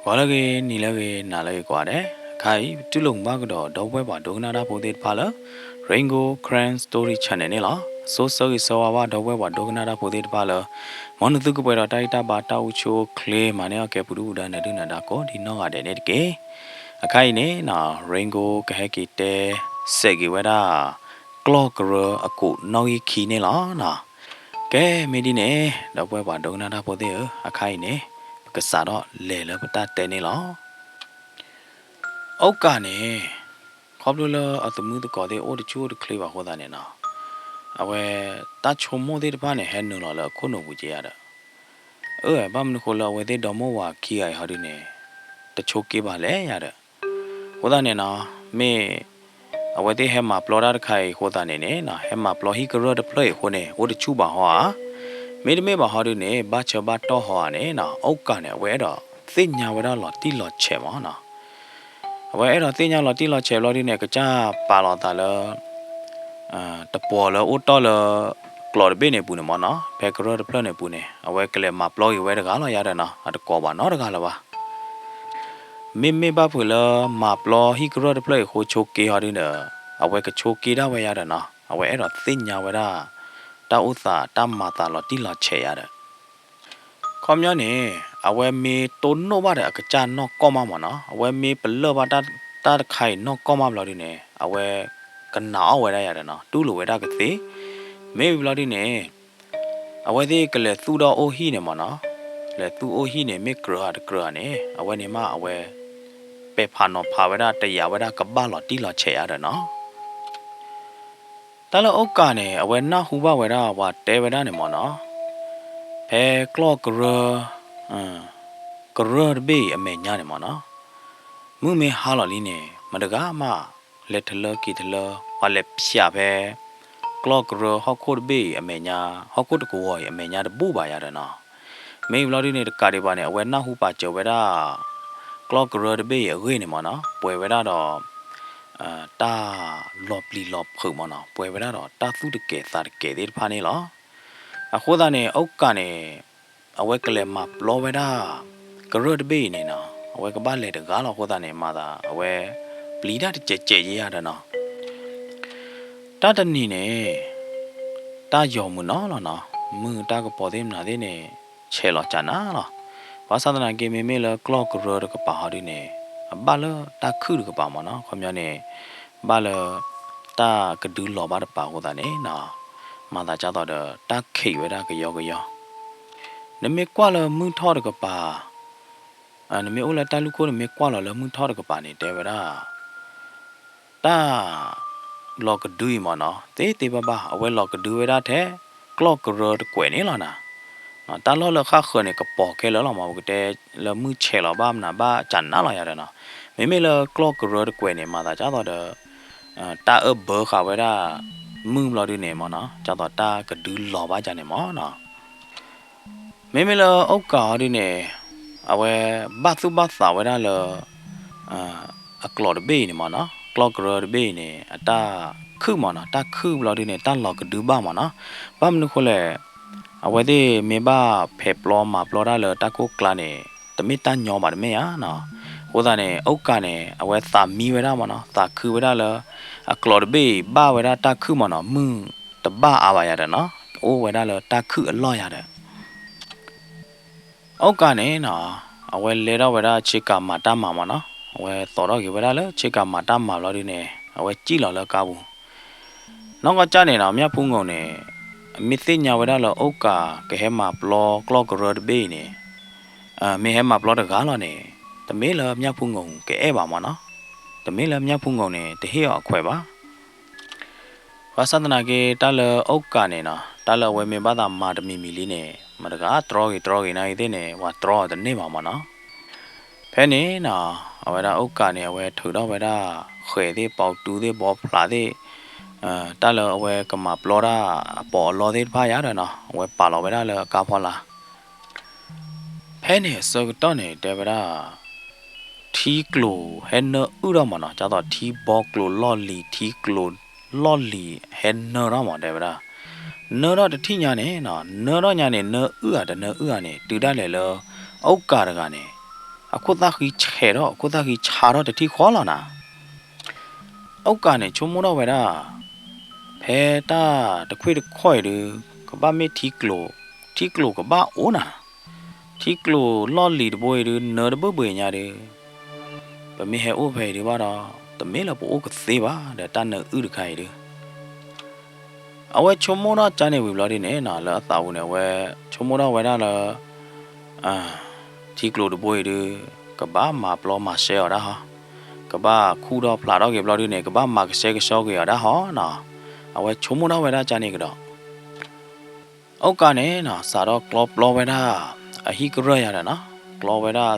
ဂီၤလၢအဂ့ၤ, နံၤလၢအဂ့ၤ, နၤလၢအဂ့ၤကိးဂၤဒဲး, အခါအံၤ ပတူၢ်လိာ်မုာ်ဘၣ်ကဒီး ဒီပုၢ်ဝဲၢ်ပှၤဒိကနၣ်တၢ်ဖိသ့ၣ်တဖၣ်လၢ Rain Gold Karen Story Channel န့ၣ်လီၤ. ဆိၣ်ဂ့ၤဆိၣ်ဝါဘၣ် ဒီပုၢ်ဝဲၢ်ပှၤဒိကနၣ်တၢ်ဖိသ့ၣ်တဖၣ်လၢ မ်နသုကပှဲၤဒီးတၢ်ဂံၢ်တၢ်ဘါ တၢ်အိၣ်ဆူၣ်အိၣ်ချ့ မၤန့ၢ်အီၣ်ကဲ ပူၤဒုၣ်ပူၤဒါ နၢၤဒုၣ်နၢၤဒါ ကိးဒံနီၢ်ဂၤဒဲးန့ၣ်တက့ၢ်. အခါအံၤန့ၣ် Rain Gold ကဟဲက့ၤတဲစဲးက့ၤဝဲဒၣ် ကျီၢ်ကရၢအကိးနီၣ်ဂံၢ်ခံန့ၣ်လီၤ. ကဲ မ့ၢ်ဒ်န့ၣ် ဒီပုၢ်ဝဲၢ်ပှၤဒိကနၣ်တၢ်ဖိသ့ၣ်ဧၢ, အခါအံၤန့ၣ် ပကစးထီၣ်လဲၤလၢပတၢ်တဲန့ၣ်လီၤ. အိၣ်ကၣ်န့ၣ် ခီဖျိလၢအသမုၢ်သကိးသ့ၣ် အိၣ်တဆူၣ်အိၣ်တချ့ဘၣ်အဃိသတးန့ၣ်နီၤ, အဝဲ တၢ်ဆိကမိၣ်သ့ၣ်တဖၣ်န့ၣ် ဟဲနုာ်လီၤလၢအခိၣ်နူာ်ပူၤက့ယါဒီး, အၢ ဘၣ်မနုၤဃိလၢအဝဲသ့ၣ်ဒီမိၢ်ဝၤခံဂၤအံၤဟီဒုန့ၣ် တဆိးက့ဘၣ်လဲၣ်ယါဒီး, အဃိသတးန့ၣ်နီၤ မ့ၢ် အဝဲသ့ၣ်ဟဲမၤပျီတၢ်တခါအံၤအဃိသတးန့ၣ်န့ၣ်နီၤ, ဟဲမၤပျီဟံၣ်ကရၢၢ်တဖျၢၣ်အံၤအဃိန့ၣ် အိၣ်တဆူၣ်ဘၣ်ဟီဧါ, မ့တမ့ၢ်ဘၣ်ဟီဒုန့ၣ် ဘၣ်ဆၢဘၣ်တီၢ်ဟီဧါန့ၣ်နီၤ, အိၣ်ကၣ်န့ၣ် အဝဲအဲၣ်ဒိးသ့ၣ်ညါဝဲဒၣ်လီၤတံၢ်လီၤဆဲးမးနီၤ. အဝဲအဲၣ်ဒိးသ့ၣ်ညါလီၤတံၢ်လီၤဆဲးဘျီဒုန့ၣ် ကစၢ်ပာ်လီၤသးလၢ တပှီၤလၢအိၣ်တီၢ်လၢ ကျိးတဘ့ၣ်န့ၣ်အပူၤန့ၣ်မးနီၤ, ဖဲကရၢၢ်တဖျၢၣ်န့ၣ်အပူၤန့ၣ် အဝဲကလဲၤမၤပျီက့ၤဝဲတဂၤလီၤယါဒီးနီၤ, အတကိးဘၣ်နီတဂၤလၢၤဘၣ်. မ့မ့ၢ်ဘၣ်ဖုးလၢမၤပျီဟံၣ်ကရၢၢ်တဖျၢၣ်အံၤအဃိဆိးက့ဟီဒုဒီး အဝဲကဆိးက့ဒၣ်ဝဲယါဒီးနီၤ, အဝဲအဲၣ်ဒိးသ့ၣ်ညါဝဲဒၣ် တၢ်အိၣ်သးတၢ်မၤသးလီၤတံၢ်လီၤဆဲးယါဒီး ခီပညီန့ၣ် အဝဲမ့ၢ်တိၢ်နီၣ်ဘၣ်ဒီးအကစၢ်နီၢ်ကီၢ်မးမးနီၤ, အဝဲမ့ၢ်ပလၢၢ်ဘၣ်တၢ်တခါအံၤနီၢ်ကီၢ်မးဘျီဒုန့ၣ် အဝဲကနာ်အီၣ်ဝဲဒၣ်ယါဒီးနီၤ, တူၢ်လိာ်ဝဲဒၣ်ကသ့, မ့ၢ်ဝံၤဘျီဒုန့ၣ် အဝဲသ့ၣ်ကလဲၤသူၣ်ဒီးအိၣ်ဟံၣ်န့ၣ်မးနီၤ, လဲၤသူၣ်အိၣ်ဟံၣ်န့ၣ် မ့ၢ်ကြၢးဧါတကြၢးဧါန့ၣ် အဝဲန့ၣ်မးအဝဲ ပဲာ်ဖးနီၤဖးဝဲဒၣ်တယာ်ဝဲဒၣ် ကဘၣ်လီၤတံၢ်လီၤဆဲးယါဒီးနီၤ. တၢ်လၢအိၣ်ကၣ်န့ၣ် အဝဲနၢ်ဟူဘၣ်ဝဲဒၣ်ပှၤတဲဝဲဒၣ်န့ၣ်မးနီၤ, ဖဲကျီၢ်ကရၢ ကရၢၢ်တဘ့ၣ်အံၤအမဲာ်ညါန့ၣ်မးနီၤ, မုၢ်မ့ၢ်ဟါလီၤလံန့ၣ် မတဂၤမး လဲၤထလၢက့ၤထလၢ ပှၤလဲၤဖၠးဖဲ ကျီၢ်ကရၢဟီၣ်ခိၣ်တဘ့ၣ်အံၤအမဲာ်ညါ, ဟီၣ်ခိၣ်တကဝီၤအံၤအမဲာ်ညါတဘူၣ်ဘၣ်ယါဒီးနီၤ. မ့ၢ်ဘျီဒုန့ၣ် တကးဒံးဘၣ်န့ၣ် အဝဲနၢ်ဟူပာ်စၢၤဝဲဒၣ် ကျီၢ်ကရၢတဘ့ၣ်အံၤအဂ့ၢ်န့ၣ်မးနီၤ, ပှဲၤဝဲဒၣ်ဒီး တၢ်လီၤပျံၤလီၤဖုးမးနီၤ, ပှဲၤဝဲဒၣ်ဒီးတၢ်သူၣ်တကဲၤသးတကဲၤသ့ၣ်တဖၣ်န့ၣ်လီၤ. အဃိသတးန့ၣ် အိၣ်ကၣ်န့ၣ် အဝဲကလဲၤမၤပျီဝဲဒၣ် ကရၢၢ်တဘ့ၣ်အံၤန့ၣ်နီၤ, အဝဲကဘၣ်လဲၤတဂၤလီၤအဃိသတးန့ၣ် မၤသးအဝဲ ပျံၤတၢ်တစဲးစဲးယါဒီးနီၤ. တၢ်တနံၤန့ၣ် တၢ်ယီၤမုာ်နီၤလီၤနီၤ, မုၢ်တၢ်ကပီၤသ့ၣ်မနုၤသ့ၣ်န့ၣ် ဆဲးလီၤကနၤလီၤ. ဘၣ်ဆၣ်သနာ်က့ မ့မ့ၢ်လၢကျီၢ်ကရၢတကပၤဟီဒုန့ၣ် အဘၣ်လၢတၢ်ခုၣ်တကပၤမးနီၤ, ခီပညီန့ၣ် ဘၣ်လၢ တၢ်ကဒုလီၤဘၣ်တပၤအဃိသတးန့ၣ်နီၤ, မၤသးဒ်သိးဒီး တၢ်ခံးဝဲဒၣ်ကယီကယီ. နမ့ၢ်ကွၢ်လၢမုၢ်ထီၣ်တကပၤ နမ့ၢ်အိၣ်လၢတၢ်လူၢ်ခိၣ် နမ့ၢ်ကွၢ်လီၤလၢမုၢ်ထီၣ်တကပၤန့ၣ် တဲဝဲဒၣ် တၢ် လီၤကဒုအံၤမးနီၤ, သ့သ့ဘၣ်ဘၣ် အဝဲလီၤကဒုဝဲဒၣ်ထဲ ကျီၢ်ကရၢတကွဲးန့ၣ်လီၤနီၤ. တၢ်လီၢ်လၢဃၣ်ဃၢၤန့ၣ် ကပီၤခဲလၢာ်လီၤမး, ပကတဲလၢမုၢ်ဆဲးလီၤဘၣ်မနုၤဘၣ်ကနၤလီၤယၤဒီးနီၤ. မ့မ့ၢ်လၢကျီၢ်ကရၢတကွဲးန့ၣ် မၤသးဒ်သိးဒီး တၢ်အၢၣ်ဘၢဃာ်ဝဲဒၣ် မုၢ်ဘျီဒုန့ၣ်မးနီၤ, ဒ်သိးတၢ်ကဒုလီၤဘၣ်ယၤန့ၣ်မးနီၤ. မ့မ့ၢ်လၢအိၣ်ကၣ်အီၤဒုန့ၣ် အဝဲဘၣ်သူၣ်ဘၣ်သးဝဲဒၣ်လၢ အကျိးတဘ့ၣ်အံၤန့ၣ်မးနီၤ, ကျီၢ်ကရၢတဘ့ၣ်အံၤန့ၣ် အတၢ်ခုၣ်မးနီၤ, တၢ်ခုၣ်ဘျီဒုန့ၣ် တၢ်လီၤကဒုဘၣ်မးနီၤ. ဘၣ်မနုၤဃိလဲၣ်, အဝဲသ့ၣ်မ့ၢ်ဘၣ်ဖဲးပျီမၤပျီတၢ်လၢတၢ်ကိၢ်ကျါန့ၣ် တမ့ၢ်တၢ်ညီဘၣ်တမ့ၢ်ဧါနီၤ. အဃိသတးန့ၣ် အိၣ်ကၣ်န့ၣ် အဝဲသးမံဝဲဒၣ်မးနီၤ, သးခုဝဲဒၣ်လၢ အကျိးတဘ့ၣ်အံၤ ဘၣ်ဝဲဒၣ်တၢ်ခုၣ်မးနီၤ, မုၢ်တဘၣ်အါဘၣ်ယၤဒီးနီၤ, အိၣ်ဝဲဒၣ်လၢတၢ်ခုၣ်အလီၢ်ယၤဒီး အိၣ်ကၣ်န့ၣ်နီၤ, အဝဲလဲၤထီၣ်ဝဲဒၣ်ဆ့ကၤမၤတၢ်မၤမးနီၤ, အဝဲသိးထီၣ်က့ၤဝဲဒၣ်လၢဆ့ကၤမၤတၢ်မၤဘျီဒုန့ၣ် အဝဲစံၣ်လီၤလၢကါပူၤ. နီၢ်ကီၢ်ကၢ်န့ၣ်နီၤ, မၠၣ်ဖူငိၣ်န့ၣ် မ့ၢ်သ့ၣ်ညါဝဲဒၣ်လၢအိၣ်ကၣ်ကဟဲမၤပျီကျီၢ်ကရၢတဘ့ၣ်အံၤန့ၣ်, မ့ၢ်ဟဲမၤပျီတဂၤလီၤန့ၣ်, တမ့ၢ်လၢမၠၣ်ဖူငိၣ်ကအဲၣ်ဘၣ်မးနီၤ, တမ့ၢ်လၢမၠၣ်ဖူငိၣ်န့ၣ် တဟ့ၣ်အီၤအခွဲးဘၣ်. ဘၣ်ဆၣ်သနာ်က့ တၢ်လၢအိၣ်ကၣ်န့ၣ်နီၤ, တၢ်လၢအဝဲမ့ၢ်ဘၣ်သးမၤတမံၤမံၤလံန့ၣ် မတၤတဂၤတြီဂ့ၤတြီဂ့ၤနာ်ဂ့ၤသ့ၣ်န့ၣ် ပှၤတြီအီၤတန့ၢ်ဘၣ်မးနီၤ. ဖဲန့ၣ်နီၤ, အဝဲဒၣ်အိၣ်ကၣ်န့ၣ် အဝဲထုးထီၣ်ဝဲဒၣ် ဃဲၤသ့ၣ် ပီးတူသ့ၣ် ဘီဖျးသ့ၣ်, တၢ်လၢအဝဲကမၤပျီတၢ်အပီးအလီသ့ၣ်တဖၣ်ယါဒီးနီၤ, အဝဲပာ်လီၤဝဲဒၣ်လၢအကါဖီလာ်. ဖဲန့ၣ်အဆၢကတီၢ်န့ၣ် တဲဝဲဒၣ် ထံကျိၤဟဲနၢအုၣ်ထီၣ်မးနီၤ, ဒ်သိးထံဘီကျိၤလီၢ်လံၤ ထံကျိၤလီၢ်လံၤဟဲနၢထီၣ်မး တဲဝဲဒၣ်. နၢထီၣ်တထံၣ်ညါန့ၣ်နီၤ, နၢထီၣ်ညါန့ၣ် နၢအုၣ်ဧါတနၢအုၣ်ဧါန့ၣ် တုၤဒၣ်လဲာ်လၢ အိၣ်ကၣ်တဂၤန့ၣ် အခိၣ်သၣ်ဃံဆဲးထီၣ် အခိၣ်သၣ်ဃံဆါထီၣ်တထံၣ်ဃီလီၤနၤ. အိၣ်ကၢ်န့ၣ် ဆိကမိၣ်ထီၣ်ဝဲဒၣ် ဖဲတၢ်တခွ့ၣ်တခီၣ်အံၤဒုး ကဘၣ်မ့ၢ်ထံကျိၤ, ထံကျိၤကဘၣ်အိၣ်နၤ, ထံကျိၤလီၢ်လံၤတဘိအံၤဒုး နၢတဘၣ်ဘၣ်ညါဒုး ပမ့ၢ်ဟဲအိၣ်ဖဲအံၤဒုးဘၣ်ဒီး တမ့ၢ်လၢပအိၣ်ကသ့ဘၣ်ဒီး တၢ်နၢအုၣ်တခါအံၤဒုး အဝဲဆိကမိၣ်ထီၣ်ကၢ်န့ၣ်ဝံၤဘျီဒုန့ၣ်နီၤ လၢအသးပူၤန့ၣ် အဝဲဆိကမိၣ်ထီၣ်ဝဲဒၣ်လၢ ထံကျိၤတဘိအံၤဒုး ကဘၣ်မၤပျီမၤရှဲအီၤဒၣ်ဟီ, ကဘၣ်ခူၣ်ထီၣ်ဖျးထီၣ်က့ၤဘျီဒုန့ၣ် ကဘၣ်မၤကဆှဲကဆှီက့ၤအီၤဒၣ်ဟီနီၤ. အဝဲဆိကမိၣ်ထီၣ်ဝဲဒၣ်ကၢ်န့ၣ်ကဒီး အိၣ်ကၢ်န့ၣ်နီၤ စးထီၣ်ကျီပျီဝဲဒၣ် အဟံၣ်ကရၢၢ်ယၤဒီးနီၤ, ကျီဝဲဒၣ်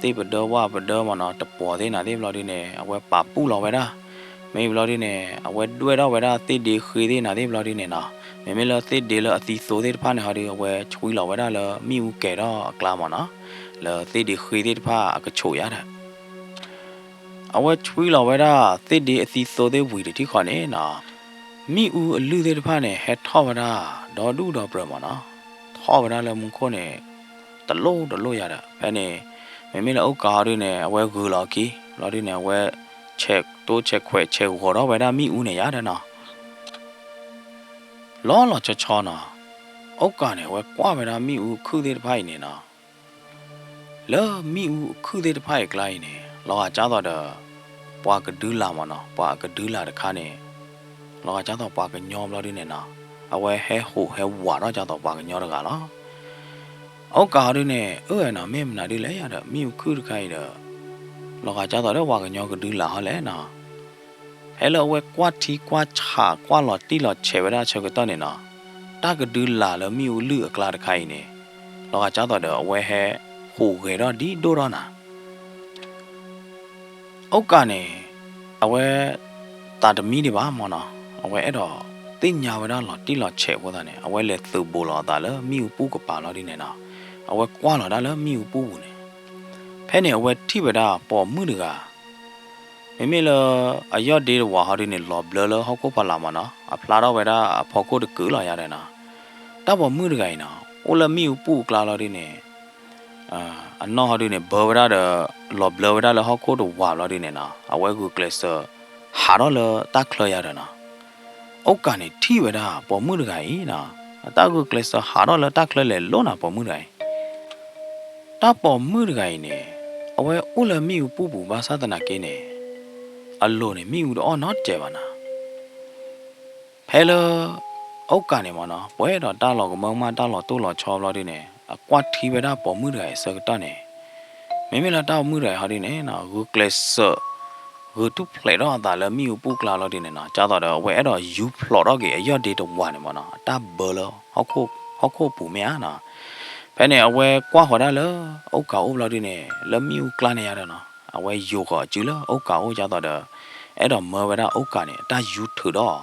သ့ၣ်ပဒၢဝၣ်ပဒၢမ့ၢ်နီၤ တပှီၤသ့ၣ်နၤသ့ၣ်ဘျီဒုန့ၣ် အဝဲပာ်ပူၣ်လီၤဝဲဒၣ်. မ့ၢ်ဘျီဒုန့ၣ် အဝဲဒွဲၣ်ထီၣ်ဝဲဒၣ်သ့ၣ်ဒ့ဃ့သ့ၣ်နၤသ့ၣ်ဘျီဒုန့ၣ်နီၤ, မ့မ့ၢ်လၢသ့ၣ်ဒ့လၢအသံသိသ့ၣ်တဖၣ်န့ၣ်ဟီဒုး အဝဲဆွံလီၤဝဲဒၣ်လၢမ့ၣ်အူကဲၤထီၣ်အကျါမ့ၢ်နီၤ, လၢသ့ၣ်ဒ့ဃ့သ့ၣ်တဖၣ်အကဆိးယၤဒီး အဝဲဆွံလီၤဝဲဒၣ်သ့ၣ်ဒ့အသံသိသ့ၣ်ဝံၤတထံၣ်ဃီန့ၣ်နီၤ, မ့ၣ်အူအလုၢ်သ့ၣ်တဖၣ်န့ၣ် ဟဲထီၣ်ဝဲဒၣ် ဒီဒူၣ်ဒီပြၢၤမ့ၢ်နီၤ, ထီၣ်ဝဲဒၣ်လၢမူခိၣ်န့ၣ် တလိၣ်တလိၣ်ယၤဒီး ဖဲန့ၣ် မ့မ့ၢ်လၢအိၣ်ကၢ်ဟီဒုန့ၣ် အဝဲဂုာ်လီၤအခံ ဘျီဒုန့ၣ် အဝဲ ဆဲးတိဆဲးခွဲးဆဲးဂီၤထီၣ်ဝဲဒၣ်မ့ၣ်အူန့ၣ်ယၤဒီးနီၤ လီၤလီၤဆီဆီနီၤ, အိၣ်ကၢ်န့ၣ် အဝဲကွၢ်ဝဲဒၣ်မ့ၣ်အူအခုၣ်သ့ၣ်တဖၣ်အံၤန့ၣ်နီၤ, လၢမ့ၣ်အူအခုၣ်သ့ၣ်တဖၣ်အံၤအကျါအံၤန့ၣ် လီၤဂာ်ကၢ်သိးဒီး ပှၤကဒုလာ်မ့ၢ်နီၤ, ပှၤကဒုလာ်တခါန့ၣ် လီၤဂာ်ကၢ်သိးပှၤကညီဘျီဒုန့ၣ်နီၤ, အဝဲဟဲဟူးဟဲဝးထီၣ်ကၢ်သိးပှၤကညီတဂၤလီၤ. အိၣ်ကၢ်ဟီဒုန့ၣ် အၢၣ်နီၤ မ့ၢ်မနုၤဒုလဲၣ်ယၤဒီး မ့ၣ်အူခုၣ်တခါအံၤဒီး လီၤဂာ်ကၢ်သိးဒီးပှၤကညီကဒုလာ်ဟီလဲၣ်နီၤ ဖဲလၢအဝဲကွၢ်ထံကွၢ်ဆးကွၢ်လီၤတံၢ်လီၤဆဲးဝဲဒၣ်အဆၢကတီၢ်န့ၣ်နီၤ, တၢ်ကဒုလာ်လၢမ့ၣ်အူလုၢ်အကျါတခါအံၤန့ၣ် လီၤဂာ်ကၢ်သိးဒီးအဝဲဟဲဟူးဂဲၤထီၣ်ဒ်ဒိၣ်ထီၣ်နၤ အိၣ်ကၢ်န့ၣ် အဝဲ သးတမံဒံးဘၣ်မ့ၢ်နီၤ, အဝဲအဲၣ်ဒိးသ့ၣ်ညါဝဲဒၣ်လီၤတံၢ်လီၤဆဲးအဃိသတးန့ၣ် အဝဲလဲၤသုးဘူးလီၤအသးလၢမ့ၣ်အူပူၤကပၤလီၤဒုန့ၣ်နီၤ, အဝဲကွၢ်လီၤဒၣ်လၢမ့ၣ်အူပူၤပူၤန့ၣ် ဖဲန့ၣ်အဝဲထံၣ်ဝဲဒၣ်ပိာ်မုၣ်တဂၤ မ့မ့ၢ်လၢအယီၢ်ဒ့တဝးဟီဒုန့ၣ် လီၤဘျၢလၢဟီၣ်ခိၣ်ဖီလာ်မ့ၢ်နီၤ, အဖျါထီၣ်ဝဲဒၣ်အဖီခိၣ်တကုာ်လီၤယၤဒီးနီၤ, တၢ်ပိာ်မုၣ်တဂၤအံၤနီၤ အိၣ်လၢမ့ၣ်အူပူၤအကျါလီၤဒုန့ၣ် အနီၢ်ဟီဒုန့ၣ် ဘၢဝဲဒၣ်ဒီး လီၤဘျၢဝဲဒၣ်လၢဟီၣ်ခိၣ်တဝးဘျီဒုန့ၣ်နီၤ အဝဲဂုာ်ကျဲးစၢး ဟးထီၣ်လၢတၢ်ချၢယၤဒီးနီၤ, အိၣ်ကၢ်န့ၣ်ထံၣ်ဝဲဒၣ်ပိာ်မုၣ်တဂၤအံၤနီၤ အတၢ်ဂုာ်ကျဲးစၢးဟးထီၣ်လၢတၢ်ချၢလဲၤလိၤနီၤ ပိာ်မုၣ်တဂၤအံၤ တၢ်ပိာ်မုၣ်တဂၤအံၤန့ၣ် အဝဲအိၣ်လၢမ့ၣ်အူပူၤပူၤဘၣ်ဆၣ်သနာ်က့န့ၣ် အလိၤန့ၣ် မ့ၣ်အူတအီၣ်နီတစဲးဘၣ်နီၤ. ဖဲလၢ အိၣ်ကၢ်န့ၣ်မ့ၢ်နီၤ ပှဲၤဒီးတၢ်လီၤကမၢကမၣ်တၢ်လီၤတိၢ်လီၤဆီဘျီဒုန့ၣ် အကွၢ်ထံဝဲဒၣ်ပိာ်မုၣ်တဂၤအံၤအဆၢကတီၢ်န့ၣ် မ့မ့ၢ်လၢတၢ်ပိာ်မုၣ်တဂၤအံၤဟီဒုန့ၣ်နီၤ ဂုာ်ကျဲးစၢး ဂုာ်ထူၣ်ဖျဲးထီၣ်အသးလၢမ့ၣ်အူပူၤကျါလီၤဒုန့ၣ်နီၤ ကၢ်သိးဒီးအဝဲအဲၣ်ဒိးယူဖျိးထီၣ်က့ၤအယီၢ်ဒ့တဝးန့ၣ်မ့ၢ်နီၤ အတၢ်ဘၢလၢ ဟီၣ်ခိၣ်ပူၤမ့ၢ်ဧါနီၤ. ဖဲန့ၣ်အဝဲကွၢ်ဃီၤဒၣ်လၢ အိၣ်ကၢ်အိၣ်ဘျီဒုန့ၣ် လၢမ့ၣ်အူကျါန့ၣ်ယါဒီးနီၤ အဝဲယိၤဃီၤအစုလၢအိၣ်ကၢ်အိၣ်ကၢ်သိးဒီး အဲၣ်ဒိးမၢဝဲဒၣ်အိၣ်ကၢ်န့ၣ် အတၢ်ယူထုးဒီး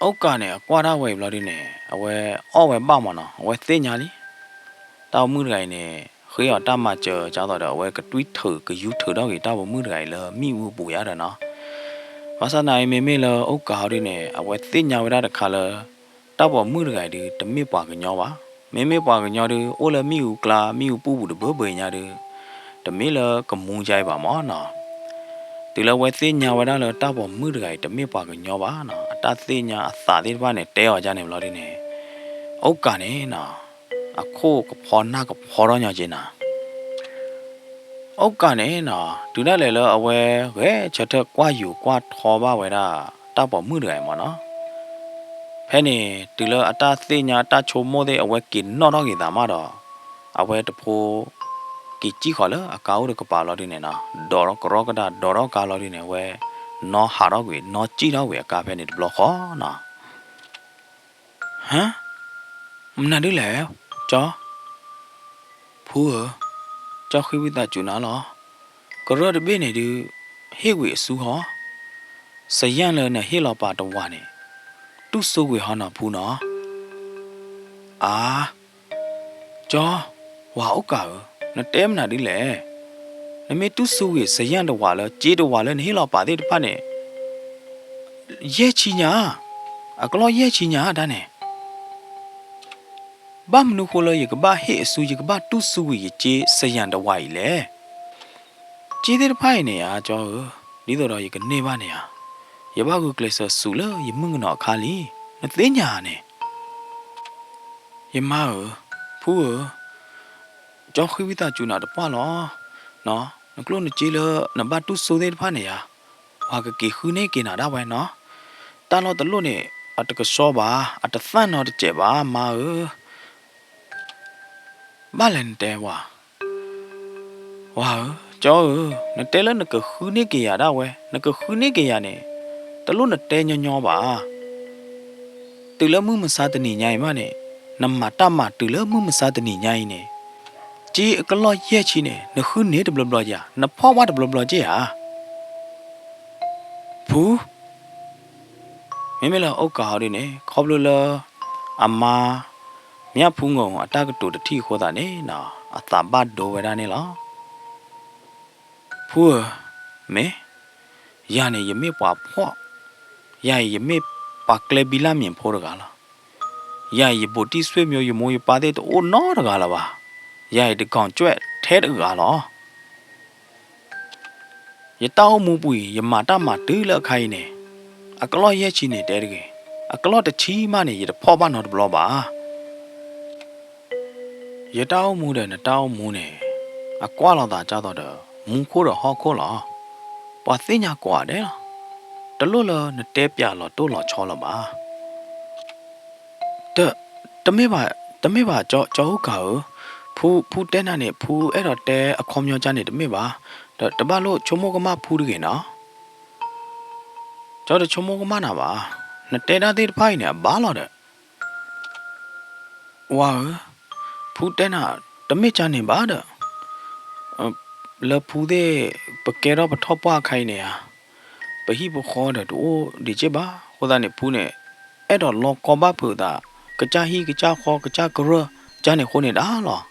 အိၣ်ကၢ်န့ၣ် အကွၢ်ဒၣ်ဝဲအံၤဘျီဒုန့ၣ် အဝဲအီၣ်ဝဲဘၣ်မ့ၢ်နီၤ အဝဲသ့ၣ်ညါလံ တၢ်ပိာ်မုၣ်တဂၤအံၤန့ၣ် ဃ့အီၤတၢ်မၤစၢၤကၢ်သိးဒီး အဝဲကတွံၢ်ထုး ကယူထုးထီၣ်က့ၤတၢ်ပိာ်မုၣ်တဂၤအံၤလၢမ့ၣ်အူပူၤယါဒီးနီၤ. ဘၣ်ဆၣ်သနာ်အံၤ မ့မ့ၢ်လၢအိၣ်ကၢ်ဟီဒုန့ၣ် အဝဲသ့ၣ်ညါဝဲဒၣ်တခါလၢ တၢ်ပိာ်မုၣ်တဂၤအံၤဒု တမ့ၢ်ပှၤကညီဘၣ်. မ့မ့ၢ်ပှၤကညီဒု အိၣ်လၢမ့ၣ်အူကျါ မ့ၣ်အူပူၤပူၤတဘၢဘၢညါဒု တမ့ၢ်လၢကမူယါအံၤဘၣ်မ့ၢ်နီၤ. တုၤလၢအဝဲသ့ၣ်ညါဝဲဒၣ်လၢတၢ်ပိာ်မုၣ်တဂၤအံၤ တမ့ၢ်ပှၤကညီဘၣ်နီၤ အတၢ်သ့ၣ်ညါအသးသ့ၣ်တဖၣ်န့ၣ် တဲအီၤဒ်န့ၣ်ဘျီဒုန့ၣ် အိၣ်ကၢ်န့ၣ်နီၤ အခိၣ်ကဖီနၢ်ကဖီထီၣ်ညီက့ၤနၤ အိၣ်ကၢ်န့ၣ်နီၤ တုၤဒၣ်လဲာ်လၢအဝဲဂဲၤဆၢထၢၣ်ကွၢ်ယူၤကွၢ်ထီဘၣ်ဝဲဒၣ် တၢ်ပိာ်မုၣ်တဂၤအံၤမ့ၢ်နီၤ. ဖဲန့ၣ် တုၤလၢအတၢ်သ့ၣ်ညါအတၢ်ဆိကမိၣ်သ့ၣ် အဝဲက့ၤနီၣ်ထီၣ်က့ၤသးမးဒီး အဝဲတဖိ က့ၤစံၣ်ဃီၤလၢအကါအိၣ်တကပၤလီၤဒုန့ၣ်နီၤ ဒီးကရီကဒါဒီးထီၣ်ကါလီၤဒုန့ၣ် အဝဲ နီၣ်ဟးထီၣ်ကွံာ် နီၣ်စံၣ်ထီၣ်ကွံာ်အကါဖဲန့ၣ်တဘျီဃီနီၤ. ဟါ, မနုၤဒ်လဲၣ်, ကၠီ, ဖုဧၢ, ကၠီဃ့ဝံသးစူၤနၤလီၤ. ကရၢၢ်တဘ့ၣ်န့ၣ်ဒုး ဟ့ၣ်ကွံာ်အစုဟီ, စယၢ်လၢနဟ့ၣ်လီၤပာ်တဝာ်န့ၣ် တူၢ်စိကွံာ်ဟီနီၤဖုနီၤ. အါ ကၠီ, ဝၤအိၣ်ကၢ်ဧၢ, နတဲမနုၤဒ်လဲၣ်. နမ့ၢ်တူၢ်စိကွံာ်စယၢ်တဝာ်လၢ စ့တဝာ်လၢနဟ့ၣ်လီၤပာ်သ့ၣ်တဖၣ်န့ၣ် ယဲၢ်ဆံညါ, အကလီၢ်ယဲၢ်ဆံညါတၢ်န့ၣ် ဘၣ်မနုၤဃိလၢယကဘၣ်ဟ့ၣ်အစု ယကဘၣ်တူၢ်စုဝံၤယစ့စယၣ်တဝၤအံၤလဲၣ်. စ့သ့ၣ်တဖၣ်အံၤန့ၣ်ဧါ ကၠီဧၢ, ဒ်သိးဒီးယကန့ၢ်ဘၣ်န့ၣ်ဧါ, ယဘၣ်ဂုာ်ကျဲးစၢးစူးလၢယမုၣ်ကနီၤအခါလံ, နသ့ၣ်ညါန့ၣ် ယမါဧၢ, ဖုဧၢ, ကၠီဃ့ဝံသးစူၤနၤတပှၢ်လီၤ. နကျိၣ်နစ့လၢနဘၣ်တူၢ်စိသ့ၣ်တဖၣ်န့ၣ်ဧါ, ပှၤကက့ၤဃုန့ၢ်က့ၤနၤဒၣ်ဝဲနီၤ. တၢ်လီၢ်တလိၣ်န့ၣ် အတကဆှီဘၣ်, အတသၣ်နီတစဲးဘၣ် မါဧၢ. ဘၣ်လဲၣ်နတဲဝၤ, ဝၤဧၢ, ကၠီဧၢ, နတဲလၢနကဃုန့ၢ်က့ၤယၤဒၣ်ဝဲ, နကဃုန့ၢ်က့ၤယၤန့ၣ် တလိၣ်နတဲညီညီဘၣ်. တုၤလၢမုၢ်မဆါတနံၤညါအံၤမးန့ၣ်, နမၤတၢ်မၤတုၤလၢမုၢ်မဆါတနံၤညါအံၤန့ၣ်, စ့အကလီၢ်ယဲၢ်ဆံန့ၣ် နဃုန့ၢ်တဘျီဘျီဧါ, နဖီၣ်ဝဲတဘျီဘျီဧါ. ဖု မ့မ့ၢ်လၢအိၣ်ကးအီၤဒ်န့ၣ် ခီဖျိလၢ အမါ မၠၣ်ဖူငိၣ်အတၢ်ကတိၤတထံၣ်အဃိသတးန့ၣ် အသးဘၣ်ဒိဝဲဒၣ်န့ၣ်လီၤ. ဖုဧၢ, မ့ၢ် ယၤန့ၣ်ယမ့ၢ်ပှၤဖှီၣ်, ယၤအံၤယမ့ၢ်ပှၤကျဲဘံလၢ်မံၤဖိတဂၤလီၤ. ယၤအံၤယဘူးတံၢ်ဆွေမျိုး ယမိၢ်ယပၢ်သ့ၣ်တအိၣ်နီတဂၤလၢၤဘၣ်. ယၤအံၤတကီၤကွဲးထဲတဂၤလီၤ. ယတၢ်အိၣ်မူပူၤအံၤ ယမၤတၢ်မၤတုၤလၢအခါအံၤန့ၣ်, အကလီၢ်ယဲၢ်ဆံန့ၣ်တဲတဂ့ၤ, အကလီၢ်တဆံမးန့ၣ် ယတဖီၣ်ဘၣ်နီတဘျီဘၣ်. ယတၢ်အိၣ်မူဒီးနတၢ်အိၣ်မူန့ၣ် အကွၢ်လိာ်သးဒ်သိးဒီး မူခိၣ်ဒီးဟီၣ်ခိၣ်လီၤ. ပှၤသ့ၣ်ညါကိးဂၤဒဲးလီၤ. တလိၣ်လၢနတဲပၠးလီၤတိၢ်လီၤဆီလၢၤဘၣ်. တမ့ၢ်ဘၣ်, တမ့ၢ်ဘၣ် ကၠီအိၣ်ကးဧၢ, ဖု, ဖုတဲနၤန့ၣ် ဖုအဲၣ်ဒိးတဲအခီပညီကၠါန့ၣ် တမ့ၢ်ဘၣ်. ဒီးတဘၣ်လိၣ်ဆိကမိၣ်ကမၣ်ဖုတဂ့ၤနီၤ. ကၠီတဆိကမိၣ်ကမၣ်နၤဘၣ်. နတဲဒၣ်သ့ၣ်တဖၣ်အံၤန့ၣ် အဘၣ်လီၤဒီး ဝၤဧၢ, ဖုတဲနၤ တမ့ၢ်ကၠါန့ၣ်ဘၣ်ဒီး လၢဖုသ့ၣ် ပကဲထီၣ်ပထီၣ်ပှၢ်အခါအံၤန့ၣ်ဧါ, ပဟံၣ်ပဃီဒီးတအိၣ်ဒံးက့ၢ်ဘၣ်. အဃိသတးန့ၣ် ဖုန့ၣ် အဲၣ်ဒိးလီကီဘၣ်ဖုးသး ကစၢ်ဟံၣ်ကစၢ်ဃီကစၢ်ကရၢၢ် ကၠါန့ၣ်အဃိန့ၣ်ဒၣ်လီၤ.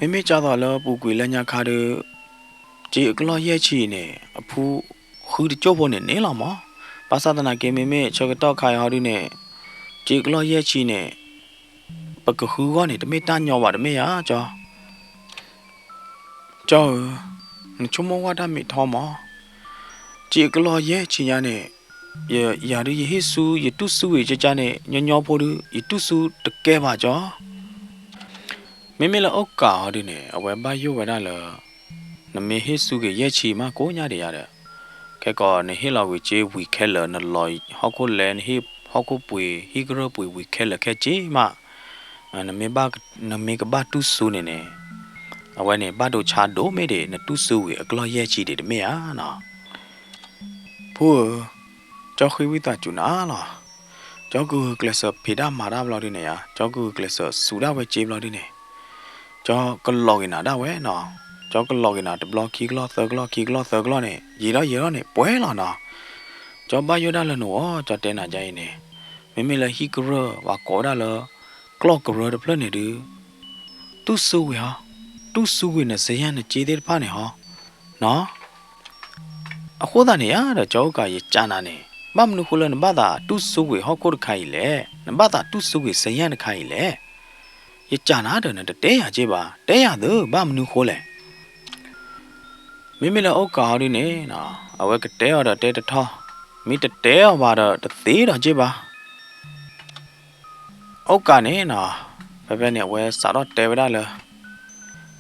နီၢ်ကၠီနီၤ, မ့မ့ၢ်ကၠါသိးလၢပူၤကွံာ်လၢညါခါဒီး စ့အကလီၢ်ယဲၢ်ဆံအံၤန့ၣ် အဖုဃုတကၠိၢ်ဖိန့ၣ်န့ၣ်လီၤမး. ဘၣ်ဆၣ်သနာ်က့ မ့မ့ၢ်ဆၢကတီၢ်ခါအံၤဟီဒုန့ၣ် စ့အကလီၢ်ယဲၢ်ဆံန့ၣ် ပကဃုဂီၢ်န့ၣ် တမ့ၢ်တၢ်ညီဘၣ်တမ့ၢ်ဧါ ကၠီ. ကၠီဧၢ, နဆိကမိၣ်ဝဲတၢ်မ့ၢ်ထီမး. စ့အကလီၢ်ယဲၢ်ဆံညါန့ၣ် ယၤဒုးယဟ့ၣ်ဆူ ယတူၢ်ဆူဝံၤကၠါန့ၣ် ညီညီဖိဒုး ယတူၢ်ဆူတကဲဘၣ်ကၠီ. မ့မ့ၢ်လၢအိၣ်ကးအီၤဒုန့ၣ် အဝဲဘၣ်ယိၣ်ဝဲဒၣ်လၢ နမ့ၢ်ဟ့ၣ်ဆူက့ၤယဲၢ်ဆံမးကိးညါဒံးယါဒီး ခဲကီးနဟ့ၣ်လီၤကွံာ်စ့ဝံၤခဲလၢာ် နလီၤဟီၣ်ခိၣ်လဲ နဟ့ၣ်ဟီၣ်ခိၣ်ပှ့ၤ ဟံၣ်ကရၢၢ်ပှ့ၤဝံၤခဲလၢာ်ခဲဆ့မး နမ့ၢ်ကဘၣ်တူၢ်ဆူန့ၣ်န့ၣ် အဝဲန့ၣ် ဘၣ်ဒိဆါဒိၣ်မ့ၢ်ဒံး နတူၢ်ဆူဝံၤအကလီၢ်ယဲၢ်ဆံဒံးတမ့ၢ်ဧါနီၤ. ဖုဧၢ, ကၠီဃ့ဝံသးစူၤနၤလီၤ. ကၠီကဂုာ်ကျဲးစၢးဖံးတၢ်မၤတၢ်ဘျီဒုန့ၣ်ဧါ, ကၠီကဂုာ်ကျဲးစၢးစူးဒၣ်ဝဲစ့ဘျီဒုန့ၣ် ကၠီကလီၤက့ၤနၤဒၣ်ဝဲနီၤ. ကၠီကလီၤက့ၤနၤတဘျီခံကလီၢ်သၢကလီၢ်ခံကလီၢ်သၢကလီၢ်န့ၣ် ယံာ်ထီၣ်ယံာ်ထီၣ်န့ၣ် ပှဲၤလီၤနီၤ. ကၠီဘၣ်ယိၣ်ဒၣ်လၢနဂီၢ် ကၠီတဲနၤဒ်အံၤန့ၣ် မ့မ့ၢ်လၢဟံၣ်ကရၢၢ်ပှၤကိးဝဲဒၣ်လၢ ကျီၢ်ကရၢၢ်တဖျၢၣ်န့ၣ်ဒုး တူၢ်ဆူဝံၤဟီ, တူၢ်ဆူဝံၤနစယၢ်နစ့သ့ၣ်တဖၣ်န့ၣ်ဟီနီၤ. အဃိသတးန့ၣ်ဧါဒီး ကၠီအိၣ်ကး ယကးနၤန့ၣ် ဘၣ်မနုၤဃိလၢနဘၣ်သးတူၢ်ဆူဝံၤဟီၣ်ခိၣ်တခါအံၤလဲၣ်, နဘၣ်သးတူၢ်ဆူဝံၤစယၢ်တခါအံၤလဲၣ်. ယကးနၤဒီး နတတဲယၤက့ၢ်ဘၣ်, တဲယၤသ့ ဘၣ်မနုၤဃိလဲၣ်. မ့မ့ၢ်လၢအိၣ်ကးအီၤဒုန့ၣ် အဝဲကတဲအီၤဒီးတဲတထီၣ်, မ့ၢ်တတဲအီၤဘၣ်ဒီးတသ့ဒီးက့ၢ်ဘၣ်. အိၣ်ကးန့ၣ်နီၤ, ဖဲဖဲန့ၣ် အဝဲစးထီၣ်တဲဝဲဒၣ်လၢ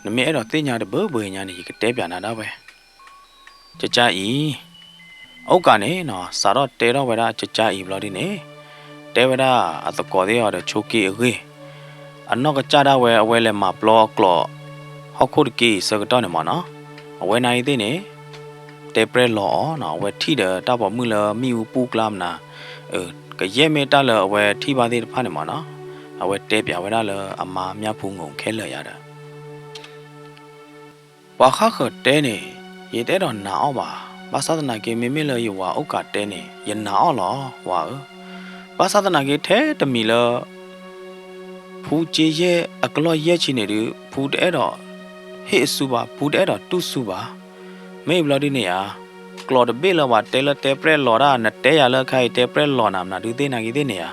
နမ့ၢ်အဲၣ်ဒိးသ့ၣ်ညါတဘၢဘၢညါန့ၣ် ယကတဲပၠးနၤဒၣ်ဝဲ ကကါအံၤ, အိၣ်ကးန့ၣ်နီၤ စးထီၣ်တဲထီၣ်ဝဲဒၣ်ကကါအံၤဘျီဒ်န့ၣ်, တဲဝဲဒၣ်အသကိးသ့ၣ်အီၤဒီးဆိးက့အဂ့ၢ်, အနီၢ်ကစၢ်ဒၣ်ဝဲ အဝဲလဲၤမၤပျီအကျိာ် ဟီၣ်ခိၣ်တက့ၢ်အံၤဆၢကတီၢ်န့ၣ်မးနီၤ, အဝဲနၤအံၤသ့ၣ်န့ၣ် တဲပြဲၢ်လီၤအီၤနီၤ, အဝဲထံၣ်ဒီးတၢ်ပိာ်မုၣ်လၢမ့ၣ်အူပူၣ်ကျါမနၤ, ကယဲၢ်မ့ၢ်တၢ်လၢအဝဲထံၣ်ဘၣ်သ့ၣ်တဖၣ်န့ၣ်မးနီၤ, အဝဲတဲပၠးဝဲဒၣ်လၢအမါမၠၣ်ဖူငိၣ်ခဲလၢာ်ယါဒီး ပှၤဃၣ်ဃၢၤတဲန့ၣ် ယတအဲၣ်ဒိးနာ်အီၤဘၣ်. ဘၣ်ဆၣ်သနာ်က့ မ့မ့ၢ်လၢယဝၤအိၣ်ကးတဲန့ၣ် ယနာ်အီၤလီၤ ဝၤဧၢ. ဘၣ်ဆၣ်သနာ်က့ ထဲတမံၤလၢ ဖူကၠ့ယဲၢ်အကလီၢ်ယဲၢ်ဆံန့ၣ်ဒုး ဖူတအဲၣ်ဒိးဟ့ၣ်အစုဘၣ်, ဖူတအဲၣ်ဒိးတူၢ်စုဘၣ်. မ့ၢ်ဘျီဒ်န့ၣ်ဧါ, ကျိာ်တဘ့ၣ်လၢပှၤတဲလၢတဲပြဲၢ်လီၤဒၣ် နတဲယၤလၢခါအံၤ တဲပြဲၢ်လီၤနၤမနၤဒုးသ့ၣ်နာ်က့သ့ၣ်န့ၣ်ဧါ,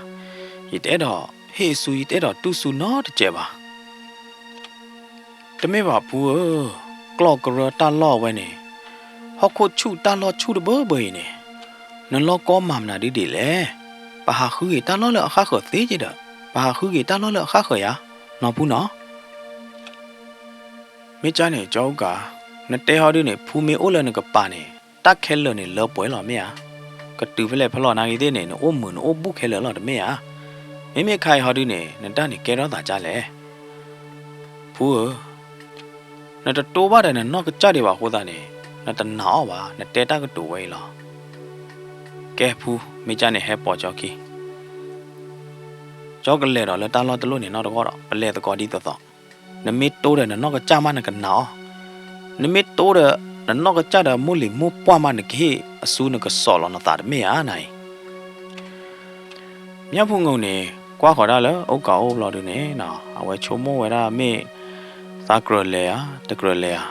ယတအဲၣ်ဒိး ဟ့ၣ်ဆူယတအဲၣ်ဒိးတူၢ်ဆူနီတစဲးဘၣ်. တမ့ၢ်ဘၣ်ဖုဧၢ, ကျီၢ်ကရၢတၢ်လီၢ်အဝဲန့ၣ်, ဟီၣ်ခိၣ်ဆူၣ်တၢ်လီၢ်ဆူၣ်တဘၢဘၢအံၤန့ၣ်, နလီၢ်ကီမၤမနုၤဒ်ဒ်လဲၣ်. ပဟးဃုဂ့ၤတၢ်လီၢ်လၢအဃၣ်ဃၢၤသ့က့ဒီး, ပဟးဃုဂ့ၤတၢ်လီၢ်လၢအဃၣ်ဃၢၤယၤ, နီၢ်ဖုနီၤ. မ့ၢ်ကၢ်န့ၣ် ကၠီအိၣ်ကး, နတဲဟီဒုန့ၣ် ဖုမ့ၢ်အိၣ်လၢနကပၤန့ၣ် တၢ်ခဲလၢာ်န့ၣ်လၢပှဲၤလီၤမ့ၢ်ဧါ. ကတုၤဖဲလဲၣ်ဖဲလဲၣ်နာ်ဂ့ၤသ့ၣ်န့ၣ် နအိၣ်မုာ်နအိၣ်ဘူးခဲလၢာ်လီၤတမ့ၢ်ဧါ. မ့မ့ၢ်ခါအံၤဟီဒုန့ၣ် နတၢ်န့ၣ်ကဲထီၣ်သးကၢ်လဲၣ်. ဖုဧၢ, နတတိၢ်ဘၣ်ဒီးနနီၢ်ကစၢ်ဒံးဘၣ်အဃိသတးန့ၣ်, နတနာ်အီၤဘၣ်, နတဲတၢ်ကတိၤဝဲအံၤလီၤ. ကဲဖု, မ့ၢ်ကၢ်န့ၣ်ဟဲပိာ်ကၠီခံ ကၠီကလဲၤဒီးလၢတၢ်လီၢ်တလိၣ်န့ၣ်နီတဂီၢ်ဒီး ပလဲၤသကိးဒ်သိးသိး. နမ့ၢ်တိၢ်ဒီးနနီၢ်ကစၢ်မးနကနာ်အီၤ, နမ့ၢ်တိၢ်ဒီးနနီၢ်ကစၢ်ဒီးမိၢ်လံၤမိၢ်ပှၢ်မးနကဟ့ၣ်အစုနကစီၣ်လီၤနသးတမ့ၢ်ဧါနၤအံၤ. မၠၣ်ဖူငိၣ်န့ၣ် ကွၢ်ဃီၤဒၣ်လၢအိၣ်ကးအိၣ်ဘျီဒုန့ၣ်, အဝဲဆိကမိၣ်ဝဲဒၣ်မ့ၢ်သးကြၢးလဲၤဧါ, တကြၢးလဲၤဧါ.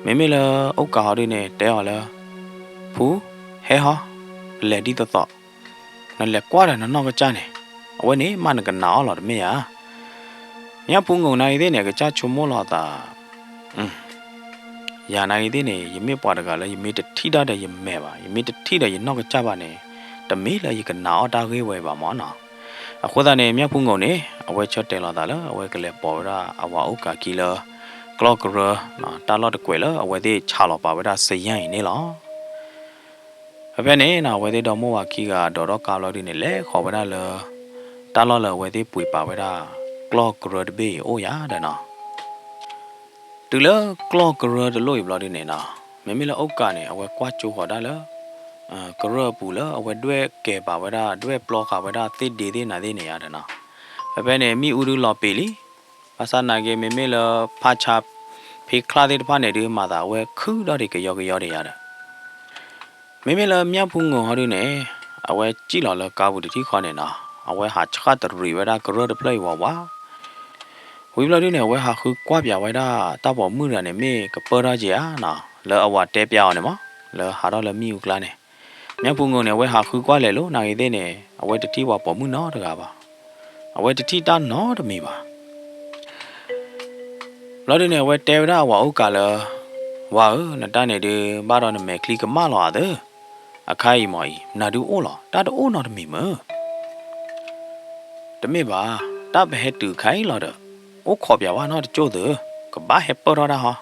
မ့မ့ၢ်လၢအိၣ်ကးဟီဒုန့ၣ် တဲအီၤလၢ, ဖု, ဟဲဟီ, လဲၤဒ်သိးသိး, နလဲၤကွၢ်ဒီးနနီၢ်ကစၢ်န့ၣ်, အဝဲန့ၣ်မးနကနာ်အီၤလီၤတမ့ၢ်ဧါ. မၠၣ်ဖူငိၣ်နာ်ဂ့ၤသ့ၣ်န့ၣ် အကစၢ်ဆိကမိၣ်လီၤအသး, ယၤနာ်ဂ့ၤသ့ၣ်န့ၣ် ယမ့ၢ်ပှၤတဂၤလၢယမ့ၢ်တထံၣ်တၢ်ဒီးယမဲာ်ဘၣ်, ယမ့ၢ်တထံၣ်ဒီးယနီၢ်ကစၢ်ဘၣ်န့ၣ်, တမ့ၢ်လၢယကနာ်အီၣ်တၢ်ဂ့ၢ်ဝဲအံၤဘၣ်မၢ်နီၤ. အဃိသတးန့ၣ် မၠၣ်ဖူငိၣ်န့ၣ် အဝဲဆၢတဲာ်လီၤသးလၢ အဝဲကလဲၤပိာ်ဝဲဒၣ်အဝၤအိၣ်ကးခံလၢ ကျီၢ်ကရၢ, တၢ်လီၢ်တကွဲးလၢအဝဲသ့ၣ်ဆးလီၤပာ်ဝဲဒၣ်စယၢ်အံၤန့ၣ်လီၤ. ဖဲဖဲန့ၣ်နီၤ အဝဲသ့ၣ်ဒီမိၢ်ဝၤခံဂၤဒိးထီၣ်ကါဘျီဒုန့ၣ် လဲၤဃီၤဝဲဒၣ်လၢ တၢ်လီၢ်လၢအဝဲသ့ၣ်ပှ့ၤပာ်ဝဲဒၣ် ကျီၢ်ကရၢတဘ့ၣ်အံၤအိၣ်ယၤဒီးနီၤ. တုၤလၢကျီၢ်ကရၢတလိၣ်အံၤဘျီဒုန့ၣ်နီၤ, မ့မ့ၢ်လၢအိၣ်ကးန့ၣ် အဝဲကွၢ်ကၠိဃီၤဒၣ်လၢ ကရၢၢ်အပူၤလၢအဝဲဒွဲၣ်ကဲၤပာ်ဝဲဒၣ် ဒွဲၣ်ပျီဃာ်ဝဲဒၣ်သ့ၣ်ဒ့သ့ၣ်နၤသ့ၣ်န့ၣ်ယၤဒီးနီၤ. ဖဲဖဲန့ၣ် မ့ၣ်အူဒုလီၤပံာ်လံ. ဘၣ်ဆၣ်သနာ်က့ မ့မ့ၢ်လၢဖးဆါ ဖ့ချၣ်သ့ၣ်တဖၣ်န့ၣ်ဒုး မၤသးအဝဲခုၣ်ဒီးဒံးကယီကယီဒံးယၤဒီး မ့မ့ၢ်လၢမၠၣ်ဖူငိၣ်ဟီဒုန့ၣ် အဝဲစံၣ်လီၤလၢကါပူၤတထံၣ်ဃီန့ၣ်နီၤ, အဝဲဟးဆှၣ်တရံးဝဲဒၣ်ကရၢၢ်တဖျၢၣ်အံၤဝးဝး ဝံၤဘျီဒုန့ၣ် အဝဲဟးဃုကွၢ်ပၠးဝဲဒၣ်တၢ်ပိာ်မုၣ်တဂၤန့ၣ် မ့ၢ်ကပၢၢ်ထီၣ်က့ၤဧါနီၤ, လၢအဝၤတဲပၠးအီၤန့ၣ်မး, လၢဟးထီၣ်လၢမ့ၣ်အူကျါန့ၣ်. မၠၣ်ဖူငိၣ်န့ၣ် အဝဲဟးဃုကွၢ်လဲၤလိၤ နာ်ဂ့ၤသ့ၣ်န့ၣ် အဝဲတထံၣ်ပှၤပိာ်မုၣ်နီတဂၤဘၣ်. အဝဲတထံၣ်တၢ်နီတမံၤဘၣ်. ဘျီဒုန့ၣ် အဝဲတဲဝဲဒၣ်အဝၤအိၣ်ကးလၢ ဝၤဧၢ, နတၢ်န့ၣ်ဒုး ဘၣ်ဒီးနမဲာ်ချံကမၣ်လီၤဧါသၢ, အခါအံၤမ့ၢ်အံၤ မနုၤဒုးအိၣ်လီၤ, တၢ်တအိၣ်နီတမံၤမၢ်. တမ့ၢ်ဘၣ်, တၢ်ပဟဲတုၤခါအံၤလီၤဒီး အိၣ်ခိးပၠးဝဲနီတကၠိၢ်သု, ကဘၣ်ဟဲပၢၢ်ထီၣ်တၢ်ဟီ.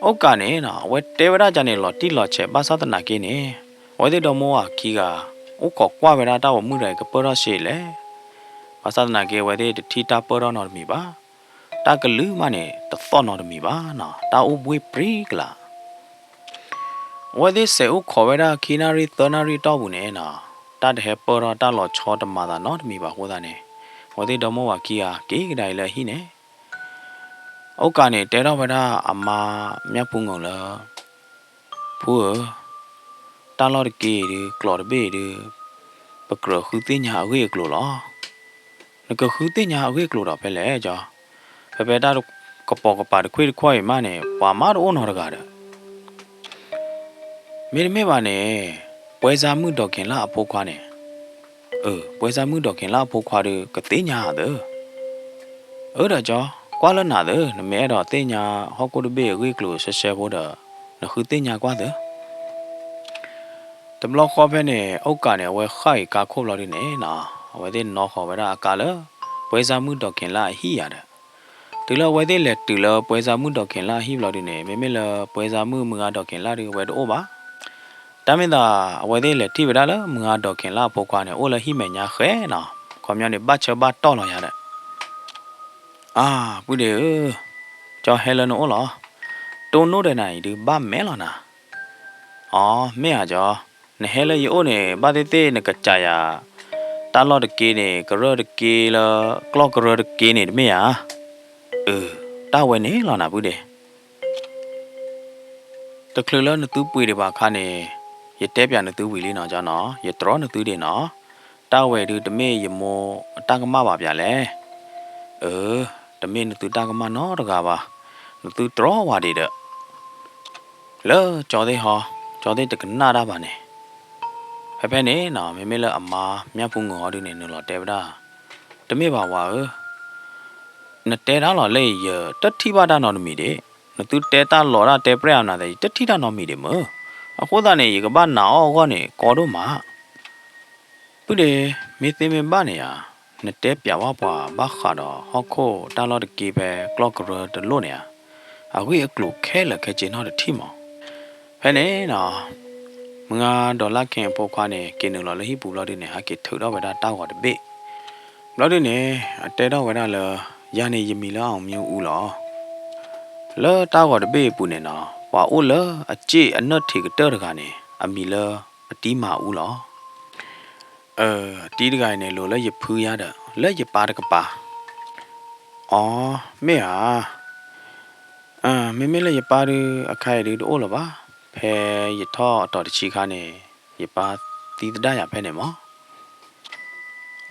အိၣ်ကးန့ၣ်နီၤ အဝဲတဲဝဲဒၣ်ကန့ၣ် လီၤတံၢ်လီၤဆဲး ဘၣ်ဆၣ်သနာ်က့န့ၣ် အဝဲသ့ၣ်ဒီမိၢ်ဝၤခံဂၤ အိၣ်ခိးကွၢ်ဝဲဒၣ်တၢ်ပိာ်မုၣ်တဂၤအံၤ ကပၢၢ်ထီၣ်စ့လဲၣ်. ဘၣ်ဆၣ်သနာ်က့ အဝဲသ့ၣ်တထံၣ်တၢ်ပၢၢ်ထီၣ်နီတမံၤဘၣ်. တၢ်ကလုၢ်မးန့ၣ် တသီၣ်နီတမံၤဘၣ်နီၤ, တၢ်အိၣ်ဘှ့ၣ်ပြံကလး. အဝဲသ့ၣ်စဲးအိၣ်ခိးဝဲဒၣ်ခံနၣ်ရံၣ်သၢနၣ်ရံၣ်တီၢ်ပူၤန့ၣ်နီၤ, တၢ်တဟဲပၢၢ်ထီၣ် တၢ်လီၤဆီတမၤသးနီတမံၤဘၣ်အဃိသတးန့ၣ် အဝဲသ့ၣ်ဒီမိၢ်ဝၤခံဂၤက့ၤကဒါအံၤလၢအဟံၣ်န့ၣ် အိၣ်ကးန့ၣ် တဲထီၣ်ဝဲဒၣ်အမါမၠၣ်ဖူငိၣ်လၢ ဖုဧၢ, တၢ်လီၢ်တက့ၢ်ဒုး ကျိာ်တဘ့ၣ်ဒုး ပကြၢးဃုသ့ၣ်ညါအဂ့ၢ်အကျိၤလီၤ. နကဃုသ့ၣ်ညါအဂ့ၢ်အကျိၤဒီးဖဲလဲၣ်ကၠီ, ဖဲဖဲတၢ်ကပိာ်ကပၤတခွ့ၣ်တခွ့ၣ်အံၤမးန့ၣ် ပှၤမးတအိၣ်နီတဂၤဒီး မ့တမ့ၢ်ဘၣ်န့ၣ် ပွဲစားမှုဒေါ်ခင်လှအဖိခွါန့ၣ်, အၢ ပွဲစားမှုဒေါ်ခင်လှအဖိခွါဒုး ကသ့ၣ်ညါဧါသၢ. အၢ ဒီးကၠီ, ကွၢ်လၢနၤသၢ, နမ့ၢ်အဲၣ်ဒိးသ့ၣ်ညါဟီၣ်ခိၣ်တဘ့ၣ်အဂ့ၢ်အကျိၤရှဲရှဲဖိဒီး နဃုသ့ၣ်ညါကွၢ်သၢ. တဘျီဃီဖဲန့ၣ် အိၣ်ကးန့ၣ် အဝဲဃၣ်က့ၤကါခိၣ်ဘျီဒုန့ၣ်နီၤ, အဝဲသ့ၣ်နီၣ်ဃီၤဝဲဒၣ်အကါလၢ ပွဲစားမှုဒေါ်ခင်လှအဟံၣ်ယၤဒီး တုၤလၢအဝဲသ့ၣ်လဲၤတုၤလၢ ပွဲစားမှုဒေါ်ခင်လှအဟံၣ်ဘျီဒုန့ၣ် မ့မ့ၢ်လၢ ပွဲစားမှု မုၢ်ဂၤဒေါ်ခင်လှဒု အဝဲတအိၣ်ဘၣ်. တၢ်မ့ၢ်သး အဝဲသ့ၣ်လဲၤထံၣ်ဝဲဒၣ်လၢ မုၢ်ဂၤဒေါ်ခင်လှအဖိခွါန့ၣ် အိၣ်လၢဟံၣ်မဲာ်ညါဃဲနီၤ, ခီပညီန့ၣ် ဘၣ်ဆၢဘၣ်တီၢ်လီၤယၤဒီး အၢ ပုၢ်ဒ့ဧၢ, ကၠီဟဲလၢနအိၣ်လီၤ. တိၢ်နီၣ်ဒီးနၤအံၤဒုး ဘၣ်မဲာ်လီၤနၤ. အၢ မ့ၢ်ဧါကၠီ, နဟဲလၢယအိၣ်န့ၣ် ဘၣ်သ့ၣ်သ့ၣ်နကစၢ်ယၤ တၢ်လီၢ်တက့ၢ်န့ၣ် ကရၢၢ်တက့ၢ်လၢ ကျီၢ်ကရၢၢ်တက့ၢ်န့ၣ်တမ့ၢ်ဧါ. အၢ တၢ်ဝဲန့ၣ်လီၤနၤ ပုၢ်ဒ့ တချုးလၢနသုပှ့ၤဒံးဘၣ်အခါန့ၣ် ယတဲပၠးနသုဝံၤလံနီၤကၠီနီၤ, ယတြီနသုဒံးနီၤ. တၢ်ဝဲဒုးတမ့ၢ်ယမိၢ်အတၢ်ကမၣ်ဘၣ်ပၠးလဲၣ်. အၢ တမ့ၢ်နသုတၢ်ကမၣ်နီတဂၤဘၣ်, နသုတြီဝဲဒံးဒီး လၢကၠီသ့ၣ်ဟီ, ကၠီသ့ၣ်တကနၣ်တၢ်ဘၣ်န့ၣ်. ဖဲဖဲန့ၣ်နီၤ မ့မ့ၢ်လၢအမါမၠၣ်ဖူငိၣ်ဟီဒုန့ၣ် နုာ်လီၤတဲဝဲဒၣ် တမ့ၢ်ဘၣ်ဝၤဧၢ, နတဲတၢ်လီၤလၢယတထံၣ်ဘၣ်တၢ်နီတမံၤဒံး, နသုတဲတၢ်လီၤတၢ်တဲပြဲၣ်အနၤသ့ၣ် ယတထံၣ်တၢ်နီတမံၤဒံးမၢ်. အဃိသတးန့ၣ် ယကဘၣ်နာ်အီၣ်အဂီၢ်န့ၣ် ကီဒိၣ်မး. ပုၢ်ဒ့, မ့ၢ်သ့မ့ၢ်ဘၣ်န့ၣ်ဧါ, နတဲပျးဝဲပှၤဘၣ်ဃးဒီးဟီၣ်ခိၣ်တၢ်လီၢ်တက့ဖဲကျီၢ်ကရၢတလိၣ်န့ၣ်ဧါ, အဂ့ၢ်အကျိၤခဲလၢာ်ခဲဆ့နီတထံၣ်မး. ဖဲန့ၣ်နီၤ, မုၢ်ဂၤဒီးလၢ်ခဲအဖိခွါန့ၣ် က့ၤနုာ်လီၤလၢဟံၣ်ပူၤဘျီဒုန့ၣ် ဟဲက့ၤထုးထီၣ်ဝဲဒၣ်တၢ်ဂီၤတဘ့ၣ်. ဘျီဒုန့ၣ် အတဲထီၣ်ဝဲဒၣ်လၢ ယၤန့ၣ်ယမံၤလၢ အောင်မျိုးဦး လီၤ. လၢတၢ်ဂီၤတဘ့ၣ်အပူၤန့ၣ်နီၤ, ပှၤအိၣ်လၢအစ့ၣ်အနၢၣ်ထံးကတၢၢ်တဂၤန့ၣ် အမံၤလၢအတံမၤအူလီၤ. အတံတဂၤအံၤန့ၣ် လိၤလၢယဖုယါဒီး လၢယပၢ်တကပၤ. အီ, မ့ၢ်ဧါ. မ့မ့ၢ်လၢယပၢ်ဒုး အခါအံၤဒုးတအိၣ်လၢၤဘၣ်. ဖဲယထီၣ်အတီၤတဆံခါန့ၣ် ယပၢ်သံသဒၣ်ယၤဖဲန့ၣ်မး.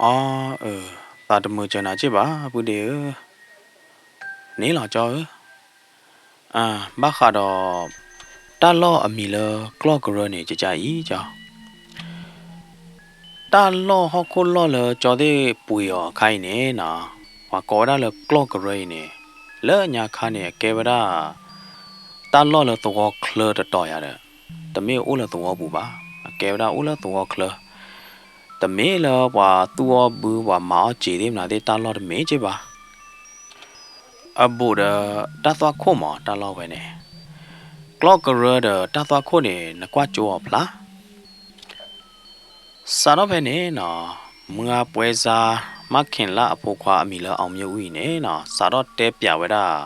အီ, သးတမုာ်စၢၤနၤစ့ၢ်ဘၣ် ပုၢ်ဒ့ဧၢ. န့ၣ်လီၤကၠီဧၢ. ဘၣ်ဃးဒီး တၢ်လီၢ်အမံၤလၢကျီၢ်ကရၢန့ၣ် ကကါအံၤကၠီ တၢ်လီၢ်ဟီၣ်ခိၣ်လီၢ်လၢကၠီသ့ၣ်ပှ့ၤအီၤအခါအံၤန့ၣ်နီၤ, ပှၤကိးဝဲဒၣ်လၢကျီၢ်ကရၢအံၤန့ၣ်, လၢညါခါန့ၣ် အကဲဝဲဒၣ် တၢ်လီၢ်လၢသဝီချၢတတီၤယၤဒီး, တမ့ၢ်အိၣ်လၢသဝီပူၤဘၣ်, အကဲဝဲဒၣ်အိၣ်လၢသဝီချၢ, တမ့ၢ်လၢပှၤသူၣ်အီၣ်ဘု ပှၤမၤအီၣ်စ့ၤသ့ၣ်မနုၤသ့ၣ် တၢ်လီၢ်တမ့ၢ်က့ဘၣ်. အဘူးဒီးတၢ်သွၣ်ခိၣ်မး တၢ်လီၢ်ဝဲန့ၣ်, ကျီၢ်ကရၢဒီးတၢ်သွၣ်ခိၣ်န့ၣ် နကွၢ်ကၠိအီၤဖျါ. စးထီၣ်ဖဲန့ၣ်နီၤ, မုၢ်ဂၤပှဲၤစါ မၢ်ခ့ၣ်လၢ်အဖိခွါအမံၤလၢ အောင်မျိုးဦး အံၤန့ၣ်နီၤ, စးထီၣ်တဲပျးဝဲဒၣ်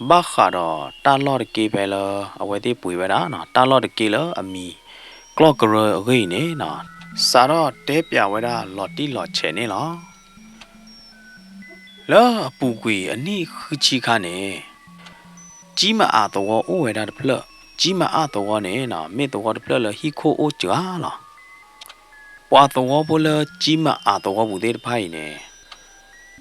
ဘၣ်ဃးဒီးတၢ်လီၢ်တက့ဖဲလၢအဝဲသ့ၣ်ပှ့ၤဝဲဒၣ်နီၤ, တၢ်လီၢ်တက့လၢအမံၤ ကျီၢ်ကရၢအဂ့ၢ်အံၤန့ၣ်နီၤ, စးထီၣ်တဲပျးဝဲဒၣ်လီၤတံၢ်လီၤဆဲးန့ၣ်လီၤ. လၢအပူၤကွံာ်အနံၣ်ဃုဆံခါန့ၣ်, ကၠံမအးသဝီအိၣ်ဝဲဒၣ်တဖျၢၣ်, ကၠံမအးသဝီန့ၣ်နီၤ မ့ၢ်သဝီတဖျၢၣ်လၢဟံၣ်ခိၣ်အိၣ်စှၤလီၤ. ပှၤသဝီဖိလၢကၠံမအးသဝီပူၤသ့ၣ်တဖၣ်အံၤန့ၣ်,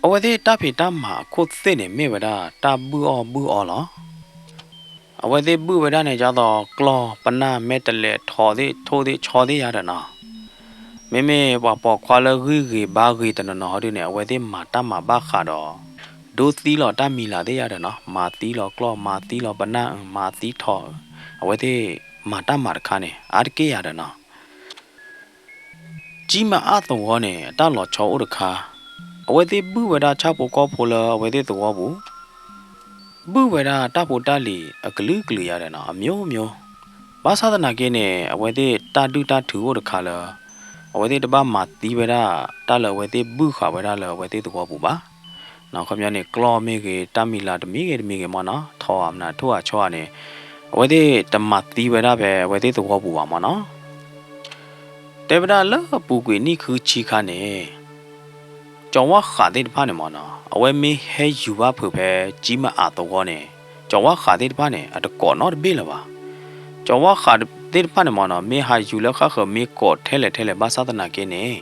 အဝဲသ့ၣ်တၢ်ဖံးတၢ်မၤအခိၣ်သ့ၣ်န့ၣ် မ့ၢ်ဝဲဒၣ်တၢ်ဘုၣ်အီၣ်ဘုၣ်အီလီၤ. အဝဲသ့ၣ်ဘုၣ်ဝဲဒၣ်န့ၣ် ဒ်သိးကျီၢ်ပနၢ်မဲာ်တလဲးထီးသ့ၣ်ထိၣ်သ့ၣ်ဆီသ့ၣ်ယါဒီးနီၤ, မ့မ့ၢ်ပှၤပိာ်ခွါလၢဂံၢ်ဂ့ၤဘါဂ့ၤတနီၤနီၤဟီဒုန့ၣ် အဝဲသ့ၣ်မၤတၢ်မၤဘၣ်ဃးဒီး ဒိသံလီၤတၢ်မံၤလၢ်သ့ၣ်ယါဒီးနီၤ, မၤသံလီၤကျီၢ် မၤသံထီး, အဝဲသ့ၣ်မၤတၢ်မၤတခါန့ၣ် အါတက့ၢ်ယါဒီးနီၤ. ကၠံမအးသဝီန့ၣ် အတၢ်လီၤဆီအိၣ်တခါ, အဝဲသ့ၣ်ဘုၣ်ဝဲဒၣ်ဆၣ်ဖိကီၢ်ဖိလၢအဝဲသ့ၣ်သဝီပူၤ, ဘုၣ်ဝဲဒၣ်တၢ်ဖိတၢ်လံၤအကလုာ်ကလုာ်ယါဒီးနီၤ အမျိုးမျိုး, ဘၣ်ဆၣ်သနာ်က့န့ၣ် အဝဲသ့ၣ်တၢ်ဒုၣ်တၢ်ထုးအိၣ်တခါလၢ အဝဲသ့ၣ်တဘၣ်မၤသံဝဲဒၣ် တၢ်လၢအဝဲသ့ၣ်ဘုၣ်ဃာ်ဝဲဒၣ်လၢအဝဲသ့ၣ်သဝီပူၤဘၣ်. ခီပညီန့ၣ် ကျီၢ်မ့ၢ်ဂ့ၤ တၢ်မံၤလၢ်တမံၤဂ့ၤတမံၤဂ့ၤမ့ၢ်နီၤ ထီးအမနၤထိၣ်အဆီအန့ၣ်, အဝဲသ့ၣ်တမၤသံဝဲဒၣ်ဖဲအဝဲသ့ၣ်သဝီပူၤဘၣ်မ့ၢ်နီၤ. တဲဝဲဒၣ်လၢအပူၤကွံာ်နံၣ်ဃုဆံခါန့ၣ်, ကၠီၤဝါဃးသ့ၣ်တဖၣ်န့ၣ်မ့ၢ်နီၤ အဝဲမ့ၢ်ဟဲယူၤဘၣ်ဖုးဖဲကၠံမအးသဝီန့ၣ်, ကၠီၤဝါဃးသ့ၣ်တဖၣ်န့ၣ် အတကိးနီတဘ့ၣ်လၢၤဘၣ်. ကၠီၤဝါဃးသ့ၣ်တဖၣ်န့ၣ်မ့ၢ်နီၤ မ့ၢ်ဟးယူၤလၢဃၣ်ဃၢၤမ့ၢ်ကိးထဲလဲၣ်ထဲလဲၣ်ဘၣ်ဆၣ်သနာ်က့န့ၣ်,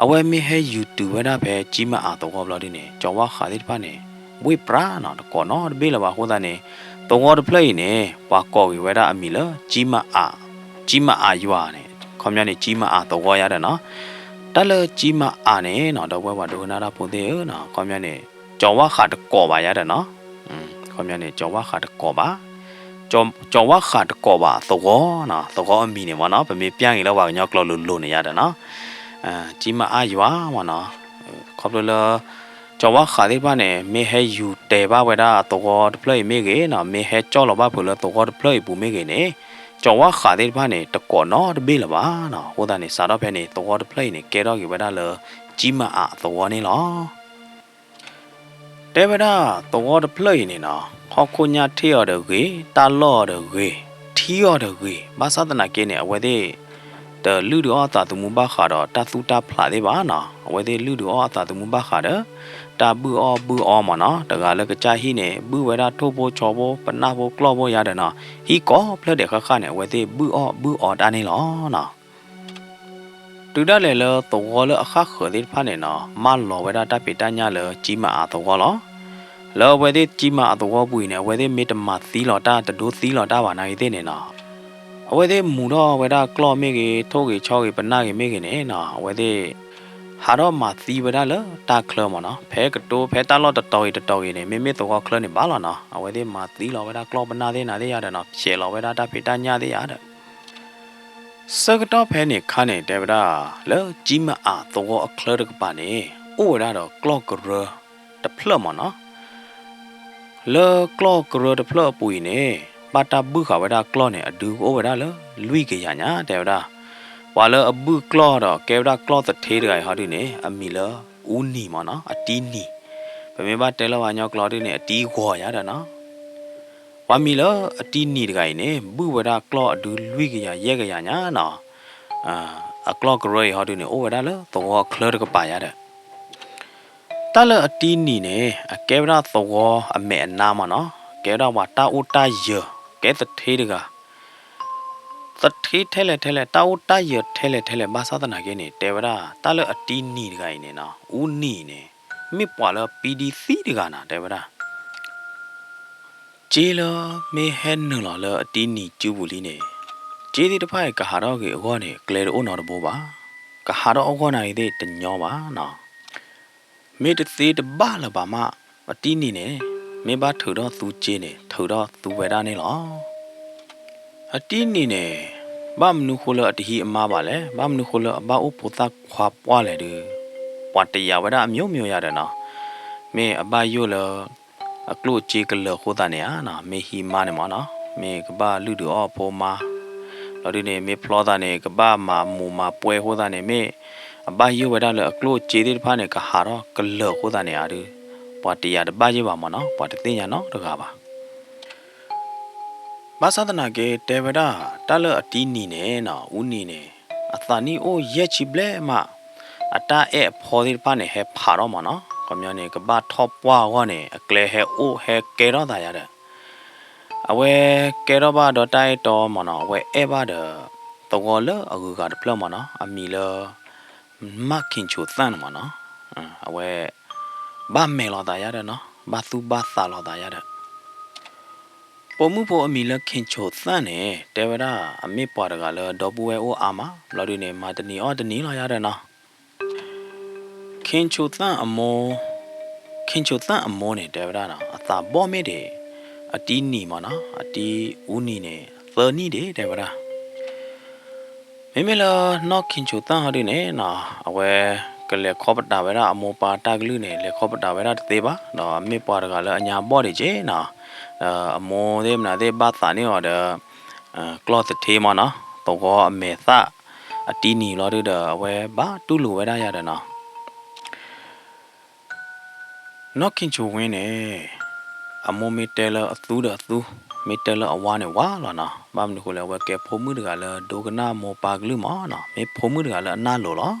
အဝဲမ့ၢ်ဟဲယူၤတုၤဝဲဒၣ်ဖဲကၠံမအးသဝီဘျီဒုန့ၣ် ကၠီၤဝါဃးသ့ၣ်တဖၣ်န့ၣ် ဝ့ၢ်ပြးနီၤ တကိးနီတဘ့ၣ်လၢၤဘၣ်အဃိသတးန့ၣ်, သဝီတဖျၢၣ်အံၤန့ၣ် ပှၤကိးက့ၤဝဲဒၣ်အမံၤလၢ ကၠံမအး, ကၠံမအးယွၤန့ၣ် ခီပညီန့ၣ် ကၠံမအးသဝီယါဒီးနီၤ. တၢ်လၢကၠံမအးန့ၣ်နီၤ ဒီပုၢ်ဝဲၢ်ပှၤဒိကနၣ်တၢ်ဖိသ့ၣ်ဧၢနီၤ ခီပညီန့ၣ် ကၠီၤဝါဃးတကိးဘၣ်ယါဒီးနီၤ. ခီပညီန့ၣ် ကၠီၤဝါဃးတကိးဘၣ် ကၠီၤဝါဃးတကိးဘၣ်သဝီနီၤ သဝီအမံၤန့ၣ်မ့ၢ်နီၤ ပမ့ၢ်ပျၢ်က့ၤလၢပှၤကညီကျိာ်လိၤလိၤန့ၣ်ယါဒီးနီၤ, ကၠံမအးယွၤမ့ၢ်နီၤ, ခီဖျိလၢ ကၠီၤဝါဃးသ့ၣ်တဖၣ်န့ၣ် မ့ၢ်ဟဲယူၤတဲာ်ဘၣ်ဝဲဒၣ်သဝီတဖျၢၣ်အံၤမ့ၢ်ဂ့ၤနီၤ မ့ၢ်ဟဲကၠီၣ်လီၤဘၣ်ဖုးလၢသဝီတဖျၢၣ်အံၤပူၤမ့ၢ်ဂ့ၤန့ၣ်, ကၠီၤဝါဃးသ့ၣ်တဖၣ်န့ၣ် တကိးနီတဘ့ၣ်လၢၤဘၣ်နီၤ. အဃိသတးန့ၣ် စးထီၣ်ဖဲန့ၣ် သဝီတဖျၢၣ်အံၤန့ၣ် ကဲထီၣ်က့ၤဝဲဒၣ်လၢ ကၠံမအးသဝီန့ၣ်လီၤ. တဲဝဲဒၣ်သဝီတဖျၢၣ်အံၤန့ၣ်နီၤ ဟီၣ်ခိၣ်ညါထ့ၣ်အီၤဒီးဂ့ၤ, တၢ်လီၢ်အီၤဒီးဂ့ၤ, ထံအီၤဒီးဂ့ၤ, ဘၣ်ဆၣ်သနာ်က့န့ၣ် အဝဲသ့ၣ် တလုၢ်ဒုးအီၣ်အသးသမူဘၣ်ဃးဒီးတၢ်သူၣ်တၢ်ဖျးသ့ၣ်ဘၣ်နီၤ. အဝဲသ့ၣ်လုၢ်ဒုးအီၣ်အသးသမူဘၣ်ဃးဒီး တၢ်ဘုၣ်အီၣ်ဘုၣ်အီမ့ၢ်နီၤ. တဂၤလၢကစၢ်ဟံၣ်န့ၣ် ဘုၣ်ဝဲဒၣ်ထိၣ်ဖိဆီဖိ ပနၢ်ဖိကျီၢ်ဖိယါဒီးနီၤ. ဟံၣ်ကိးဖျၢၣ်ဒဲးဃၣ်ဃၣ်န့ၣ် အဝဲသ့ၣ်ဘုၣ်အီၣ်ဘုၣ်အီတၢ်န့ၣ်လီၤနီၤ. တုၤဒၣ်လဲာ်လၢသဝီလၢအဃၣ်ဃၢၤသ့ၣ်တဖၣ်န့ၣ်နီၤ မၢလီၤဝဲဒၣ်တၢ်ဖံးတၢ်ညၣ်လၢကၠံမအးသဝီလီၤ. လၢအဝဲသ့ၣ်ကၠံမအးသဝီပူၤအံၤန့ၣ် အဝဲသ့ၣ်မ့ၢ်တမၤသံလီၤတၢ် တဒိသံလီၤတၢ်ဘၣ်နာ်ဂ့ၤသ့ၣ်န့ၣ်နီၤ အဝဲသ့ၣ်မူၤထီၣ်ဝဲဒၣ်ကျီၢ်မ့ၢ်ဂ့ၤ ထိၣ်ဂ့ၤဆီဂ့ၤ ပနၢ်ဂ့ၤမ့ၢ်ဂ့ၤန့ၣ်နီၤ အဝဲသ့ၣ် ဟးထီၣ်မၤသံဝဲဒၣ်လၢတၢ်ချၢမ့ၢ်နီၤ, ဖဲကတိၤ ဖဲတၢ်လီၢ်တတီၤဂ့ၤတတီၤဂ့ၤန့ၣ် မ့မ့ၢ်သဝီချၢန့ၣ်ဘၣ်လီၤနီၤ, အဝဲသ့ၣ်မၤသံလီၤဝဲဒၣ်ကျီၢ်ပနၢ်သ့ၣ်နၤသ့ၣ်ယါဒီးနီၤ, ဖျဲးလီၤဝဲဒၣ်တၢ်ဖံးတၢ်ညၣ်သ့ၣ်ယါဒီး ဆၢကတီၢ်ဖဲန့ၣ်ခါန့ၣ် တဲဝဲဒၣ် လၢကၠံမအးသဝီအချၢတကပၤန့ၣ် အိၣ်ဝဲဒၣ်ဒီးကျီၢ်ကရၢတဖျၢၣ်မ့ၢ်နီၤ. လၢကျီၢ်ကရၢတဖျၢၣ်အပူၤအံၤန့ၣ် ဘၣ်တၢ်ဘုၣ်ဃာ်ဝဲဒၣ်ကျီၢ်န့ၣ် အဒုကအိၣ်ဝဲဒၣ်လၢလွံၢ်ကယၤညါ တဲဝဲဒၣ်. ပှၤလၢအဘုၣ်ကျီၢ်ဒီးကဲဝဲဒၣ်ကျီၢ်သထ့တဂၤအံၤဟီဒုန့ၣ် အမံၤလၢအူနံၤမ့ၢ်နီၤ, အတံနံၤ, ပမ့ၢ်ဘၣ်တဲလၢပှၤကညီကျိာ်ဒုန့ၣ် အတံဂီၤယါဒီးနီၤ. ပှၤမံၤလၢအတံနံၤတဂၤအံၤန့ၣ် ဘုၣ်ဝဲဒၣ်ကျီၢ်အဒုလွံၢ်ကယၤယဲၢ်ကယၤညါနီၤ. အကျီၢ်ကရၢအံၤဟီဒုန့ၣ် အိၣ်ဝဲဒၣ်လၢသဝီအချၢတကပၤယါဒီး တၢ်လၢအတံနံၤန့ၣ် အကဲဝဲဒၣ်သဝီအမဲာ်အနါမ့ၢ်နီၤ, ကဲဝဲဒၣ်ပှၤတၢ်အိၣ်တၢ်ယၢၤ ကဲသထ့တဂၤ, သထ့ထဲလဲၣ်ထဲလဲၣ် တၢ်အိၣ်တၢ်ယၢၤထဲလဲၣ်ထဲလဲၣ် ဘၣ်ဆၣ်သနာ်က့န့ၣ် တဲဝဲဒၣ် တၢ်လၢအတံနံၤတဂၤအံၤန့ၣ်နီၤ အူနံၤန့ၣ် မ့ၢ်ပှၤလၢပံဒံသံတဂၤနီၤ တဲဝဲဒၣ်. စ့လၢမ့ၢ်ဟဲနုာ်လီၤလၢအတံနံၤစုပူၤလံန့ၣ် စ့သ့ၣ်တဖၣ်အံၤကဟးထီၣ်ဂ့ၤအဂီၢ်န့ၣ် ကျဲတအိၣ်နီတဘိဘၣ်, ကဟးထီၣ်အဂီၢ်နၤအံၤသ့ၣ်တညီဘၣ်နီၤ. မ့ၢ်တသ့တဘၣ်လၢၤဘၣ်မး, အတံနံၤန့ၣ် မ့ၢ်ဘၣ်ထုးထီၣ်သူစ့န့ၣ် ထုးထီၣ်သူဝဲဒၣ်န့ၣ်လီၤ. အတံနံၤန့ၣ် ဘၣ်မနုၤဃိလၢအတဟံးအမါဘၣ်လဲၣ်, ဘၣ်မနုၤဃိလၢအဘၣ်အိၣ်ဖိသၣ်ခွါပှၢ်လဲၣ်ဒီး ပှၤတယာ်ဝဲဒၣ်အမျိုးမျိုးယါဒီးနီၤ, မ့ၢ်အဘၣ်ယိၣ်လၢ အကျိၣ်အစ့ကလၢာ်အဃိသတးန့ၣ်ဧါနီၤ, မ့ၢ်ဟံးမါန့ၣ်မ့ၢ်နီၤ, မ့ၢ်ကဘၣ်လုၢ်ဒုးအီၣ်အဖိမါ, လီၤဒုန့ၣ် မ့ၢ်ဖျီသးန့ၣ် ကဘၣ်မၤမူးမၤပွဲအဃိသတးန့ၣ် မ့ၢ်အဘၣ်ယိၣ်ဝဲဒၣ်လၢအကျိၣ်အစ့သ့ၣ်တဖၣ်န့ၣ် ကဟးထီၣ်ကလၢာ်အဃိသတးန့ၣ်ဧါဒုး, ပှၤတယာ်တဘၣ်ယဲၢ်ဘၣ်မ့ၢ်နီၤ, ပှၤတသ့ၣ်ညါနီတဂၤဘၣ်. ဘၣ်ဆၣ်သနာ်က့တဲဝဲဒၣ် တၢ်လၢအတံနံၤန့ၣ်နီၤ အူနံၤန့ၣ် အသးနံၣ်အိၣ်ယဲၢ်ဆံဘျဲၣ်မး, အတၢ်အဲၣ်အဖီသ့ၣ်တဖၣ်န့ၣ် ဟဲဖးထီၣ်မ့ၢ်နီၤ, ခီပညီန့ၣ် ကဘၣ်ထီၣ်ပှၢ်အဂီၢ်န့ၣ် အကျဲဟဲအိၣ်ဟဲကဲထီၣ်သးယါဒီး အဝဲကဲထီၣ်ဘၣ်ဒီးတၢ်အဲၣ်တီမ့ၢ်နီၤ, အဝဲအဲၣ်ဘၣ်ဒီး သဝီလၢအဂုၤအဂၤတဖျၢၣ်မ့ၢ်နီၤ, အမံၤလၢ မၢ်ခ့ၣ်ဆိၣ်သၣ်န့ၣ်မ့ၢ်နီၤ, အဝဲ ဘၣ်မဲာ်လီၤသးယါဒီးနီၤ, ဘၣ်သူၣ်ဘၣ်သးလီၤသးယါဒီး ပိာ်မုၣ်ဖိအမံၤလၢခ့ၣ်ဆိၣ်သၣ်န့ၣ် တဲဝဲဒၣ် အမ့ၢ်ပှၤတဂၤလၢဒီပုၢ်ဝဲၢ်အိၣ်အါမး, ဘျီဒုန့ၣ် မၤတနံၤအီၣ်တနံၤလီၤယါဒီးနီၤ. ခ့ၣ်ဆိၣ်သၣ်အမိၢ်, ခ့ၣ်ဆိၣ်သၣ်အမိၢ်န့ၣ် တဲဝဲဒၣ်နီၤ, အသးဘီၣ်မ့ၢ်ဒံး အတံနံၤမ့ၢ်နီၤ, အတံအူနံၤန့ၣ် သၢနံၣ်ဒံး တဲဝဲဒၣ်. မ့မ့ၢ်လၢနီၢ်ခ့ၣ်ဆိၣ်သၣ်ဟီဒုန့ၣ်နီၤ, အဝဲကလဲၤခီပတာ်ဝဲဒၣ်အမိၢ်ပၢ်တၢ်ကလုၢ်န့ၣ် လဲၤခီပတာ်ဝဲဒၣ်တသ့ဘၣ်, ဒီးအမ့ၢ်ပှၤတဂၤလၢအညါဘီၣ်ဒံးက့နီၤ, ဒီးအမိၢ်သ့ၣ်မနုၤသ့ၣ်ဘၣ်သးန့ၢ်အီၤဒီး ကျီၢ်သထ့မ့ၢ်နီၤ, သဝီအမဲာ်သၣ် အတံနံၤလီၤဒုဒီး အဝဲဘၣ်တူၢ်လိာ်ဝဲဒၣ်ယၤဒီးနီၤ. နီၢ်ခ့ၣ်ဆိၣ်ဝ့န့ၣ် အမိၢ်မ့ၢ်တဲလၢအသူဒီးအသူ, မ့ၢ်တဲလၢအဝါန့ၣ်ဝါလီၤနီၤ. ဘၣ်မနုၤဃိလဲၣ် အဝဲကဲဖိမုၣ်တဂၤလၢဒိကနၣ်မိၢ်ပၢ်ကလုၢ်မ့ၢ်နီၤ, မ့ၢ်ဖိမုၣ်တဂၤလၢအနၢ်လိၤလီၤ.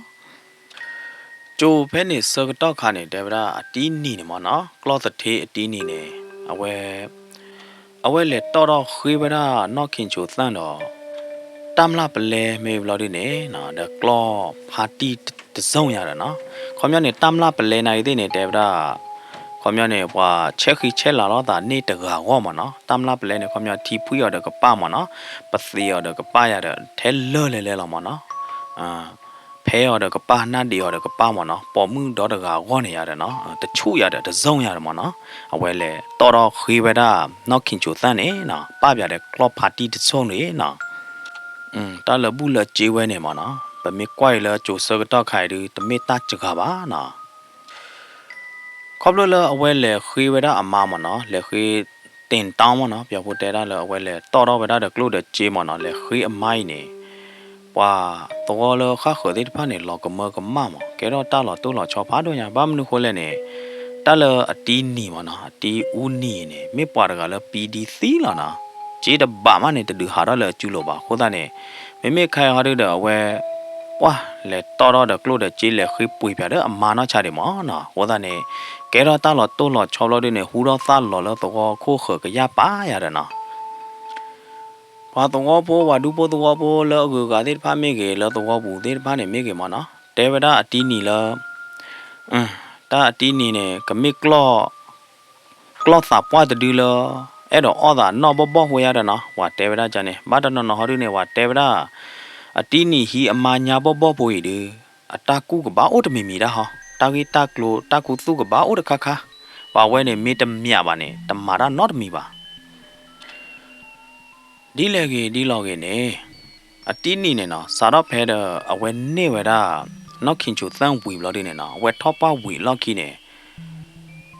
ကၠိဖဲန့ၣ်ဆၢကတီၢ်ခါန့ၣ် တဲဝဲဒၣ်အတံနံၤန့ၣ်မ့ၢ်နီၤ, ကျီၢ်သထ့အတံနံၤန့ၣ် အဝဲ အဝဲလဲၤတီၣ်ထီၣ်ဃ့ဝဲဒၣ်နီၢ်ခ့ၣ်ဆိၣ်သၣ်ဒီး တၢ်မျၢ်ပလဲမ့ၢ်ဘျီဒုန့ၣ်နီၤ, ဒီးကျီၢ်ဖါတံၢ်တစုံယါဒီးနီၤ. ခီပညီန့ၣ် တၢ်မျၢ်ပလဲနၤအံၤသ့ၣ်န့ၣ် တဲဝဲဒၣ် ခီပညီန့ၣ် ပှၤဆဲးဃံဆဲးလၤလိာ်သးန့ၢ်တဂၤဂီၢ်မ့ၢ်နီၤ. တၢ်မျၢ်ပလဲန့ၣ် ခီပညီထံဖှံအီၤဒီးကပၣ်မ့ၢ်နီၤ, ပသ့အီၤဒီးကပၣ်ယၤဒီး ထဲလၢာ်လဲၤလဲၤလီၤမ့ၢ်နီၤ. ဖဲအီၤဒီးကပၣ် နၢ်ဒံးအီၤဒီးကပၣ်မ့ၢ်နီၤ, ပိာ်မုၣ်ဒီတဂၤအဂီၢ်န့ၣ်ယါဒီးနီၤ, တဆူၣ်ယါဒီးတစုံယါဒီးမ့ၢ်နီၤ, အဝဲလဲၤတီၣ်ထီၣ်ဃ့ဝဲဒၣ် နီၢ်ခ့ၣ်ဆိၣ်သၣ်န့ၣ်နီၤ, ပၣ်ပၠးဒီးကျီၢ်ဖါတံၢ်တစုံန့ၣ်နီၤ. တၢ်လၢဘူၣ်လၢစ့ဝဲန့ၣ်မ့ၢ်နီၤ, ပမ့ၢ်ကွၢ်အံၤလၢကၠိဆၢကတီၢ်ခါအံၤဒု တမ့ၢ်တၢ်စှၤဘၣ်နီၤ. ခီဖျိလၢအဝဲလဲၤဃ့ဝဲဒၣ်အမါမ့ၢ်နီၤ, လဲၤဃ့ တ့ၢ်တီမ့ၢ်နီၤ, ပယီၤဖိတဲဒၣ်လၢအဝဲလဲၤတီၣ်ထီၣ်ဝဲဒၣ်ဒီးကျိၣ်ဒီးစ့မ့ၢ်နီၤ, လဲၤဃ့အမါအံၤန့ၣ်, ပှၤသဝီလၢဃၣ်ဃၢၤသ့ၣ်တဖၣ်န့ၣ် လီၤကမၢကမၣ်မ့ၢ်, ကဲထီၣ်တၢ်လီၤတိၢ်လီၤဆီဖးဒိၣ်ညါ, ဘၣ်မနုၤဃိလဲၣ်န့ၣ်, တၢ်လၢအတံနံၤမ့ၢ်နီၤ, အတံအူနံၤန့ၣ် မ့ၢ်ပှၤတဂၤလၢပံဒံသံလီၤနီၤ, စ့တဘးမးန့ၣ် တဒုးဟးထီၣ်လၢအစုလိၤဘၣ်, အဃိသတးန့ၣ်, မ့မ့ၢ်ခါအံၤဟီဒုဒီး အဝဲ ပှၢ်လဲၤတီၣ်ထီၣ်ဒီးကျိၣ်ဒီးစ့ လဲၤဃ့ပှ့ၤပၠးဒီးအမါနီၢ်ဆါဒံးမ့ၢ်နီၤ, အဃိသတးန့ၣ်, ကဲထီၣ်တၢ်လီၤတိၢ်လီၤဆီဘျီဒုန့ၣ် ဟူထီၣ်သၣ်လီၤလၢသဝီခိၣ်ဃၢၤကယၢ်ပာ်ယၤဒီးနီၤ, ပှၤသဝီဖိ ပှၤဒူဖိသဝီဖိလၢအဂုၤအဂၤသ့ၣ်တဖၣ်မ့ၢ်ဂ့ၤ လၢသဝီပူၤသ့ၣ်တဖၣ်န့ၣ်မ့ၢ်ဂ့ၤမ့ၢ်နီၤ, တဲဝဲဒၣ်အတံနံၤလၢ တၢ်အတံနံၤန့ၣ် ကမ့ၢ်ကျီၢ် ကျီၢ်သးပှၢ်တဒုလၢ အဲၣ်ဒိးအီၣ်သးနီၢ်ဘီၣ်ဘီၣ်ဖိယါဒီးနီၤ, ပှၤတဲဝဲဒၣ်န့ၣ်, ဘၣ်တနီၤနီၤဟီဒုန့ၣ် ပှၤတဲဝဲဒၣ် အတံနံၤဟံးအမါညါဘီၣ်ဘီၣ်ဖိအံၤဒု အတၢ်ကူၣ်ကဘၣ်အိၣ်တမံၤမံၤတၢ်ဟီ, တၢ်ဂ့ၢ်တၢ်ကျိၤတၢ်ခူသူၣ်ကဘၣ်အိၣ်တခါခါ, ပှၤဝဲန့ၣ်မ့ၢ်တမၠးဘၣ်န့ၣ် တမၤတၢ်နီတမံၤဘၣ်. ဒ်လဲၣ်ဂ့ၤဒ်လဲၣ်ဂ့ၤန့ၣ်, အတံနံၤန့ၣ်နီၤ စးထီၣ်ဖဲဒီးအဝဲန့ၢ်ဝဲဒၣ် နီၢ်ခ့ၣ်ဆိၣ်သၣ်ဝံၤဘျီဒုန့ၣ်နီၤ အဝဲထီၣ်ပှၢ်ဝံၤအလီၢ်ခံန့ၣ်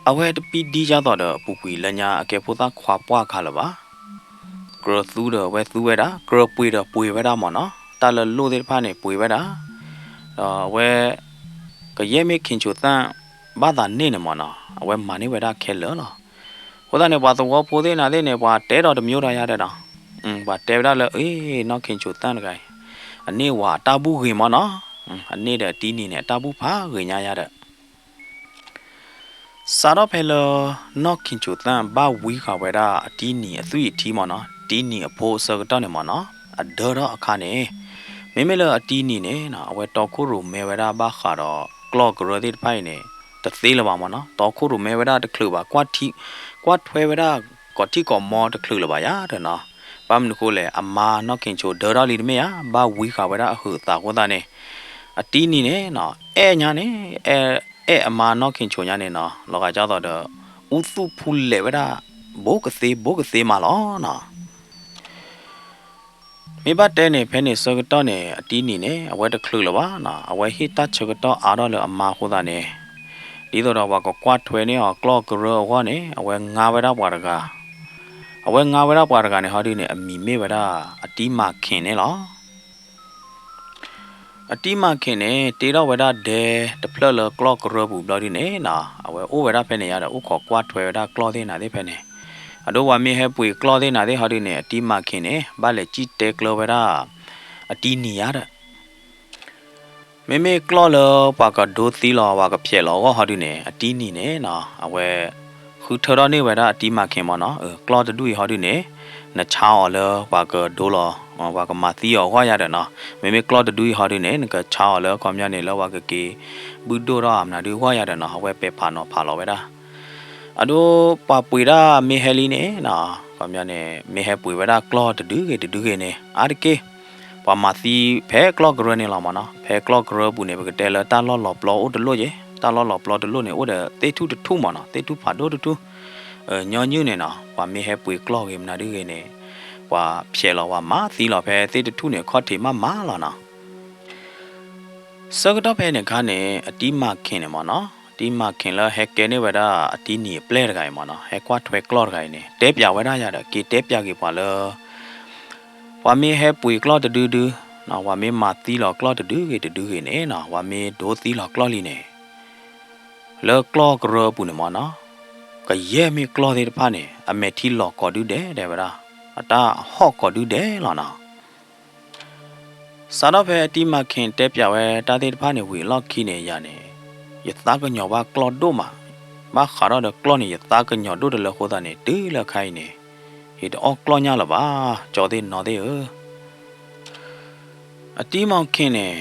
အဝဲတပံဒံကၢ်သိးဒီးအပူၤကွံာ်လၢညါအကဲဖိသၣ်ခွါပှၢ်အခါလၢၤဘၣ်. ကြၢးသူဒီးအဝဲသူဝဲဒၣ်, ကြၢးပှ့ၤဒီးပှ့ၤဝဲဒၣ်မ့ၢ်နီၤ, တၢ်လၢလိၣ်သ့ၣ်တဖၣ်န့ၣ်ပှ့ၤဝဲဒၣ်, ဒီးအဝဲ ကယဲၢ်မ့ၢ်ခ့ၣ်ဆိၣ်သၣ်ဘၣ်သးန့ၢ်န့ၣ်မ့ၢ်နီၤ အဝဲမၤန့ၢ်ဝဲဒၣ်ခဲလၢာ်လီၤ. အဃိသတးန့ၣ် ပှၤသဝီဖိသ့ၣ်နၤသ့ၣ်န့ၣ် ပှၤတဲဒီးတမံၤတၢ်ယါဒီးနီၤ, ပှၤတဲဝဲဒၣ်လၢ အ့ နီၢ်ခ့ၣ်ဆိၣ်သၣ်တဂၤအံၤ အန့ၢ်ဝဲအတၢ်ဘူၣ်ဂ့ၤမ့ၢ်နီၤ, အန့ၢ်ဒီးအတံနံၤန့ၣ် အတၢ်ဘူၣ်ဖးဂ့ၤညါယါဒီး စးထီၣ်ဖဲလၢ နီၢ်ခ့ၣ်ဆိၣ်သၣ်ဘၣ်ဝံဃာ်ဝဲဒၣ်အတံနံၤအသွံၣ်အထံမ့ၢ်နီၤ, တံနံၤအဖိအဆၢကတီၢ်န့ၣ်မ့ၢ်နီၤ, အဒၢထီၣ်အခါန့ၣ်, မ့မ့ၢ်လၢအတံနံၤန့ၣ်နီၤ အဝဲတီခိၣ်ရိၣ်မဲဝဲဒၣ်ဘၣ်ဃးဒီးကျီၢ်ကရၢသ့ၣ်တဖၣ်အံၤန့ၣ် တသ့လၢၤဘၣ်မ့ၢ်နီၤ, တီခိၣ်ရိၣ်မဲဝဲဒၣ်တချုးဘၣ်, ကွၢ်ထံ, ကွၢ်ထွဲဝဲဒၣ်ကိးထံကိးမီတချုးလၢၤဘၣ်ယါဒီးနီၤ, ဘၣ်မနုၤဃိလဲၣ် အမါနီၢ်ခ့ၣ်ဆိၣ်ဒၢထီၣ်လံတမ့ၢ်ဧါ, ဘၣ်ဝံဃာ်ဝဲဒၣ်အဟုးအသးအဃိသတးန့ၣ်, အတံနံၤန့ၣ်နီၤ အဲၣ်ညါန့ၣ် အဲၣ်အမါနီၢ်ခ့ၣ်ဆိၣ်ညါန့ၣ်နီၤ လီၤဂာ်ဒ်သိးဒီး အူသူၣ်ဖူလဲၣ်ဝဲဒၣ် ဘိကသ့ဘိကသ့မးလီၤနီၤ. မ့ၢ်ဘၣ်တဲန့ၣ် ဖဲန့ၣ်ဆၢကတီၢ်န့ၣ် အတံနံၤန့ၣ် အဝဲတချုးလၢၤဘၣ်နီၤ, အဝဲဟ့ၣ်တၢ်ဆၢကတီၢ်အါထီၣ်လၢအမါအဃိသတးန့ၣ်, ဒ်သိးဒီးပှၤကကွၢ်ထွဲန့ၢ်အီၤကျီၢ်ကရၢအဂီၢ်န့ၣ် အဝဲငါဝဲဒၣ်ပှၤတဂၤ, အဝဲငါဝဲဒၣ်ပှၤတဂၤန့ၣ် ဟီဒုန့ၣ် အမံၤမ့ၢ်ဝဲဒၣ် အတံမၤခ့ၣ်န့ၣ်လီၤ. အတံမၤခ့ၣ်န့ၣ် တ့ထီၣ်ဝဲဒၣ်ဒဲတဖျၢၣ်လၢကျီၢ်ကရၢပူၤဘျီဒုန့ၣ်နီၤ အဝဲအိၣ်ဝဲဒၣ်ဖဲန့ၣ်ယါဒီး အိၣ်ခိးကွၢ်ထွဲဝဲဒၣ်ကျီၢ်သ့ၣ်နၤသ့ၣ်ဖဲန့ၣ်, အဒိပှၤမ့ၢ်ဟဲပှ့ၤကျီၢ်သ့ၣ်နၤသ့ၣ်ဟီဒုန့ၣ် အတံမၤခ့ၣ်န့ၣ် ဘၣ်လဲၤစံၣ်တဲကျၢၤဝဲဒၣ် အတံနံၤယါဒီး မ့မ့ၢ်ကျီၢ်လၢပှၤကဒိသံလီၤ ပှၤကဖျဲးလီၤအဂီၢ်ဟီဒုန့ၣ် အတံနံၤန့ၣ်နီၤ အဝဲ ဃုထၢထီၣ်န့ၢ်ဝဲဒၣ်အတံမၤခ့ၣ်မ့ၢ်နီၤ, ကျီၢ်တဒူၣ်အံၤဟီဒုန့ၣ် နဆါအီၤလၢပှၤကဒိလီၤ, ပှၤကမၤသံအီၤအဂီၢ်ယါဒီးနီၤ, မ့မ့ၢ်ကျီၢ်တဒူၣ်အံၤဟီဒုန့ၣ် နကဆါအီၤလၢအခီပညီန့ၣ် လၢပှၤကက့ၤဘုၣ်ဒိၣ်ထီၣ်အမနုၤဒုအဂီၢ်ယါဒီးနီၤ အဝဲပဲာ်ဖးနီၤဖးလီၤဝဲဒၣ် အဒိ ပှၤပှ့ၤဒၣ်မ့ၢ်ဟဲလံန့ၣ်နီၤ ခီပညီန့ၣ် မ့ၢ်ဟဲပှ့ၤဝဲဒၣ်ကျီၢ်တဒုဂ့ၤတဒုဂ့ၤန့ၣ် အါတက့ၢ် ပှၤမၤသံဖဲကျီၢ်ကရၢန့ၣ်လီၤမ့ၢ်နီၤ, ဖဲကျီၢ်ကရၢပူၤန့ၣ် ပကတဲလၢတၢ်လီၢ်လီၤပျီအိၣ်တလိၣ်က့ၤ, တၢ်လီၢ်လီၤပျီတလိၣ်န့ၣ် အိၣ်ဒီးသ့ၣ်ထူၣ်တထူၣ်မ့ၢ်နီၤ, သ့ၣ်ထူၣ်ဖးဒိၣ်တထူၣ်, ညီနုၢ်န့ၣ်နီၤ ပှၤမ့ၢ်ဟဲပှ့ၤကျီၢ်ဂ့ၤမနုၤဒုဂ့ၤန့ၣ် ပှၤဖျဲးလီၤပှၤမၤသံလီၤဖဲသ့ၣ်တထူၣ်န့ၣ် အခီၣ်ထံးမးမးလီၤနီၤ. ဆၢကတီၢ်ဖဲန့ၣ်အခါန့ၣ် အတံမၤခ့ၣ်န့ၣ်မ့ၢ်နီၤ, အတံမၤခ့ၣ်လၢဟဲကဲန့ၢ်ဝဲဒၣ်အတံနံၤအပျဲၢ်တဂၤအံၤမ့ၢ်နီၤ, ဟဲကွၢ်ထွဲကျီၢ်တဂၤအံၤန့ၣ် တဲပျးဝဲဒၣ်ယၤဒီး က့ၤတဲပျးက့ၤပှၤလၢ ပှၤမ့ၢ်ဟဲပှ့ၤကျီၢ်တဒုဒု, ပှၤမ့ၢ်မၤသံလီၤကျီၢ်တဒုဂ့ၤတဒုဂ့ၤန့ၣ်နီၤ, ပှၤမ့ၢ်ဒိသံလီၤကျီၢ်လံန့ၣ် လၢကျီၢ်ကရၢအပူၤန့ၣ်မ့ၢ်နီၤ, ကယဲၢ်မ့ၢ်ကျီၢ်သ့ၣ်တဖၣ်န့ၣ် အမဲာ်ထံလီၤကိးဒုဒဲးဒဲးဝဲဒၣ်, အတၢ်ဟီၣ်ကိးဒုဒဲးလီၤနီၤ. စးထီၣ်ဖဲအတံမၤခ့ၣ်တဲပျးဝဲတၢ်သ့ၣ်တဖၣ်န့ၣ်ဝံၤအလီၢ်ခံန့ၣ်ယၤန့ၣ်, ယသးကညီၤဘၣ်ကျီၢ်ဒိၣ်မး, ဘၣ်ဃးထီၣ်ဒီးကျီၢ်န့ၣ် ယသးကညီၤဒိၣ်တလၢအဃိသတးန့ၣ် တုၤလၢခဲအံၤန့ၣ် ယတအီၣ်ကျီၢ်ညၣ်လၢၤဘၣ်, ကၠီသ့ၣ်နီၤသ့ၣ်ဧၢ အတံမၤခ့ၣ်န့ၣ်,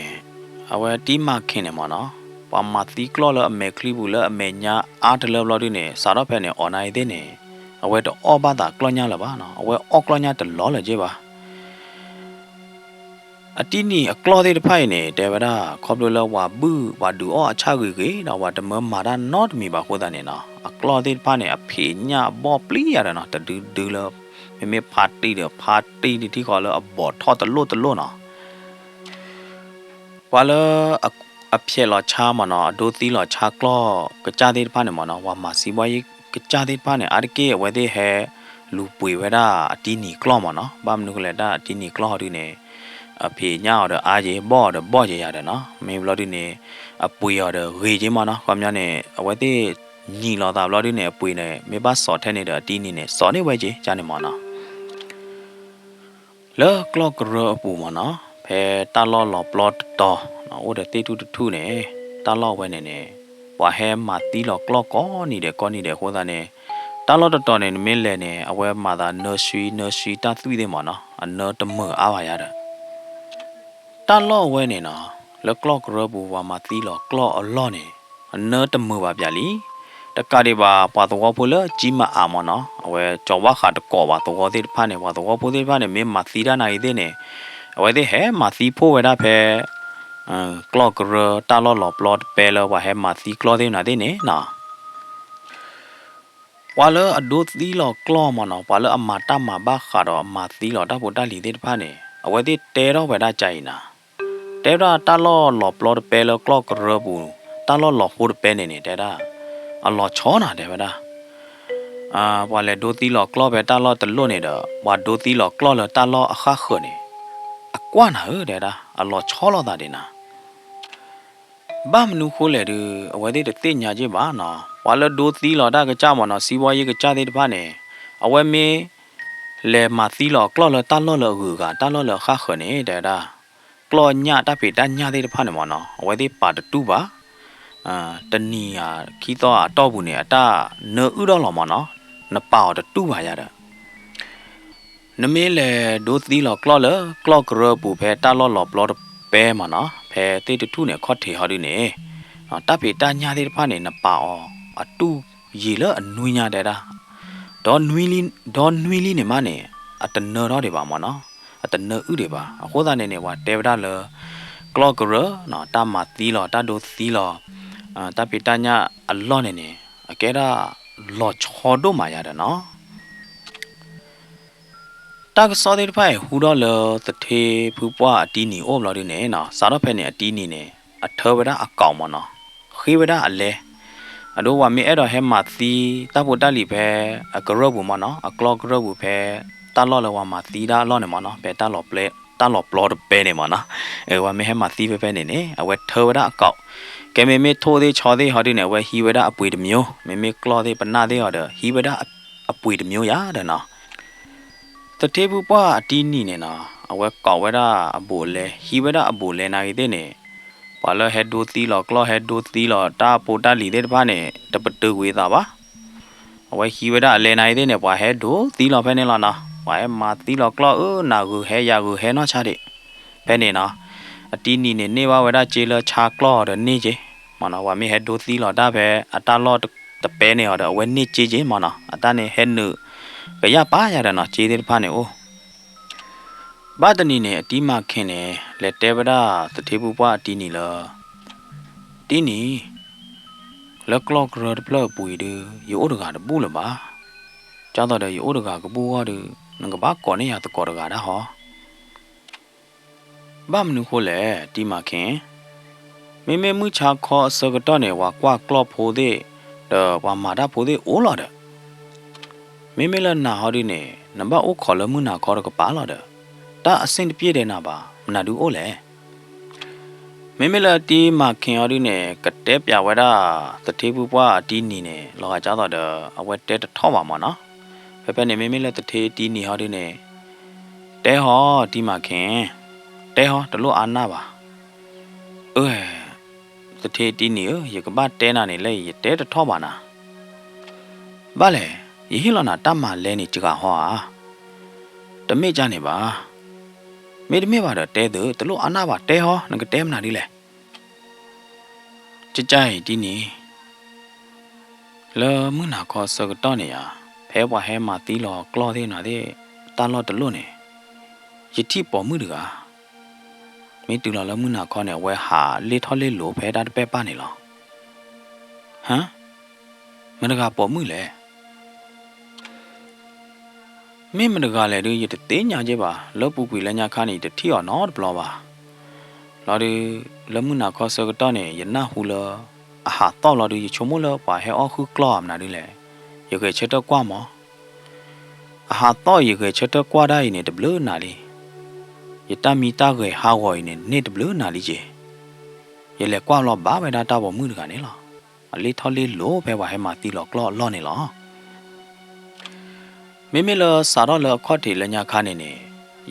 အဝဲတံမၤခ့ၣ်န့ၣ်မ့ၢ်နီၤ, ပှၤမၤသံကျီၢ်လၢအမဲာ်ချံပူၤလၢအမဲာ်ညါအါတလၢဘျီဒုန့ၣ် စးထီၣ်ဖဲန့ၣ် အီၣ်နၤအံၤသ့ၣ်န့ၣ်, အဝဲတအီၣ်ဘၣ်သးကျီၢ်ညၣ်လၢၤဘၣ်နီၤ, အဝဲအီၣ်ကျီၢ်ညၣ်တလီၤလၢၤက့ဘၣ် အတံနံၤအကျီၢ်သ့ၣ်တဖၣ်အံၤန့ၣ် တဲဝဲဒၣ် ခီဖျိလၢပှၤဘုၣ်ပှၤဒုးအီၣ်အဆၣ်ဂ့ၤဂ့ၤဒီး ပှၤတမၢမၤတၢ်နီတမံၤဘၣ်အဃိသတးန့ၣ်နီၤ, အကျီၢ်သ့ၣ်တဖၣ်န့ၣ် အဖံးညၣ်အဘီၣ်ပျံၤယၤဒီးနီၤ, တဒုဒုလၢ မ့မ့ၢ်ဖါတံၢ်ဒီးဖါတံၢ်တထံၣ်ဃီလၢအဘီၣ်ထီၣ်တလိၣ်တလိၣ်နီၤ ပှၤလၢ အဖျဲးလီၤဆါမ့ၢ်နီၤ, အဒိသံလီၤဆါကျီၢ်ကစၢ်သ့ၣ်တဖၣ်န့ၣ်မ့ၢ်နီၤ, ပှၤမၤသံဘီယ့ၣ်ကစၢ်သ့ၣ်တဖၣ်န့ၣ် အါတက့ၢ်အဝဲသ့ၣ်ဟဲလူၤပှ့ၤဝဲဒၣ်အတံနံၤကျီၢ်မ့ၢ်နီၤ, ဘၣ်မနုၤဃိလဲၣ် တၢ်အတံနံၤကျီၢ်ဟီဒုန့ၣ် အဖံးညၣ်အီၤဒီးအါက့ၤ ဘီၣ်အီၤဒီးဘီၣ်က့ၤယၤဒီးနီၤ, မ့ၢ်ဘျီဒုန့ၣ် အပှ့ၤအီၤဒီးဂ့ၤက့ၤမ့ၢ်နီၤ, ခီပညီန့ၣ် အဝဲသ့ၣ်ညံးလိာ်သးဘျီဒုန့ၣ် အပှ့ၤန့ၣ် မ့ၢ်ဘၣ်စိာ်ထဲန့ၣ်ဒီးအတံနံၤန့ၣ် စိာ်န့ၢ်ဝဲက့ၤ ကန့ၣ်မ့ၢ်နီၤ လၢကျီၢ်ကရၢအပူၤမ့ၢ်နီၤ, ဖဲတၢ်လီၢ်လီၤပျီတတီၤ အိၣ်ဒီးသ့ၣ်ထူၣ်တထူၣ်န့ၣ်, တၢ်လီၢ်အဝဲန့ၣ်န့ၣ် ပှၤဟဲမၤသံလီၤကျီၢ်ကိးနံၤဒဲးကိးနံၤဒဲးအဃိသတးန့ၣ်, တၢ်လီၢ်တတီၤန့ၣ် နမ့ၢ်လဲၤန့ၣ် အဝဲမၤသးနၢဆှံ နၢဆှံတၢ်သွံၣ်သ့ၣ်မ့ၢ်နီၤ, အနၢတမုာ်အါဘၣ်ယၤဒီး တၢ်လီၢ်အဝဲန့ၣ်နီၤ, လၢကျီၢ်ကရၢပူၤပှၤမၤသံလီၤကျီၢ်အလီၢ်န့ၣ် အနၢတမုာ်ဘၣ်ပၠးလံ. တကးဒံးဘၣ် ပှၤသဝီဖိလၢကၠံမၤအးမ့ၢ်နီၤ, အဝဲကၠီၤဝါဃးတကိးဘၣ်သဝီသ့ၣ်တဖၣ်န့ၣ်, ပှၤသဝီဖိသ့ၣ်တဖၣ်န့ၣ် မ့ၢ်မၤသံတၢ်နၤအံၤသ့ၣ်န့ၣ်, အဝဲသ့ၣ်ဟဲမၤသံဖှိၣ်ဝဲဒၣ်ဖဲ ကျီၢ်ကရၢတၢ်လီၢ်လီၤပျီတပဲလၢပှၤဟဲမၤသံကျီၢ်သ့ၣ်မနုၤသ့ၣ်န့ၣ်နီၤ ပှၤလၢအဒိသံလီၤကျီၢ်မ့ၢ်နီၤ, ပှၤလၢအမၤတၢ်မၤဘၣ်ဃးဒီးအမၤသံလီၤတၢ်ဖိတၢ်လံၤသ့ၣ်တဖၣ်န့ၣ် အဝဲသ့ၣ်တဲထီၣ်ဝဲဒၣ်ကါအံၤနၤ, တဲဝဲဒၣ်တၢ်လီၢ်လီၤပျီတပဲလၢကျီၢ်ကရၢပူၤ, တၢ်လီၢ်လီၤဃိတပဲန့ၣ်န့ၣ် တဲဒၣ် အလီၤဆီနၤ တဲဝဲဒၣ် ပှၤလဲၤဒိသံလီၤကျီၢ်ဖဲတၢ်လီၢ်တလိၣ်န့ၣ်ဒီး ပှၤဒိသံလီၤကျီၢ်လၢတၢ်လီၢ်အဃၣ်ဃၢၤန့ၣ် အကွၢ်နၤဧၢ တဲဒၣ် အလီၤဆီလိာ်သးဒံးနၤ ဘၣ်မနုၤဃိလဲၣ်ဒုး အဝဲသ့ၣ်တသ့ၣ်ညါက့ၢ်ဘၣ်နီၤ, ပှၤလၢဒိသံလီၤတၢ်ကစၢ်မ့ၢ်နီၤ စံးဘီယ့ၢ်ကစၢ်သ့ၣ်တဖၣ်န့ၣ် အဝဲမ့ၢ် လဲၤမၤသံလီၤအကျီၢ်လၢတၢ်လီၢ်လၢအဂုၤအဂၤ တၢ်လီၢ်လၢအဃၣ်ဃၢၤန့ၣ် တဲဝဲဒၣ် ကျီၢ်ညၣ်တၢ်ဖံးတၢ်ညၣ်သ့ၣ်တဖၣ်န့ၣ်မ့ၢ်နီၤ အဝဲသ့ၣ်ပာ်တတူၢ်ဘၣ် တနံၤအခံသီအတီၢ်ပူၤန့ၣ် အတၢ်နၢအုၣ်ထီၣ်လီၤမ့ၢ်နီၤ, နပာ်အီၤတတူၢ်ဘၣ်ယၤဒီး နမ့ၢ်လဲၤဒိသံလီၤကျီၢ်လၢ ကျီၢ်ကရၢပူၤဖဲတၢ်လီၢ်လီၤပျီတပဲမ့ၢ်နီၤ, ဖဲသ့ၣ်တထူၣ်န့ၣ် အခီၣ်ထံးဟီဒုန့ၣ် တၢ်ဖံးတၢ်ညၣ်သ့ၣ်တဖၣ်န့ၣ် နပာ်အီၤအတူၢ်ယံာ်လၢအနွံညါတဲဒၣ်, ဒီးနွံလံ, ဒီးနွံလံန့ၣ်မးန့ၣ် အတနၢထီၣ်ဒံးဘၣ်မ့ၢ်နီၤ, အတနၢအုၣ်ဒံးဘၣ်. အဃိသတးန့ၣ်န့ၣ် ပှၤတဲဝဲဒၣ်လၢ ကျီၢ်ကရၢ တၢ်မၤသံလီၤ တၢ်ဒိသံလီၤ တၢ်ဖံးတၢ်ညၣ်အလီၢ်န့ၣ်န့ၣ် အကဲဒၣ်လီၤဆီဒိၣ်မးယၤဒီးနီၤ တၢ်ကစီၣ်သ့ၣ်တဖၣ်အံၤဟူထီၣ်လၢသထ့ဖုပှၢ်အတံနံၤအိၣ်ဘျီဒုန့ၣ်နီၤ, စးထီၣ်ဖဲန့ၣ်အတံနံၤန့ၣ် အထၢဝဲဒၣ်အကိာ်မ့ၢ်နီၤ, ဃ့ဝဲဒၣ်အလဲ, အဒိပှၤမ့ၢ်အဲၣ်ဒိးဟဲမၤသံတၢ်ဖိတၢ်လံၤဖဲအကရၢၢ်ပူၤမ့ၢ်နီၤ, အကျီၢ်ကရၢၢ်ပူၤဖဲ တၢ်လီၢ်လၢပှၤမၤသံတၢ်အလီၢ်န့ၣ်မ့ၢ်နီၤ, ဖဲတၢ်လီၢ်ပျီတပဲန့ၣ်မ့ၢ်နီၤ, ပှၤမ့ၢ်ဟဲမၤသံဖဲဖဲန့ၣ်န့ၣ် အဝဲထၢဝဲဒၣ်အကိာ်, ကဲမ့မ့ၢ်ထိၣ်သ့ၣ်ဆီသ့ၣ်ဟီဒုန့ၣ် အဝဲဟံးဝဲဒၣ်အပှ့ၤတမျိုး, မ့မ့ၢ်ကျီၢ်သ့ၣ်ပနၢ်သ့ၣ်ဟီဒီး ဟံးဝဲဒၣ်အပှ့ၤတမျိုးယၤဒီးနီၤ သထ့ဖုပှၢ်အတံနံၤန့ၣ်နီၤ အဝဲကိးဝဲဒၣ်အဘူးအလဲ, ဟံးဝဲဒၣ်အဘူးအလဲနၤဂ့ၤသ့ၣ်န့ၣ်, ပှၤလၢဟဲဒိသံလီၤကျီၢ် ဟဲဒိသံလီၤတၢ်ဖိတၢ်လံၤသ့ၣ်တဖၣ်န့ၣ် တပတုာ်ကွံာ်အသးဘၣ်. အဝဲဟံးဝဲဒၣ်အလဲနၤဂ့ၤသ့ၣ်န့ၣ် ပှၤဟဲဒိသံလီၤဖဲန့ၣ်လီၤနီၤ, ပှၤဟဲမၤသံလီၤကျီၢ်ဧၢ နၤဂုာ်ဟဲယၤဂုာ်ဟဲနီၢ်ဆါဒံး, ဖဲန့ၣ်နီၤ, အတံနံၤန့ၣ် န့ၢ်ဘၣ်ဝဲဒၣ်စ့လၢဆါကျီၢ်အီၤဒီးန့ၢ်က့ၤ, မ့ၢ်နီၤ, ပှၤမ့ၢ်ဟဲဒိသံလီၤတၢ်ဖဲအတၢ်လီၢ်တပဲန့ၣ်အီၤဒီး အဝဲန့ၢ်စ့က့ၤမ့ၢ်နီၤ, အတၢ်န့ၣ်ဟဲနုာ်ကယၢ်ပာ်ယၤဒီးနီၤ, စ့သ့ၣ်တဖၣ်န့ၣ်အိၣ် ဘၣ်တနံၤန့ၣ် အတံမၤခ့န့ၣ် လဲၤတဲဝဲဒၣ်သထ့ဖုပှၢ်အတံနံၤလၢ တံနံၤ, လၢကျီၢ်ကရၢတဖျၢၣ်အပူၤအံၤဒုး ယအိၣ်တဂၤတဘူၣ်လၢၤဘၣ်. ကၢ်သိးဒီးယအိၣ်တဂၤကဘူၣ်ဂီၢ်ဒုး နကဘၣ်ကိးန့ၢ်ယၤသကိးတဂၤဒၣ်ဟီ. ဘၣ်မနုၤဃိလဲၣ် တံမၤခ့, မ့မ့ၢ်မုၢ်ဆါခီအဆၢကတီၢ်န့ၣ် ပှၤကွၢ်ကျီၢ်ဖိသ့ၣ် ဒီးပှၤမၤတၢ်ဖိသ့ၣ်အိၣ်လီၤဒီး မ့မ့ၢ်လၢနၤဟီဒုန့ၣ် နဘၣ်အိၣ်ခိးလၢမုၢ်နၤခီတကပၤလီၤဒီး တၢ်အဆ့ၣ်တပျ့ၣ်ဒဲးနၤဘၣ် မနုၤဒုအိၣ်လဲၣ်. မ့မ့ၢ်လၢတံမၤခ့ဟီဒုန့ၣ် ကတဲပျးဝဲဒၣ်သထ့ဖုပှၢ်အတံနံၤန့ၣ် လီၤဂာ်ကၢ်သိးဒီး အဝဲတဲတထီၣ်ဘၣ်မ့ၢ်နီၤ. ဖဲဖဲန့ၣ်မ့မ့ၢ်လၢသထ့တံနံၤဟီဒုန့ၣ် တဲဟီတံမၤခ့, တဲဟီတလိၣ်အါနၢ်ဘၣ်. အၢ သထ့တံနံၤဧၢ, ယကဘၣ်တဲနၤန့ၣ်လၢယတဲတထီၣ်ဘၣ်နၤ. ဘၣ်လဲၣ်, ယဟ့ၣ်လီၤနၤတၢ်မၤလဲန့ၣ်စှၤဟီဧါ. တမ့ၢ်ကၢ်န့ၣ်ဘၣ်. မ့တမ့ၢ်ဘၣ်ဒီးတဲသု, တလိၣ်အါနၢ်ဘၣ်, တဲဟီ, နကတဲမနုၤဒ်လဲၣ်. ကၢ်ကၢ်အံၤတံနံၤ, လၢမုၢ်နၤခီအဆၢကတီၢ်န့ၣ်ဧါ, ဖဲပှၤဟဲမၤသံလီၤကျီၢ်သ့ၣ်နၤသ့ၣ် တၢ်လီၢ်တလိၣ်န့ၣ်, ယထံၣ်ပိာ်မုၣ်တဂၤ မ့ၢ်တုၤလီၤလၢမုၢ်နၤခီန့ၣ် အဝဲဟးလ့ၣ်ထီၣ်လ့ၣ်လိၤဖဲတၢ်တပဲၢ်ပၢ်န့ၣ်လီၤ. ဟါ, မတၤတဂၤပိာ်မုၣ်လဲၣ်. မ့ၢ်မတၤတဂၤလဲၣ်ဒုး ယတသ့ၣ်ညါက့ဘၣ်, လၢပူၤကွံာ်လၢညါခါန့ၣ် ယတထံၣ်အီၤနီတဘျီဘၣ်. လီၤဒုး လၢမုၢ်နၤခီဆၢကတီၢ်န့ၣ် ယနၢ်ဟူလၢ အဟးသီၣ်လီၤဒုး ယဆိကမိၣ်လၢပှၤဟဲအီၣ်ဃုကျီၢ်ဧါမနုၤဒ်လဲၣ်, ယဂဲၤဆၢထၢၣ်ကွၢ်မး. အဟးသီၣ်ယဂဲၤဆၢထၢၣ်ကွၢ်ဒၣ်အံၤန့ၣ် တဘျုးနၤလံ. ယတၢ်မံတၢ်ဂဲၤဟးဂီၤအံၤန့ၣ် န့ၢ်တဘျုးနၤလံက့ၤ. ယလဲၤကွၢ်လီၤဘၣ်ဝဲဒၣ်တၢ်ပိာ်မုၣ်တဂၤန့ၣ်လီၤ. အလ့ၣ်ထီၣ်လ့ၣ်လိၤဖဲပှၤဟဲမၤသံလီၤကျီၢ်အလီၢ်န့ၣ်လီၤ. မ့မ့ၢ်လၢစးထီၣ်လၢအခီၣ်ထံးလၢညါခါန့ၣ်န့ၣ်,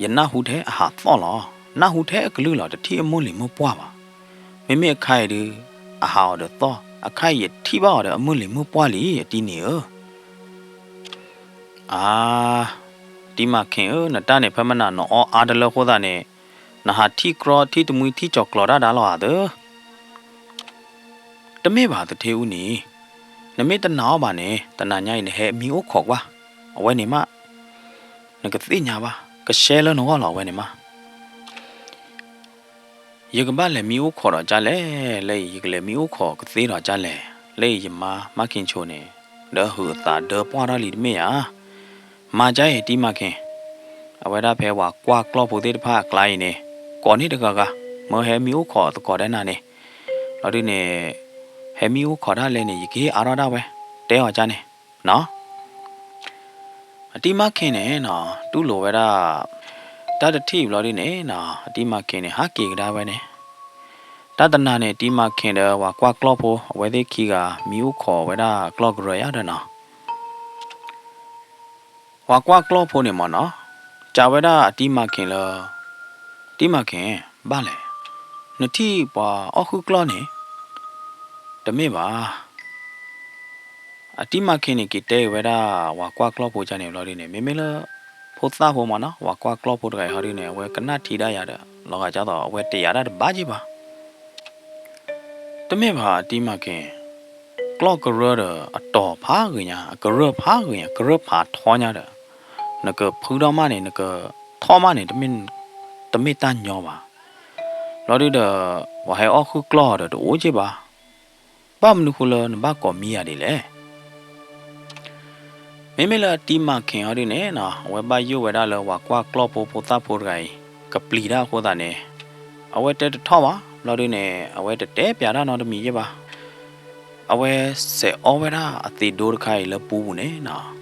ယနၢ်ဟူထဲအဟးသီၣ်လီၤ. နၢ်ဟူထဲအကလုၢ်လီၤ, တထံၣ်အမုၢ်လံၤမုၢ်ပှၢ်ဘၣ်. မ့မ့ၢ်အခါအံၤဒုး အဟးအီၤဒီးသီၣ်, အခါအံၤယထံၣ်ဘၣ်အီၤဒီးအမုၢ်လံၤမုၢ်ပှၢ်လံ အတံနံၤဧၢ. အါ, တံမၤခ့ဧၢ, နတၢ်န့ၣ်ဖဲမနၤနအီအါတလၢအဃိသတးန့ၣ်, နဟးထံၣ်ကြီထံၣ်တမှံထံၣ်ကၠီၤကျီၤတၢ်ဒါလီၤဧါသၢ. တမ့ၢ်ဘၣ်သထ့အူနံၤ, နမ့ၢ်တနာ်အီၤဘၣ်န့ၣ် တနၤညါအံၤနဟဲမံအိၣ်ခိးကွၢ်, အဝဲန့ၣ်မး နကသ့ၣ်ညါဘၣ်, ကရှဲလၢနဂီၢ်လီၤ အဝဲန့ၣ်မး. ယကဘၣ်လဲၤမံအိၣ်ခိးဒီးကၢ်လဲၣ်, လၢအံၤယကလဲၤမံအိၣ်ခိးကသ့ဒီးကၢ်လဲၣ်, လၢအံၤယမါမၢ်ခ့ဆိန့ၣ် ဒီးဟုးအသးဒၢပှၢ်ထီၣ်လံတမ့ၢ်ဧါ. မၤကၢ်အံၤတံၤမၤခ့, အဝဲဒၣ်ဖဲဝၤကွၢ်ကျီၢ်ဖိသ့ၣ်တဖၣ်အကျါအံၤန့ၣ် ကိးန့ၢ်တဂၤဂၤ, မၢဟဲမံအိၣ်ခိးသကိးတၢ်နၤန့ၣ်, လီၤဒုးန့ၣ် ဟဲမံအိၣ်ခိးဒၣ်လဲၣ်န့ၣ် ယကဟ့ၣ်အါထီၣ်ဒၣ်ဝဲ, တဲအီၤကၢ်န့ၣ်နီၤ. အတံၤမၤခ့န့ၣ်နီၤ တူၢ်လိာ်ဝဲဒၣ် တၢ်တထံၣ်ဘျီဒုးန့ၣ်နီၤ အတံၤမၤခ့န့ၣ် ဟးက့ၤကဒါဝဲန့ၣ်, တၢ်တနၤန့ၣ် တံၤမၤခ့ဒီးဝၤကွၢ်ကျီၢ်ဖိ အဝဲသ့ၣ်ခံဂၤ မံအိၣ်ခိးဝဲဒၣ်ကျီၢ်ကရၢယါဒီးနီၤ ဝၤကွၢ်ကျီၢ်ဖိန့ၣ်မ့ၢ်နီၤ, ကးဝဲဒၣ်အတံၤမၤခ့လၢ တံၤမၤခ့, ဘၣ်လဲၣ်, နထံၣ်ပှၤအီၣ်ဃုကျီၢ်န့ၣ်, တမ့ၢ်ဘၣ်. အတံၤမၤခ့န့ၣ် က့ၤတဲက့ၤဝဲဒၣ် ဝၤကွၢ်ကျီၢ်ဖိကၢ်န့ၣ်ဘျီဒုးန့ၣ် မ့မ့ၢ်လၢ ဖိသၣ်ဖိမ့ၢ်နီၤ ဝၤကွၢ်ကျီၢ်ဖိတဂၤအံၤဟီဒုးန့ၣ် အဝဲကနၣ်ထံဒၣ်ယၤဒီး လီၤဂာ်ဒ်သိးအဝဲတယာ်ဒၣ်တဘၣ်က့ဘၣ် တမ့ၢ်ဘၣ်အတံၤမၤခ့, ကျီၢ်ကရၢဒီးအတီၤဖးဂ့ၤညါ အကရၢၢ်ဖးဂ့ၤညါ ကရၢၢ်ဖးထီညါဒီး နကဖုထီၣ်မးန့ၣ် နကထီၣ်မးန့ၣ် တမ့ၢ်တၢ်ညီဘၣ်. ဘျီဒုးဒီး ပှၤဟဲအီၣ်ဃုကျီၢ်ဒီးတအိၣ်က့ဘၣ်. ဘၣ်မနုၤဃိလၢနဘၣ်ကိးမံယၤဒ်လဲၣ်. မ့မ့ၢ်လၢအတံၤမၤခ့ဟီဒုးန့ၣ်နီၤ အဝဲဘၣ်ယိၣ်ဝဲဒၣ်လၢပှၤကွၢ်ကျီၢ်ဖိဖိသၣ်ဖိတဂၤအံၤ ကပျံၤတၢ်အဃိသတးန့ၣ် အဝဲတဲတထီၣ်ဘၣ် ဘျီဒုးန့ၣ် အဝဲတတဲပၠးတၢ်နီတမံၤယ့ၢ်ဘၣ်. အဝဲစဲးအီဝဲဒၣ်အသံးဒိတခါအံၤလၢပူၤပူၤန့ၣ်နီၤ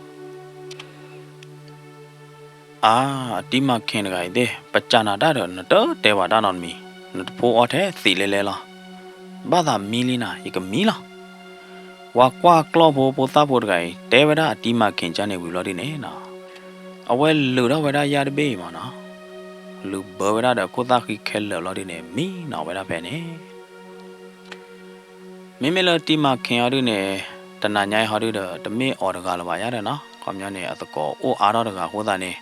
အါ, အတံၤမၤခ့တဂၤအံၤသ့ၣ် ပစံးနၤတၢ်ဒီး နတတဲဘၣ်တၢ်နီတမံၤ, နတဖိအီထဲသံးလဲလဲလီၤ. ဘၣ်သးမံလံနၤ ယကမံလီၤ. ပှၤကွၢ်ကျီၢ်ဖိဖိသၣ်ဖိတဂၤအံၤ တဲဝဲဒၣ်အတံၤမၤခ့ကၢ်န့ၣ်ဝံၤဘျီဒုးန့ၣ်နီၤ အဝဲလုာ်ထီၣ်ဝဲဒၣ်ယၢ်တဘ့ၣ်အံၤမ့ၢ်နီၤ လုာ်ဘၢဝဲဒၣ်ဒီးခိၣ်သၣ်ဃံခဲလၢာ်ဘျီဒုးန့ၣ် မံနီၤဝဲဒၣ်ဖဲန့ၣ် မ့မ့ၢ်လၢတံၤမၤခ့ဟီဒုးန့ၣ် တနၤညါအံၤဟီဒုးဒီး တမ့ၢ်အီၤတဂၤလၢၤဘၣ်ယါဒီးနီၤ ခီပညီန့ၣ် အသကိးအိၣ်အါထီၣ်တဂၤအဃိသတးန့ၣ်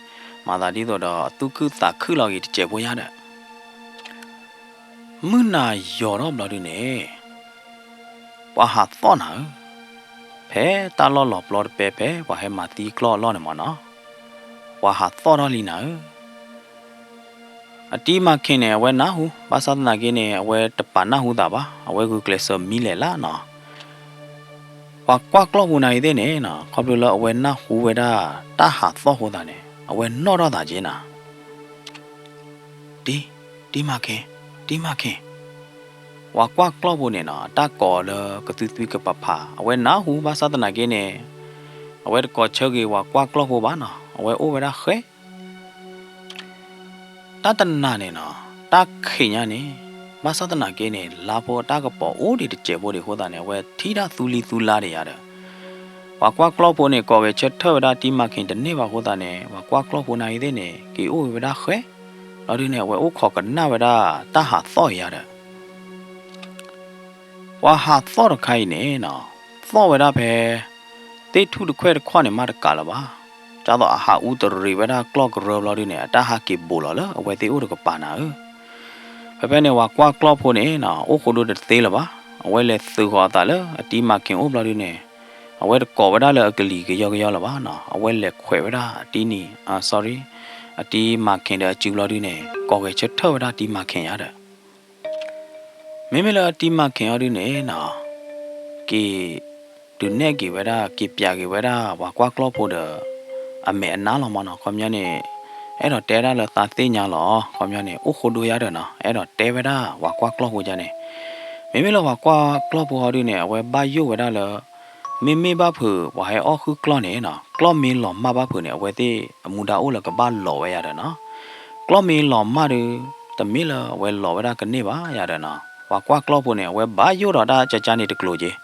မၤသးဒ်သိးဒီးအသူၣ်ခုသးခုလီၤက့ၤတစဲးဖိယါဒီး မုၢ်နၤယီၤထီၣ်ဘျီဒုးန့ၣ် ပှၤဟးသီၣ်နၤဧၢ, ဖဲတၢ်လီၢ်လီၤပျီတပဲဖဲပှၤဟဲမၤသံကျီၢ်အလီၢ်န့ၣ်မ့ၢ်နီၤ, ပှၤဟးသီၣ်ထီၣ်လံနၤဧၢ. အတံၤမၤခ့န့ၣ် အဝဲနၢ်ဟူ ဘၣ်ဆၣ်သနာ်က့န့ၣ် အဝဲတပာ်နၢ်ဟူသးဘၣ် အဝဲဂုာ်ကျဲးစၢးမံလဲၤလၢ်နီၤ ပှၤကွၢ်ကျီၢ်ဖိနၤအံၤသ့ၣ်န့ၣ်နီၤ ခီဖျိလၢအဝဲနၢ်ဟူဝဲဒၣ်တၢ်ဟးသီၣ်အဃိသတးန့ၣ် အဝဲနီၣ်ထီၣ်သးက့နၤ တံၤ, တံၤမၤခ့, တံၤမၤခ့, ပှၤကွၢ်ကျီၢ်ဖိန့ၣ်နီၤ အတၢ်ကိးအီၤလၢကသုသွံကပၤဖး အဝဲနၢ်ဟူဘၣ်ဆၣ်သနာ်က့န့ၣ် အဝဲတကိးဆၢက့ၤပှၤကွၢ်ကျီၢ်ဖိဘၣ်နီၤ အဝဲအိၣ်ဝဲဒၣ်ဃဲ တၢ်တနၤန့ၣ်နီၤ တၢ်ခံးညါန့ၣ် ဘၣ်ဆၣ်သနာ်က့န့ၣ် လါဖိအတၢ်ကပီၤအိၣ်ဒံးတစဲးဖိဒံးအဃိသတးန့ၣ် အဝဲထံၣ်တၢ်သူလံသူလါဒံးယါဒီး ပှၤကွၢ်ကျီၢ်ဖိန့ၣ် ကိးဂဲၤဆၢထၢၣ်ဝဲဒၣ်တံၤမၤခ့တန့ၢ်ဘၣ်အဃိသတးန့ၣ် ပှၤကွၢ်ကျီၢ်ဖိနၤအံၤသ့ၣ်န့ၣ် က့ၤအိၣ်ဝဲဒၣ်ဃဲ လီၤဒုးန့ၣ် အဝဲအိၣ်ခိးကနၣ်ဝဲဒၣ်တၢ်ဟးသီၣ်ယါဒီး ပှၤဟးသီၣ်တခါအံၤန့ၣ်နီၤ သီၣ်ဝဲဒၣ်ဖဲ သ့ၣ်ထူၣ်တခွဲၣ်တခွီၣ်န့ၣ်မးတကးလၢၤဘၣ်. ဒ်သိးအဟးအူတရံးဝဲဒၣ်ကျီၢ်ကရၢဘျီဒုးန့ၣ် အတၢ်ဟးက့ၤဘူးလီၤလၢအဝဲသ့ၣ်အိၣ်တကပၤနၤဧၢ. ဖဲဖဲန့ၣ် ပှၤကွၢ်ကျီၢ်ဖိန့ၣ်နီၤ အိၣ်ဃိဒိတသ့လၢၤဘၣ်. အဝဲလဲၤသုးဃီၤအသးလၢအတံၤမၤခ့အိၣ်ဘျီဒုးန့ၣ် အဝဲတကိးဝဲဒၣ်လၢအကလံၤကယီကယီလၢၤဘၣ်နီၤ. အဝဲလဲၤခွဲးဝဲဒၣ်အတံၤနံၤ အ sorry အတံၤမၤခ့ဒီးအစုဘျီဒုးန့ၣ် ကိးဂဲၤဆၢထၢၣ်ဝဲဒၣ်တံၤမၤခ့ယါဒီး မ့မ့ၢ်လၢအတံၤမၤခ့အီၤဒုးန့ၣ်နီၤ က့ၤ ဒုးနဲၣ်က့ၤဝဲဒၣ် က့ၤပျးက့ၤဝဲဒၣ် ပှၤကွၢ်ကျီၢ်ဖိဒီး အမဲာ်အနါလီၤမ့ၢ်နီၤ. ခီပညီန့ၣ် အဲၣ်ဒိးတဲဒၣ်လၢသးသ့ၣ်ညါလီၤ. ခီပညီန့ၣ် အိၣ်ဃိဒိယါဒီးနီၤ အဲၣ်ဒိးတဲဝဲဒၣ်ပှၤကွၢ်ကျီၢ်ဖိယါန့ၣ် မ့မ့ၢ်လၢပှၤကွၢ်ကျီၢ်ဖိဟီဒုးန့ၣ် အဝဲဘၣ်ယိၣ်ဝဲဒၣ်လၢ မ့မ့ၢ်ဘၣ်ဖုး ပှၤဟဲအီၣ်ဃုကျီၢ်န့ၣ်နီၤ ကျီၢ်မ့ၢ်လီၤမၢ်ဘၣ်ဖုးန့ၣ် အဝဲသ့ၣ်အမူဒါအိၣ်လၢကဘၣ်လီၤဝဲယါဒီးနီၤ. ကျီၢ်မ့ၢ်လီၤမၢ်ဒုး တမ့ၢ်လၢအဝဲလီၤဝဲဒၣ်ကန့ၢ်ဘၣ်ယါဒီးနီၤ. ပှၤကွၢ်ကျီၢ်ဖိန့ၣ် အဝဲဘၣ်ယိၣ်ဒီးတၢ်ကကါန့ၣ်တကျိၤက့ၤ တံၤ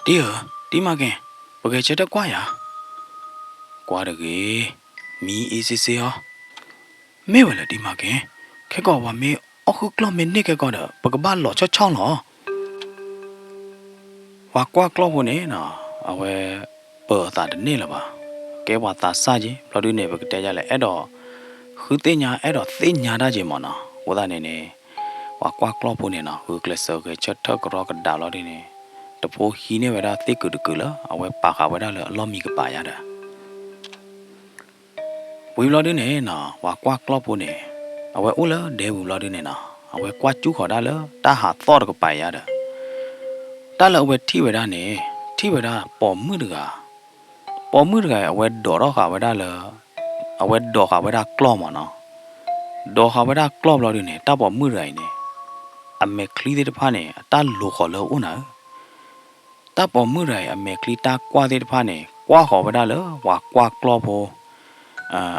ဧၢ, တံၤမၤက့ၤ, ပဂဲၤဆၢထၢၣ်ကွၢ်ယၤ. ကွၢ်တဂ့ၤ, မံအ့စ့စ့အီၤ. မ့ၢ်ဝဲလၢတံၤမၤက့ၤ, ခဲကီးပှၤမ့ၢ်အီၣ်ဃုကျီၢ်မ့ၢ်န့ၢ်ခဲကီးဒီး ပကဘၣ်လီၤဆီၣ်ဆီၣ်လီၤ. ပှၤကွၢ်ကျီၢ်ဖိန့ၣ်နီၤ အဝဲပၢၤအသးတန့ၢ်လၢၤဘၣ်. ကဲပှၤသးစၢ်က့ၤ ဘျီဒုးန့ၣ် ပကတဲယါလဲၣ် အဲၣ်ဒိး ဃုသ့ၣ်ညါ အဲၣ်ဒိးသ့ၣ်ညါတၢ်က့ၤမ့ၢ်နီၤ. အဃိသတးန့ၣ်န့ၣ် ပှၤကွၢ်ကျီၢ်ဖိန့ၣ်နီၤ ဂုာ်ကျဲးစၢးဂဲၤဆၢထၢၣ်ကရီကဒးဘျီဒုးန့ၣ် တဖိဟံးန့ၢ်ဝဲဒၣ်သ့ၣ်ကုာ်တကုာ်လၢ အဝဲပာ်ဃာ်ဝဲဒၣ်လၢအလီၢ်မံကပၤယါဒီး ဝံၤဘျီဒုးန့ၣ်နီၤ ပှၤကွၢ်ကျီၢ်ဖိန့ၣ် အဝဲအိၣ်လၢဒဲဝံၤဘျီဒုးန့ၣ်နီၤ အဝဲကွၢ်စူၣ်ဃီၤဒၣ်လၢတၢ်ဟးသီၣ်တကပၤအံၤဒီး တၢ်လၢအဝဲထံၣ်ဝဲဒၣ်န့ၣ် ထံၣ်ဝဲဒၣ်ပိာ်မုၣ်တဂၤ, ပိာ်မုၣ်တဂၤအံၤ အဝဲဒိးထီၣ်ဃာ်ဝဲဒၣ်လၢ အဝဲဒိးဃာ်ဝဲဒၣ်ကျီၢ်မ့ၢ်နီၤ, ဒိးဃာ်ဝဲဒၣ်ကျီၢ်ဘျီဒုန့ၣ် တၢ်ပိာ်မုၣ်တဂၤအံၤန့ၣ် အမဲာ်ချံသ့ၣ်တဖၣ်န့ၣ် အတၢ်လိၤဃီၤလၢအအိၣ်နၤဧၢ, တၢ်ပိာ်မုၣ်တဂၤအံၤ အမဲာ်ချံတၢ်ကွၢ်သ့ၣ်တဖၣ်န့ၣ် ကွၢ်ဃီၤဝဲဒၣ်လၢပှၤကွၢ်ကျီၢ်ဖိ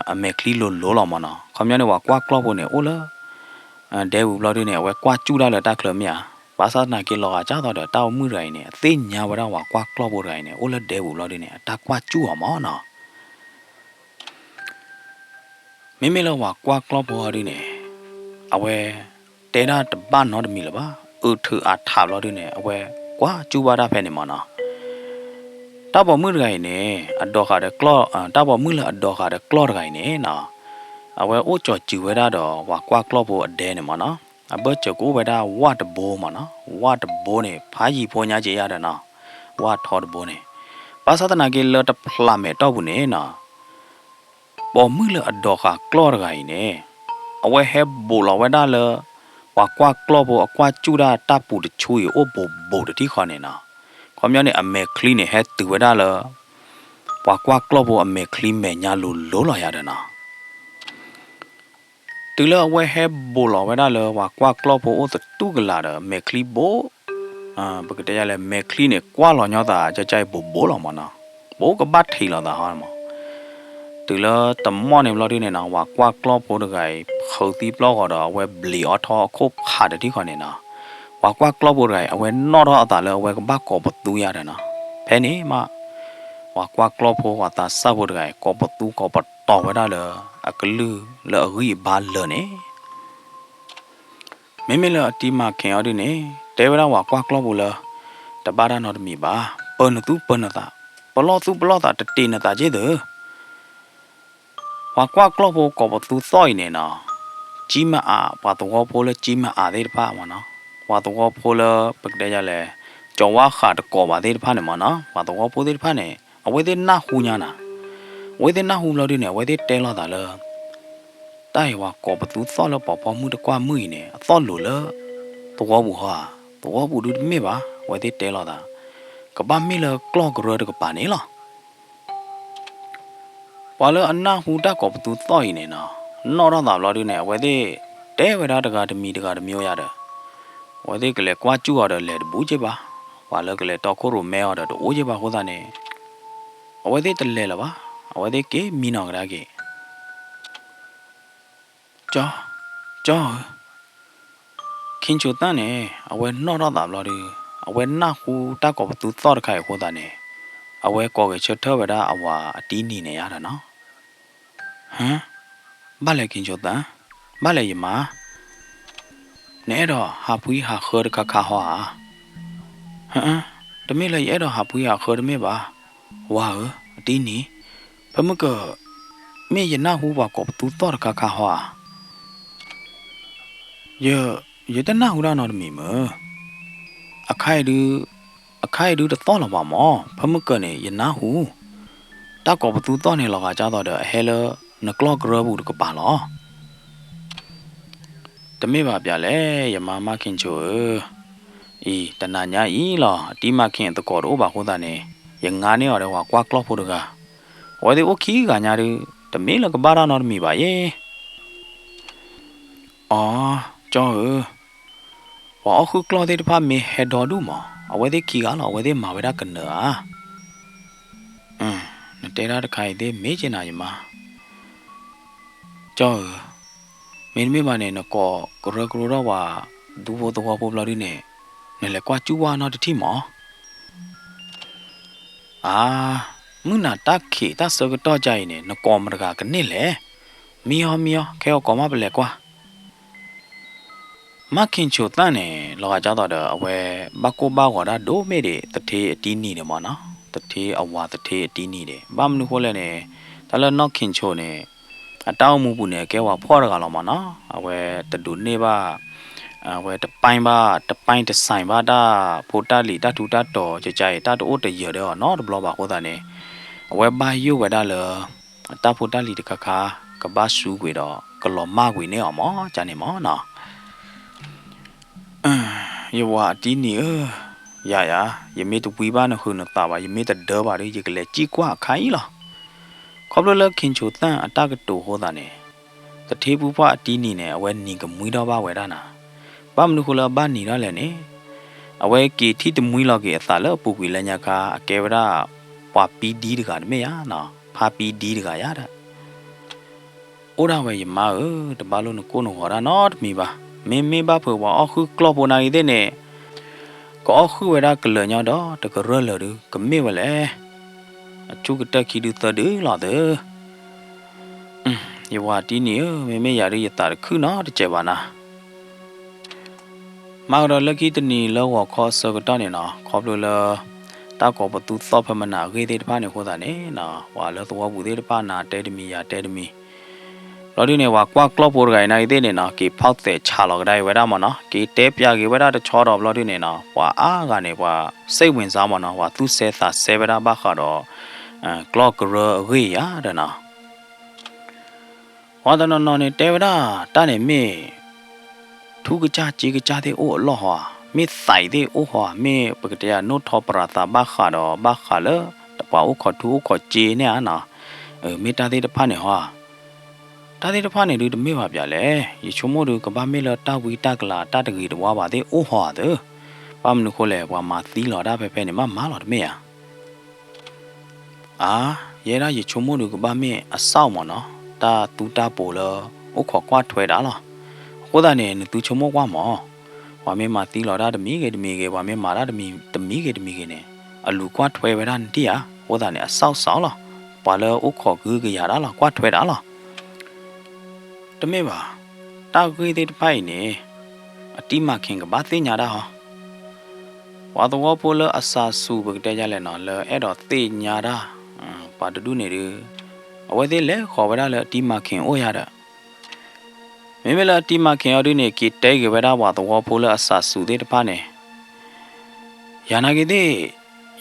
အမဲာ်ချံလိၤလိၤလီၤမ့ၢ်နီၤ, ခီပညီန့ၣ် ပှၤကွၢ်ကျီၢ်ဖိန့ၣ် အိၣ်လၢ ဒဲပူၤဘျီဒုန့ၣ် အဝဲကွၢ်စူၣ်တၢ်လၢတၢ်ချၢမ့ၢ်ဧါ, ဘၣ်ဆၣ်သနာ်က့လီၤဂာ်ကၢ်သိးဒီး တၢ်ပိာ်မုၣ်တဂၤအံၤန့ၣ် အသ့ၣ်ညါဝဲဒၣ်ပှၤကွၢ်ကျီၢ်ဖိတဂၤအံၤန့ၣ် အိၣ်လၢဒဲပူၤဘျီဒုန့ၣ် အတၢ်ကွၢ်စူၣ်အီၤမ့ၢ်နီၤ. မ့မ့ၢ်လၢပှၤကွၢ်ကျီၢ်ဖိအီၤဒုန့ၣ် အဝဲတဲဒၣ်တဘၣ်နီတမံၤလၢၤဘၣ်, အုးထုးအါထးဘျီဒုန့ၣ် အဝဲကွၢ်စူၣ်ဘၣ်တၢ်ဖဲန့ၣ်မ့ၢ်နီၤ. တၢ်ပိာ်မုၣ်တဂၤအံၤန့ၣ် အဒိးဃာ်ဒီးကျီၢ်, တၢ်ပိာ်မုၣ်လၢအဒိးဃာ်ဒီးကျီၢ်တဂၤအံၤန့ၣ်နီၤ အဝဲအိၣ်ကၠီၤစုၤဝဲဒၣ်ဒီးပှၤကွၢ်ကျီၢ်ဖိအဒဲန့ၣ်မ့ၢ်နီၤ, အဘၢၣ်စၢၤကအိၣ်ဝဲဒၣ်ဝၣ်တဘိမ့ၢ်နီၤ, ဝၣ်တဘိန့ၣ် ဖးယံၤဖိညါက့ၤယါဒီးနီၤ, ဝၣ်ထီတဘိန့ၣ်, ဘၣ်ဆၣ်သနာ်က့လၢတဖျးမဲာ်တီၢ်ပူၤန့ၣ်နီၤ ပိာ်မုၣ်လၢအဒိးဃာ်ကျီၢ်တဂၤအံၤန့ၣ် အဝဲဟဲဘူးလီၤဝဲဒၣ်လၢ ပှၤကွၢ်ကျီၢ်ဖိအကွၢ်စူၣ်တၢ်တၢ်ပူၤတဆူအံၤအိၣ်ဘူးဘူးတထံၣ်ဃီန့ၣ်နီၤ, ခီပညီန့ၣ် အမဲာ်ချံန့ၣ် ဟဲတုၤဝဲဒၣ်လၢ ပှၤကွၢ်ကျီၢ်ဖိအမဲာ်ချံမဲာ်ညါလိၤလိၤလီၤယါဒီးနီၤ တုၤလၢအဝဲဟဲဘူးလီၤဝဲဒၣ်လၢပှၤကွၢ်ကျီၢ်ဖိအိၣ်သတူၢ်ကလာ်ဒီး မဲာ်ချံဘူး, ပကတဲယါလဲၣ် မဲာ်ချံန့ၣ် ကွၢ်လီၤညီသး ကၠကၠအံၤဘူးဘူးလီၤမ့ၢ်နီၤ, ဘူးကဘၣ်ထံးလိာ်သးဟီမး, တုၤလၢတမီၢ်န့ၣ်ဘျီဒုန့ၣ်နီၤ ပှၤကွၢ်ကျီၢ်ဖိတဂၤအံၤ ဖုးသံပျီၢ်ဃီၤဒီး အဝဲဘျံးအီၣ်ထီၣ်အခိၣ်ဖးတထံၣ်ဃီန့ၣ်နီၤ, ပှၤကွၢ်ကျီၢ်ဖိတဂၤအံၤ အဝဲနီၣ်ထီၣ်အသးလၢအဝဲကဘၣ်ကိးပသူယါဒီးနီၤ, ဖဲန့ၣ်မး ပှၤကွၢ်ကျီၢ်ဖိပှၤသးစၢ်ဖိတဂၤအံၤ ကိးပသူကိးပတီၤဝဲဒၣ်လၢ အကလုၢ်လၢအဂံၢ်အဘါလၢာ်န့ၣ် မ့မ့ၢ်လၢအတံၤမၤခ့ၤအီၤဒုန့ၣ် တဲဝဲဒၣ်ပှၤကွၢ်ကျီၢ်ဖိလၢ တဘၣ်တၢ်နီတမံၤဘၣ်, ပၢနသူၣ်ပၢနသး, ပလီၢ်သူၣ်ပလီၢ်သး တတ့ၢ်နသးက့ၢ်သု, ပှၤကွၢ်ကျီၢ်ဖိကိးပသူသီၣ်အံၤန့ၣ်နီၤ, ကၠံမၤအး ပှၤသဝီဖိလၢကၠံမၤအးသ့ၣ်တဖၣ်မ့ၢ်နီၤ, ပှၤသဝီဖိလၢ ပကတဲယါလဲၣ် ကၠီၤဝါဃးတကိးဘၣ်သ့ၣ်တဖၣ်န့ၣ်မ့ၢ်နီၤ, ပှၤသဝီဖိသ့ၣ်တဖၣ်န့ၣ် အဝဲသ့ၣ်နၢ်ဟူညါနၤ, အဝဲသ့ၣ်နၢ်ဟူဘျီဒုန့ၣ် အဝဲသ့ၣ်တဲလိာ်သးလၢ တၢ်အံၤပှၤကိးပသူသီၣ်လၢပှၤဖီမုၣ်တကွၢ်မုၣ်အံၤန့ၣ် အသီၣ်လိၤလၢ သဝီပူၤဟီဧါ, သဝီပူၤဒုတမ့ၢ်ဘၣ်, အဝဲသ့ၣ်တဲလိာ်သး, ကဘၣ်မ့ၢ်လၢကျီၢ်ကရၢတကပၤန့ၣ်လီၤ. ပှၤလၢအနၢ်ဟူတၢ်ကိးပသူသီၣ်အံၤန့ၣ်နီၤ, နီၣ်ထီၣ်သးဘျီဒုန့ၣ် အဝဲသ့ၣ်တဲဝဲဒၣ်တဂၤတမံၤတဂၤတမံၤယါဒီး, အဝဲသ့ၣ်ကလဲၤကွၢ်စူၣ်အီၤဒီးလဲၤတဘူးက့ဘၣ်, ပှၤလၢကလဲၤတီခိၣ်ရိၣ်မဲအီၤဒီးတအိၣ်က့ဘၣ်အဃိသတးန့ၣ်, အဝဲသ့ၣ်တလဲၤလၢၤဘၣ်, အဝဲသ့ၣ်က့ၤမံနီၤကဒါက့ၤ ကၠီ, ကၠီဧၢ, ခ့ၣ်ဆိသၣ်န့ၣ် အဝဲနီၣ်ထီၣ်သးဘျီဒု, အဝဲနၢ်ဟူတၢ်ကိးပသူသီၣ်တခါအံၤအဃိသတးန့ၣ်, အဝဲကိးဂဲၤဆၢထၢၣ်ဝဲဒၣ်အဝၤအတံနံၤန့ၣ်ယါဒီးနီၤ, ဟၢ, ဘၣ်လဲၣ်ခ့ၣ်ဆိသၣ်, ဘၣ်လဲၣ်ယမါ နအဲၣ်ဒိးဟးဖှံဟးဃၢတခါခါဟီဧါ. ဟၢ, တမ့ၢ်လၢယအဲၣ်ဒိးဟးဖှံဟးဃၢတမ့ၢ်ဘၣ်, ဝၤဧၢ, အတံနံၤ, ဖဲမုၢ်ကၢၢ်, မ့ၢ်ယနၢ်ဟူပှၤကိးပသူသီၣ်တခါခါဟီဧါ. ယ, ယတနၢ်ဟူတၢ်နီတမံၤမ့ၢ်, အခါအံၤဒု, အခါအံၤဒုတသီၣ်လၢၤဘၣ်မး, ဖဲမုၢ်ကၢၢ်န့ၣ် ယနၢ်ဟူ တၢ်ကိးပသူသီၣ်န့ၣ် လီၤဂာ်ကၢ်သိးဒီးအဟဲလၢနကျီၢ်ကရၢပူၤတကပၤလီၤ. တမ့ၢ်ဘၣ်ပျၢ်လဲၣ် ယမါမါခ့ၣ်ဆိဧၢ, အံၤ တနၤညါအံၤလီၤ အတံမၤခ့ၣ်အသကိးတအိၣ်ဘၣ်အဃိသတးန့ၣ်, ယငါန့ၢ်အီၤဒီးပှၤကွၢ်ကျီၢ်ဖိတဂၤ, အဝဲသ့ၣ်အိၣ်ခံဂၤညါဒု, တမ့ၢ်လၢကဘၣ်တၢ်နီတမံၤဘၣ်ယဲ. အိ, ကၠီဧၢ, ပှၤအီၣ်ဃုာ်ကျီၢ်သ့ၣ်တဖၣ်မ့ၢ်ဟဲဒီဒူၣ်မး, အဝဲသ့ၣ်ခံဂၤလီၤ, အဝဲသ့ၣ်မၤဝဲဒၣ်ကနၢၤဧါ. နတဲဒၣ်တခါအံၤသ့ၣ်မ့ၢ်က့နၤယမါ, ကၠီဧၢ, မ့တမ့ၢ်ဘၣ်န့ၣ် နကိးကရၢကရိထီၣ်ပှၤဒူဖိသဝီဖိဘျီဒုန့ၣ်, နလဲၤကွၢ်စူၣ်ဝဲနီတထံၣ်မး. အါ, မုၢ်နၤတၢ်ခံးတၢ်ဆၢကတီၢ်ကါအံၤန့ၣ် နကိးမတဂၤကန့ၢ်လဲၣ်. မံအီၤမံအီၤ ခဲအီၤကိးမးပလဲၤကွၢ်. မါခ့ၣ်ဆိသၣ်န့ၣ် လီၤဂာ်ကၢ်သိးဒီး အဝဲဘၣ်ကိၢ်ဘၣ်ဂီၤဒၣ်ဒိၣ်မ့ၢ်ဒံး သထ့အတံနံၤဒံးမးနီၤ, သထ့အဝၤသထ့အတံနံၤဒံး, ဘၣ်မနုၤဃိလဲၣ်န့ၣ်, တၢ်လၢနီၢ်ခ့ၣ်ဆိန့ၣ် အတၢ်အိၣ်မူပူၤန့ၣ် အကဲဝဲဖှီၣ်တဂၤလီၤမးနီၤ, အဝဲတဒုးန့ၢ်ဘၣ် အဝဲတပာ်ဘၣ် တပာ်တစဲးဘၣ်တၢ်ဖိတၢ်လံၤတၢ်ထူးတၢ်တီၤ ကကါအံၤ တၢ်တအိၣ်တယၢၤဒီးအီၤနီတဘျီဘၣ်အဃိသတးန့ၣ်, အဝဲဘၣ်ယိၣ်ဝဲဒၣ်လၢ အတၢ်ဖိတၢ်လံၤတခါခါ ကဘၣ်စူးကွံာ်ဒီး ကလီၤမၢ်ကွံာ်န့ၢ်အီၤမး ကန့ၣ်မးနီၤ. ယဝၤအတံနံၤဧၢ, ယၤယၤ, ယမ့ၢ်တဝံဘၣ်နဟုးနသးဘၣ်, ယမ့ၢ်တဒၢဘၣ်ဒီး ယကလဲၤစံၣ်ကွၢ်အခါအံၤလီၤ. ခီဖျိလၢခ့ၣ်ဆိၣ်သၣ်အတၢ်ကတိၤအဃိသတးန့ၣ်, သထ့ဖုပှၢ်အတံနံၤန့ၣ် အဝဲနံၤကမှံထီၣ်ဘၣ်ဝဲဒၣ်နၤ. ဘၣ်မနုၤဃိလၢအဘၣ်နံၤထီၣ်လဲၣ်န့ၣ်, အဝဲက့ၤထံၣ်တမှံလီၤက့ၤအသးလၢအပူၤကွံာ်လၢညါခါ အကဲဝဲဒၣ် ပှၤပံဒံတဂၤတမ့ၢ်ဧါ, ဖါပံဒံတဂၤယၤဒီး အိၣ်ဒၣ်ဝဲယမါဧၢ, တဘၣ်လိၣ်နကိၢ်နဂီၤတၢ်နီတမံၤဘၣ်. မ့မ့ၢ်ဘၣ်ဖုးပှၤအီၣ်ဃုာ်ကျီၢ်ဖိနာ်ဂ့ၤသ့ၣ်န့ၣ်, ကအီၣ်ဃုာ်ဝဲဒၣ်ကလၢာ်ညီဒီး တကရၢၢ်လၢာ်ဒုး ကမ့ၢ်ဝဲလဲၣ်. အဆူၣ်ကတၢၢ်ခံဒုသၢဒုလီၤသု. ယဝၤတံနံၤဧၢ, မ့မ့ၢ်ယၤဒုးယသးတခုၣ်နီတစဲးဘၣ်နၤ. မၤကဒီးလၢခံတနံၤလၢဂီၤခီအဆၢကတီၢ်န့ၣ်နီၤ, ခီဖျိလၢ တၢ်ကိးပသူသီၣ်ဖဲမနၤအဂ့ၢ်သ့ၣ်တဖၣ်န့ၣ်အဃိသတးန့ၣ်နီၤ, ပှၤလၢသဝီပူၤသ့ၣ်တဖၣ်နၤတဲတမံၤယၤတဲတမံၤ, ဘျီဒုန့ၣ် ပှၤကွၢ်ကျီၢ်ဖိတဂၤအံၤနာ်ဂ့ၤသ့ၣ်န့ၣ်နီၤ, က့ၤဖီၣ်သဲးဆးလီၤကဒါအံၤဝဲဒၣ်မ့ၢ်နီၤ, က့ၤတဲပျးက့ၤဝဲဒၣ်တဆီဒီးဘျီဒုန့ၣ်နီၤ, ပှၤအါဂၤန့ၣ် ပှၤစိတ်ဝင်စားမ့ၢ်နီၤ, ပှၤသူၣ်ဆဲသးဆဲဝဲဒၣ်ဘၣ်ဃးဒီး ကျီၢ်ကရၢၢ်အဂ့ၢ်ယၤဒီးနီၤ. ပှၤတနီၤနီၤန့ၣ်တဲဝဲဒၣ် တၢ်န့ၣ်မ့ၢ် ထူကစၢ်စ့ကစၢ်သ့ၣ်အိၣ်အလီၢ်ဟီဧါ, မ့ၢ်သးအံၤသ့ၣ်အိၣ်ဟီဧါ, မ့ၢ်ပကတဲယၤနိၣ်ထီၣ်ပရၤသးဘၣ်ဃးဒီး ဘၣ်ဃးလၢ ပှၤအိၣ်ခိးထူအိၣ်ခိးစ့န့ၣ်ဧါနီၤ, မ့ၢ်တၢ်သ့ၣ်တဖၣ်န့ၣ်ဟီဧါ. တၢ်သ့ၣ်တဖၣ်န့ၣ်ဒုးတမ့ၢ်ဘၣ်ပျးလဲၣ်, ယဆိကမိၣ်ဒုး ကဘၣ်မ့ၢ်လၢတၢ်ဝံတၢ်ကလၤတၢ်တဂ့ၤတဝါဘၣ်သ့ၣ်အိၣ်ဟီဧါသၢ, ဘၣ်မနုၤဃိလဲၣ် ပှၤမၤသံလီၤတၢ်ဖဲဖဲန့ၣ် မ့ၢ်မၤလီၤတမ့ၢ်ဧါ. အါ, ယဲဒၣ်ယဆိကမိၣ်ဒုးကဘၣ်မ့ၢ်အစၢ်မ့ၢ်နီၤ, တၢ်သူတၢ်ပိးလၢ အိၣ်ခိးကွၢ်ထွဲတၢ်လီၤ. အဃိသတးန့ၣ် နသုဆိကမိၣ်ကွၢ်မ့ၢ်, ပှၤမ့ၢ်မၤသံလီၤတၢ်တမံၤဂ့ၤတမံၤဂ့ၤ, ပှၤမ့ၢ်မၤတၢ်တမံၤဂ့ၤတမံၤဂ့ၤန့ၣ်, အလူၤကွၢ်ထွဲဝဲဒၣ်နတ့ၢ်ဧါ, အဃိသတးန့ၣ် အစၢ်စၢ်လီၤ, ပှၤလၢအိၣ်ခိးဂုာ်ကယၤတၢ်လီၤ, ကွၢ်ထွဲတၢ်လီၤ. တမ့ၢ်ဘၣ်, တၢ်ဂ့ၢ်သ့ၣ်တဖၣ်အံၤန့ၣ် အတံမၤခ့ၣ်ကဘၣ်သ့ၣ်ညါတၢ်ဟီ, ပှၤသဝီဖိလၢအစးစူၤပကတဲယလဲၣ်နီၤ လၢအဲၣ်ဒိးသ့ၣ်ညါတၢ်, ပှၤတဒူၣ်န့ၣ်ဒုး, အဝဲသ့ၣ်လဲၤဃီၤဝဲဒၣ်လၢအတံမၤခ့ၣ်အိၣ်ယၤဒီး, မ့မ့ၢ်လၢအတံမၤခ့ၣ်အီၤဒုးန့ၣ် က့ၤတဲက့ၤဝဲဒၣ်ပှၤသဝီဖိလၢအစးစူၤသ့ၣ်တဖၣ်န့ၣ်, ယၤနာ်က့သ့ၣ်,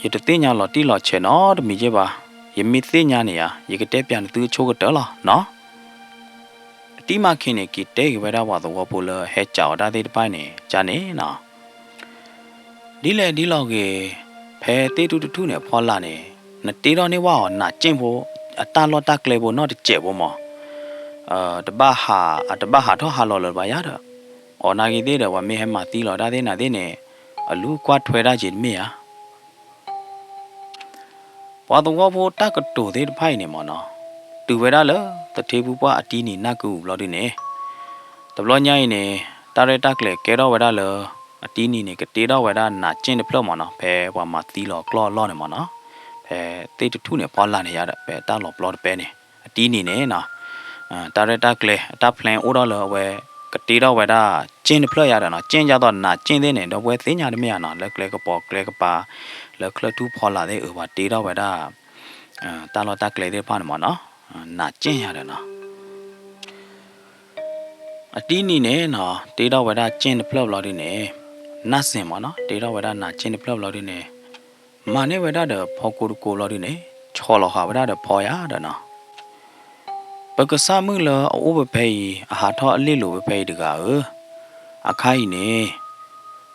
ယတသ့ၣ်ညါလီၤတံၢ်လီၤဆဲးနီတမံၤက့ဘၣ်, ယမ့ၢ်သ့ၣ်ညါန့ၣ်ဧါ, ယကတဲပျးနသုအဆိကတၢၢ်လီၤနီၤ. အတံမၤခ့ၣ်န့ၣ် က့ၤတဲက့ၤဝဲဒၣ်ပှၤသဝီဖိလၢဟဲစးအီၤတၢ်သ့ၣ်တဖၣ်န့ၣ် ကန့ၣ်နီၤ, ဒ်လဲၣ်ဒ်လဲၣ်ဂ့ၤ, ဖဲသ့ၣ်ထူၣ်တထူၣ်န့ၣ်အဖီလာ်န့ၣ်, နတ့ထီၣ်န့ၢ်ဝဲအီၤနးကၠ့ၣ်ဖိ, အတၢ်လီၢ်တၢ်ကျဲဖိနီတစဲးဖိမး, တဘၣ်ဟး, အတဘၣ်ဟးထီၣ်ဟးလီၤလၢၤဘၣ်ယၤဒီး, အီၤနာ်က့သ့ၣ်ဒီး ပှၤမ့ၢ်ဟဲမၤသံလီၤတၢ်သ့ၣ်နၤသ့ၣ်န့ၣ်, အလူၤကွၢ်ထွဲတၢ်က့ၤတမ့ၢ်ဧါ. ပှၤသဝီဖိတၢ်ကတိၤသ့ၣ်တဖၣ်အံၤန့ၣ်မ့ၢ်နီၤ, တုၤဝဲဒၣ်လၢ သထ့ဖုပှၢ်အတံနံၤနၢ်ကုအူဘျီဒုန့ၣ်, တဘျီညါအံၤန့ၣ်, တၢ်ရဲၣ်တၢ်ကျဲၤကဲထီၣ်ဝဲဒၣ်လၢ အတံနံၤန့ၣ် ကတ့ထီၣ်ဝဲဒၣ်နးကၠ့ၣ်တဖျၢၣ်မ့ၢ်နီၤ, ဖဲပှၤမၤသံလီၤကျီၢ်အလီၢ်န့ၣ်မ့ၢ်နီၤ, ဖဲသ့ၣ်တထူၣ်န့ၣ်ဖီလာ်န့ၣ်ယါဒီး ဖဲတၢ်လီၤပျီတပဲန့ၣ်, အတံနံၤန့ၣ်နီၤ တၢ်ရဲၣ်တၢ်ကျဲၤ အတၢ် plan အိၣ်ထီၣ်လၢအဝဲ ကတ့ထီၣ်ဝဲဒၣ် ကၠ့ၣ်တဖျၢၣ်ယါဒီးနီၤ, ကၠ့ၣ်ယါသိးနးကၠ့ၣ်သ့ၣ်န့ၣ် ဒီပုၢ်ဝဲၢ်သ့ၣ်ညါတမ့ၢ်ဧါနီၤ, လၢကျဲကပီၤကျဲကပၤ လၢချၢၣ်ထူၣ်ဖီလာ်သ့ၣ် အဝဲတ့ထီၣ်ဝဲဒၣ် တၢ်လီၢ်တၢ်ကျဲသ့ၣ်တဖၣ်န့ၣ်မ့ၢ်နီၤ, နးကၠ့ၣ်ယါဒီးနီၤ အတံနံၤန့ၣ်နီၤ တ့ထီၣ်ဝဲဒၣ်ကၠ့ၣ်တဖျၢၣ်ဘျီဒုန့ၣ်, နၢ်စ့ၣ်မ့ၢ်နီၤ တ့ထီၣ်ဝဲဒၣ်နးကၠ့ၣ်တဖျၢၣ်ဘျီဒုန့ၣ်, မၤန့ၢ်ဝဲဒၣ်ဒီးဖီကိတကိဘျီဒုန့ၣ်, ဆီၣ်လီၤဃာ်ဝဲဒၣ်ဒီးဖီယါဒီးနီၤ ပကစၢ်မုၣ်လၢအအိၣ်ဖဲဖဲအံၤ အဟးထီၣ်အလ့ၣ်လိၤဖဲဖဲအံၤတဂၤဧၢ, အခါအံၤန့ၣ်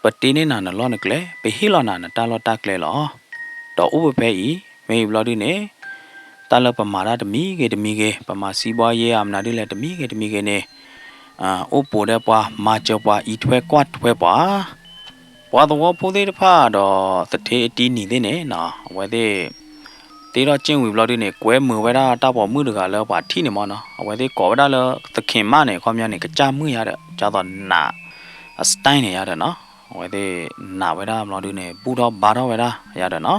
ပတ့န့ၢ်နၤနလီၢ်နကျဲ, ပဟ့ၣ်လီၤနၤနတၢ်လီၢ်တၢ်ကျဲလီၤ. ဒီးအိၣ်ဖဲဖဲအံၤ မ့ၢ်အံၤဘျီဒုန့ၣ်, တၢ်လၢပမၤတၢ်တမံၤဂ့ၤတမံၤဂ့ၤ, ပမၤစံးဘီယဲအမနုၤဒ်လဲၣ်တမံၤဂ့ၤတမံၤဂ့ၤန့ၣ်, အိၣ်ပိာ်ဒီးပှၤ မၤစၢၤပှၤ အံးထွဲကွၢ်ထွဲပှၤ ပှၤသဝီဖိသ့ၣ်တဖၣ်ဒီးသထ့အတံနံၤသ့ၣ်န့ၣ်နီၤ, အဝဲသ့ၣ် တ့ထီၣ်ကၠ့ၣ်ဝံၤဘျီဒုန့ၣ် ကွဲမုာ်ဝဲဒၣ်တၢ်ပိာ်မုၣ်တဂၤလၢပှၤထံၣ်န့ၣ်မ့ၢ်နီၤ, အဝဲသ့ၣ်ကိးဝဲဒၣ်လၢသခင်မန့ၣ် ခီပညီန့ၣ် ကစၢ်မုၣ်ယါဒီး ဒ်သိးနး အ style န့ၣ်ယါဒီးနီၤ, အဝဲသ့ၣ်နာ်ဝဲဒၣ်ဘျီဒုန့ၣ် ဘူၣ်ထီၣ်ဘါထီၣ်ဝဲဒၣ်ယါဒီးနီၤ,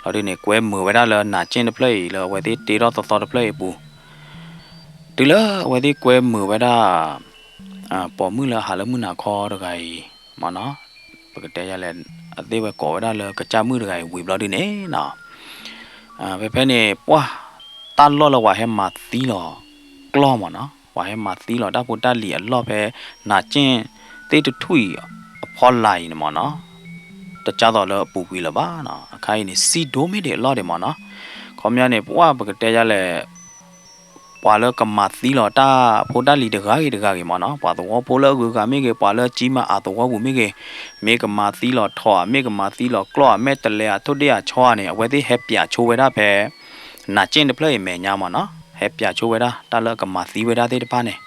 ဘျီဒုန့ၣ် ကွဲမုာ်ဝဲဒၣ်လၢနးကၠ့ၣ်တဖျၢၣ်အံၤ လၢအဝဲသ့ၣ်တ့ထီၣ်သီသီတဖျၢၣ်အံၤအပူၤ တုၤလၢအဝဲသ့ၣ်ကွဲမုာ်ဝဲဒၣ် ပိာ်မုၣ်လၢအဟးလၢမုၢ်နၤခီတဂၤအံၤမ့ၢ်နီၤ, ပကတဲယလဲၣ်, အသ့ၣ်ဝဲကိးဝဲဒၣ်လၢကစၢ်မုၣ်တဂၤအံၤဝံၤဘျီဒုန့ၣ်နီၤ, ဖဲဖဲန့ၣ် ပှၢ် တၢ်လီၢ်လၢပှၤဟဲမၤသံလီၤကျီၢ်မ့ၢ်နီၤ, ပှၤဟဲမၤသံလီၤတၢ်ဖိတၢ်လံၤအလီၢ်ဖဲ နးကၠ့ၣ်သ့ၣ်တထူၣ်အံၤအဖီလာ်အံၤန့ၣ်မ့ၢ်နီၤ, တကၢ်သိးလၢအပူၤကွံာ်လၢၤဘၣ်နီၤ, အခါအံၤန့ၣ် စံၣ်ဒိၣ်မ့ၢ်ဒံးအလီၢ်ဒံးမ့ၢ်နီၤ, ခီပညီန့ၣ် ပှၢ်ပကတဲယလဲၣ် ပှၤလၢကမၤသံလီၤတၢ်ဖိတၢ်လံၤတဂၤဂ့ၤတဂၤဂ့ၤမ့ၢ်နီၤ, ပှၤသဝီဖိလၢအဂုၤအဂၤမ့ၢ်ဂ့ၤ, ပှၤလၢကၠံမၤအးသဝီပူၤမ့ၢ်ဂ့ၤ, မ့ၢ်ကမၤသံလီၤထိးဧါ, မ့ၢ်ကမၤသံလီၤကျီၢ်ဧါ, မ့ၢ်တလဲၤအထိၣ်ဒ့ၣ်အဆီဧါန့ၣ် အဝဲသ့ၣ်ဟဲပျးဆိဝဲဒၣ်ဖဲ နးကၠ့ၣ်တဖျၢၣ်အံၤမဲာ်ညါမ့ၢ်နီၤ, ဟဲပျးဆိဝဲဒၣ်တၢ်လၢအကမၤသံဝဲဒၣ်သ့ၣ်တဖၣ်န့ၣ်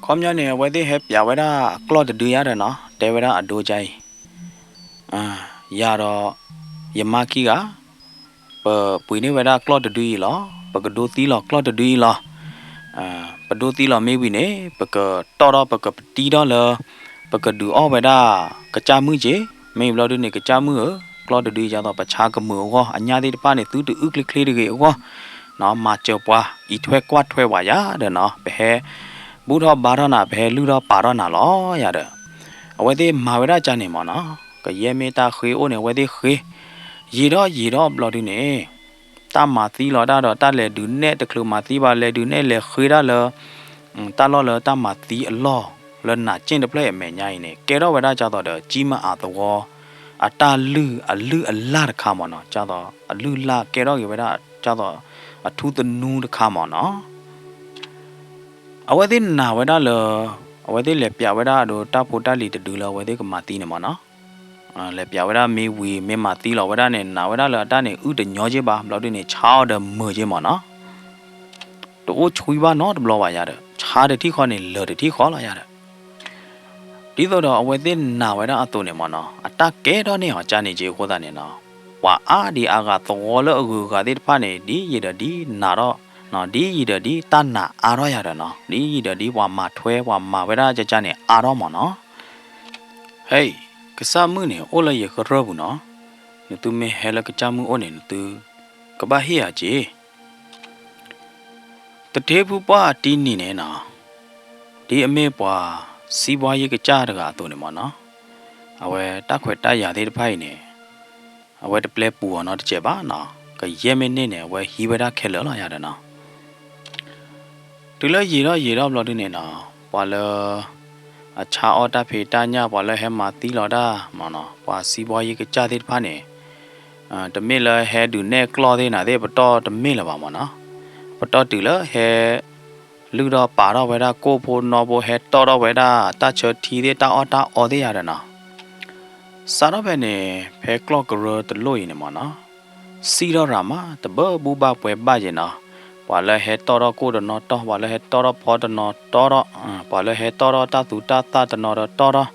ခီပညီန့ၣ် အဝဲသ့ၣ်ဟဲပျးဝဲဒၣ်အကျီၢ်တဒုယါဒီးနီၤ, တဲဝဲဒၣ်အဒိကါအံၤ, ယၤဒီး ယမါခံဂၤ, ပပှ့ၤန့ၢ်ဝဲဒၣ်ကျီၢ်တဒုအံၤလီၤ, ပကဒိသံလီၤကျီၢ်တဒုအံၤလီၤ. ပဒိသံလီၤမ့ၢ်ဝံၤန့ၣ် ပကတီၢ်ထီၣ် ပကပတံထီၣ်လၢ ပကဒုးအီၣ်ဝဲဒၣ် ကစၢ်မုၣ်က့ၤ, မ့ၢ်ဘျီဒုန့ၣ် ကစၢ်မုၣ်ဧၢ, ကျီၢ်တဒုအံၤဒ်သိး ပဆါကမုာ်အဂီၢ် အညၣ်သ့ၣ်တဖၣ်န့ၣ် သုတအုၣ်ချ့ချ့တဂ့ၤအဂီၢ် နီၤ, မၤစၢၤပှၤ အံးထွဲကွၢ်ထွဲပှၤယၤဒီးနီၤ, ပဟဲ ဘူၣ်ထီၣ်ဘါထီၣ်နၤ, ပဟဲလုၢ်ထီၣ်ပာ်ထီၣ်နၤလီၤယၤဒီး, အဝဲသ့ၣ်မၤဝဲဒၣ်ကန့ၣ်မ့ၢ်နီၤ, ကယဲၢ်မ့ၢ်တၢ်ဃ့အိၣ်န့ၣ် အဝဲသ့ၣ်ဃ့, ယံာ်ထီၣ်ယံာ်ထီၣ်ဘျီဒုန့ၣ် တၢ်မၤသံလီၤတၢ်ဒီး တၢ်လဲၤဒုးနဲၣ်တချုးမၤသံဘၣ် လဲၤဒုးနဲၣ်လဲၤဃ့ဒၣ်လၢ တၢ်လီၢ်လၢတၢ်မၤသံအလီၢ် လၢနးကၠ့ၣ်တဖျၢၣ်အံၤအမဲာ်ညါအံၤန့ၣ် ကဲထီၣ်ဝဲဒၣ်ဒ်သိးဒီး ကၠံမၤအးသဝီ အတၢ်လုၢ်အလုၢ်အလၢ်တခါမ့ၢ်နီၤ, ဒ်သိးအလုၢ်အလၢ်ကဲထီၣ်က့ၤဝဲဒၣ် ဒ်သိးအထူသနူတခါမ့ၢ်နီၤ. အဝဲသ့ၣ်နာ်ဝဲဒၣ်လၢ အဝဲသ့ၣ်လဲၤပျးဝဲဒၣ်ဒီးတၢ်ဖိတၢ်လံၤတဒုလၢအဝဲသ့ၣ်ကမၤသံန့ၣ်မ့ၢ်နီၤ, လဲၤပျးဝဲဒၣ်မ့ၢ်ဝံၤ မ့ၢ်မၤသံလီၤဝဲဒၣ်န့ၣ် နာ်ဝဲဒၣ်လၢအတၢ်န့ၣ် အုၣ်တညီက့ဘၣ် ဘျီဒုန့ၣ် ဆါအီၤဒီးမုာ်က့မ့ၢ်နီၤ. တအိၣ်ဆှံဘၣ်နီတဘျီဘၣ်ယၤဒီး ဆါတထံၣ်ဃီန့ၣ် လၢာ်တထံၣ်ဃီလီၤယၤဒီး ဒ်သိးဒီးအဝဲသ့ၣ်နာ်ဝဲဒၣ်အသိးန့ၣ်မ့ၢ်နီၤ, အတၢ်ကဲထီၣ်န့ၢ်အီၤကန့ၣ်က့အဃိသတးန့ၣ်နီၤ, ပှၤအါဒံအါဂၤသဝီလၢအဂုၤအဂၤသ့ၣ်တဖၣ်န့ၣ် ဒ်ယံာ်ဒီးဒ်နာ်ထီၣ်, ဒ်ယံာ်ဒီးဒ်တၢ်နာ်အါထီၣ်ယၤဒီးနီၤ, ဒ်ယံာ်ဒီးဒ်ပှၤမၤထွဲ ပှၤမၤဝဲဒၣ်ကကန့ၣ်အါထီၣ်မ့ၢ်နီၤ. ဟဲ, ကစၢ်မုၣ်န့ၣ် အိၣ်လၢယကရၢၢ်ပူၤနီၤ, နသုမ့ၢ်ဟဲလၢကစၢ်မုၣ်အိၣ်န့ၣ် နသုကဘၣ်ဟ့ၣ်ယၤက့ၤ တထ့ဖုပှၢ်အတံနံၤန့ၣ်နီၤ, ဒ်အမ့ၢ်ပှၤစံးဘှါယ့ကစၢ်တဂၤအသိးန့ၣ်မ့ၢ်နီၤ, အဝဲတၢ်ခွဲးတၢ်ယာ်သ့ၣ်တဖၣ်အံၤန့ၣ် အဝဲတပျဲပူၤအီၤနီတစဲးဘၣ်နီၤ, ကယဲၢ်မ့ၢ်န့ၢ်န့ၣ် အဝဲဟံးဝဲဒၣ်ခဲလၢာ်လီၤယၤဒီးနီၤ. တုၤလၢယံာ်ထီၣ်ယံာ်ထီၣ်ဘျီဒုန့ၣ်နီၤ, ပှၤလၢ အဆါအီၣ်တၢ်ဖံးတၢ်ညၣ် ပှၤလၢဟဲမၤသံလီၤတၢ်မ့ၢ်နီၤ, ပှၤစံးဘှါယ့ကစၢ်သ့ၣ်တဖၣ်န့ၣ် တမ့ၢ်လၢဟဲဒုးနဲၣ်ကျီၢ်သ့ၣ်နၤသ့ၣ် ပတီၢ်တမ့ၢ်လၢၤဘၣ်မ့ၢ်နီၤ, ပတီၢ်တုၤလၢဟဲ လုၢ်ထီၣ်ပာ်ထီၣ်ဝဲဒၣ်ကိၣ်ဖိနီၣ်ဖိ ဟဲတီၣ်ထီၣ်ဝဲဒၣ်တၢ်ဆၢထံသ့ၣ် တၢ်အီၣ်တၢ်အီသ့ၣ်ယၤဒီးနီၤ. စးထီၣ်ဖဲန့ၣ် ဖဲကျီၢ်ကရၢတလိၣ်အံၤန့ၣ်မ့ၢ်နီၤ, စံၣ်ထီၣ်ရၤမး တဘၣ်ဘူၣ်ဘၣ်ပှဲၤဘၣ်ယဲနီၤ, ပှၤလၢဟဲတီၣ်ထီၣ်ကိၣ်တနီၤတီၢ်, ပှၤလၢဟဲတီၣ်ထီၣ်ဖီတနီၤတီၣ်ထီၣ်, ပှၤလၢဟဲတီၣ်ထီၣ်တၢ်သူတၢ်သၣ်တနီၤဒီးတီၣ်ထီၣ်,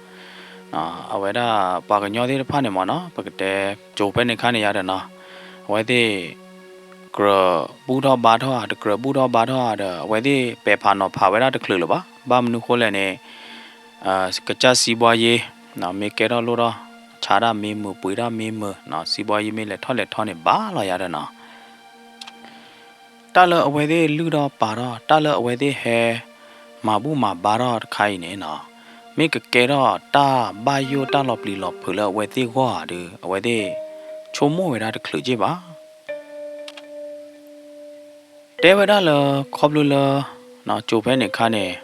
အဝဲဒၣ်ပှၤကညီသ့ၣ်တဖၣ်န့ၣ်မ့ၢ်နီၤ, ပကတဲ ကၠိၤဖဲန့ၣ်ခါန့ၣ်ယၤဒီးနီၤ, အဝဲသ့ၣ် ကြၢးဘူၣ်ထီၣ်ဘါထီၣ်ဧါ တကြၢးဘူၣ်ထီၣ်ဘါထီၣ်ဧါဒီး အဝဲသ့ၣ်ပဲာ်ဖးနီၤဖးဝဲဒၣ်တချုးလၢၤဘၣ်, ဘၣ်မနုၤဃိလဲၣ်န့ၣ် ကစၢ်စံးဘှါယ့ မ့ၢ်ကဲထီၣ်လိၣ်ထီၣ် ဆါဒၣ်မ့ၢ်မုာ်ပှ့ၤဒၣ်မ့ၢ်မုာ်နီၤ, စံးဘှါယ့မ့ၢ်လဲၤထီၣ်လဲၤထီန့ၣ်ဘၣ်လီၤယၤဒီးနီၤ. တၢ်လၢအဝဲသ့ၣ်လုၢ်ထီၣ်ပာ်ထီၣ် တၢ်လၢအဝဲသ့ၣ်ဟဲမၤဘူၣ်မၤဘါထီၣ်တခါအံၤန့ၣ်နီၤ, မ့ၢ်ကကဲထီၣ်တၢ်ဘၣ်ယိၣ်တၢ်လီၤပျံၤလီၤဖုးလၢအဝဲသ့ၣ်ဂီၢ်ဧါဒီး အဝဲသ့ၣ်ဆိကမိၣ်ဝဲဒၣ်တချုးက့ဘၣ်. တဲဝဲဒၣ်လၢခီဖျိလၢ ကၠိၤဖဲန့ၣ်ခါန့ၣ်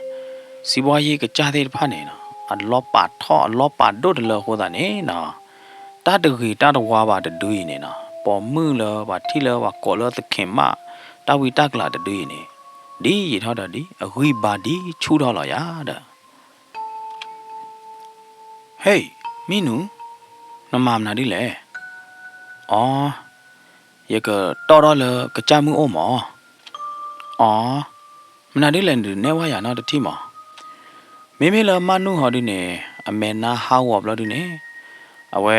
စံးဘှါယ့ကစၢ်သ့ၣ်တဖၣ်န့ၣ်နီၤ အလီၤပာ်ထီၣ်အလီၤပာ်ဒိၣ်တလၢအဃိသတးန့ၣ်နီၤ တၢ်တဂ့ၤတၢ်တဝါဘၣ်တဒုအံၤန့ၣ်နီၤ ပိာ်မုၣ်လၢပှၤထံၣ်လၢပှၤကိးလၢသခင်မ တၢ်ဝံတၢ်ကျးတဒုအံၤန့ၣ် ဒ်ယံာ်ထီၣ်ဒီးဒ်အဂံၢ်ဘါဒ်ဆူၣ်ထီၣ်လီၤယၤဒီး ဟ့ၣ် မံနူၤ နမၤမနုၤဒ်လဲၣ်. အီ ယကတီၢ်ထီၣ်လၢကစၢ်မုၣ်အိၣ်မး. အီ မနုၤဒ်လဲၣ် နဒုးနဲၣ်ဝဲယၤနီတထံၣ်မး. မ့မ့ၢ်လၢမၢ်နုၢ်ဟီဒုန့ၣ် အမဲာ်နါဟးဂီၤဘျီဒုန့ၣ် အဝဲ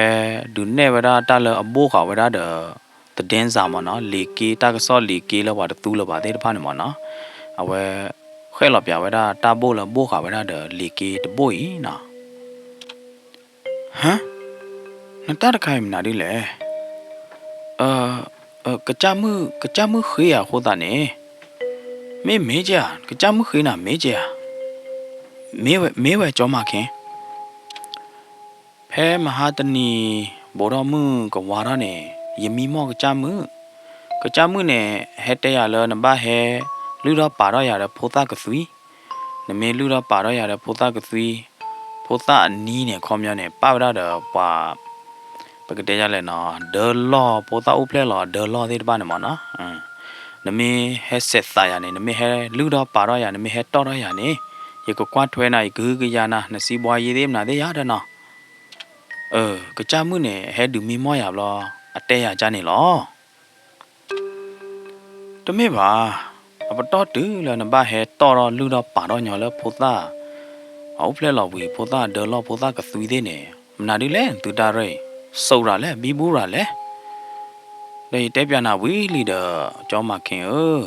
ဒုးနဲၣ်ဝဲဒၣ်တၢ်လၢအဘိၣ်ဃာ်ဝဲဒၣ်ဒီး သဒဲစၢ်မ့ၢ်နီၤ လံာ်က့ တၢ်ကစီၣ်လံာ်က့လၢပှၤတသူလၢၤဘၣ်သ့ၣ်တဖၣ်န့ၣ်မ့ၢ်နီၤ အဝဲ ဃဲၣ်လီၤပၠးဝဲဒၣ်တၢ်ဘိၣ်လၢဘိၣ်ဃာ်ဝဲဒၣ်ဒီးလံာ်က့တဘိၣ်အံၤနီၤ. ဟါ, နတၢ်တခါအံၤမနုၤဒ်လဲၣ်. ကစၢ်မုၣ် ကစၢ်မုၣ်ဃ့ယၤအဃိသတးန့ၣ် မ့ၢ်မ့ၢ်က့ဧါ, ကစၢ်မုၣ်ဃ့နၤမ့ၢ်က့ဧါ. မ့ၢ်ဝဲ မ့ၢ်ဝဲကၠီမၤခ့ ဖဲမဟါတနံၤ ဘိးထီၣ်မုၢ်ကဝါထီၣ်န့ၣ် ယမံမီၢ်ကစၢ်မုၣ်, ကစၢ်မုၣ်န့ၣ် ဟဲတဲယၤလၢနဘၣ်ဟဲ လုၢ်ထီၣ်ပာ်ထီၣ်ယၤဒီးဖိသၣ်ကသွံ, နမ့ၢ်လုၢ်ထီၣ်ပာ်ထီၣ်ယၤဒီးဖိသၣ်ကသွံ, ဖိသၣ်အနံၤန့ၣ် ခီပညီန့ၣ် ပၣ်ဝဲဒၣ်ဒီးပှၤ ပကတဲယၤလဲၣ်နီၤ ဒၢလီၢ် ဖိသၣ်အိၣ်ဖျဲၣ်လီၤ ဒၢလီၢ်သ့ၣ်တဖၣ်န့ၣ်မ့ၢ်နီၤ. နမ့ၢ်ဟဲစဲးသးယၤန့ၣ်, နမ့ၢ်ဟဲလုၢ်ထီၣ်ပာ်ထီၣ်ယၤ, နမ့ၢ်ဟဲတီၣ်ထီၣ်ယၤန့ၣ်, ယကကွၢ်ထွဲနၤ, ယကဟုကယာ်နၤ, နစံးဘှါယ့သ့ၣ်မနုၤသ့ၣ်ယၤဒီးနီၤ. အၢ, ကစၢ်မုၣ်န့ၣ် ဟဲဒုးမံမီၢ်ယၤဘျီ, အတဲယၤဒ်န့ၣ်လီၤ. တမ့ၢ်ဘၣ်, အပတီၢ်တုၤလၢနဘၣ်ဟဲတီၣ်ထီၣ်လုၢ်ထီၣ်ပာ်ထီၣ်ညီလၢဖိသၣ်, အအိၣ်ဖျဲၣ်လီၤဝံၤ ဖိသၣ်အဒၢလီၢ် ဖိသၣ်ကသွံသ့ၣ်န့ၣ်, မနုၤဒ်လဲၣ် သုတၢ်ရဲၣ်အံၤ, စိာ်ရၤလဲၣ် ဘံဘူရၤလဲၣ်. ဒီးယတဲပျးနၤဝံၤလံဒီး, ကၠီမၤခ့ဧၢ,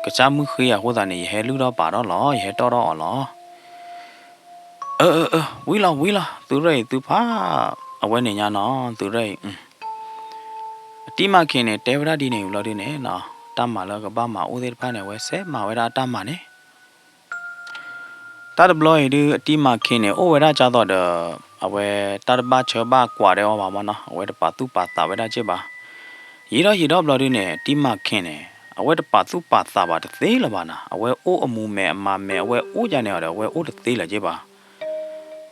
ကစၢ်မုၣ်ဃ့ယၤအဃိသတးန့ၣ် ယဟဲလုၢ်ထီၣ်ပာ်ထီၣ်လီၤ, ယဟဲတီၣ်ထီၣ်အီၤလီၤ. အၢ အၢ အၢ ဝံၤလီၤ ဝံၤလီၤ, သုရဲၣ်အံၤသုဖး, အဝဲန့ၣ်ညါနီၤ သုရဲၣ်အံၤ. အတံၤမၤခ့န့ၣ် တဲဝဲဒၣ်ဒ်န့ၣ်ဘျီဒုန့ၣ်, တၢ်မၤလၢကဘၣ်မၤအိၣ်သ့ၣ်တဖၣ်န့ၣ် အဝဲစဲးမၤဝဲဒၣ်အတၢ်မၤန့ၣ် တၢ်တဘျီအံၤဒု အတံၤမၤခ့န့ၣ် အိၣ်ဝဲဒၣ်ကၢ်သိးဒီး, အဝဲတၢ်တဘၣ်ဆၢဘၣ်ကွၢ်ဒဲးအီၤဘၣ်မၢ်နီၤ, အဝဲတပာ်သူၣ်ပာ်သးဝဲဒၣ်က့ဘၣ်. ယံာ်ထီၣ်ယံာ်ထီၣ်ဘျီဒုန့ၣ် အတံၤမၤခ့န့ၣ် အဝဲတပာ်သူၣ်ပာ်သးဘၣ်တသ့လၢၤဘၣ်နီၤ, အဝဲအိၣ်အမူးမဲာ်အမၤမဲာ် အဝဲအိၣ်ယၤန့ၣ်အီၤဒီး အဝဲအိၣ်တသ့လၢၤက့ဘၣ်.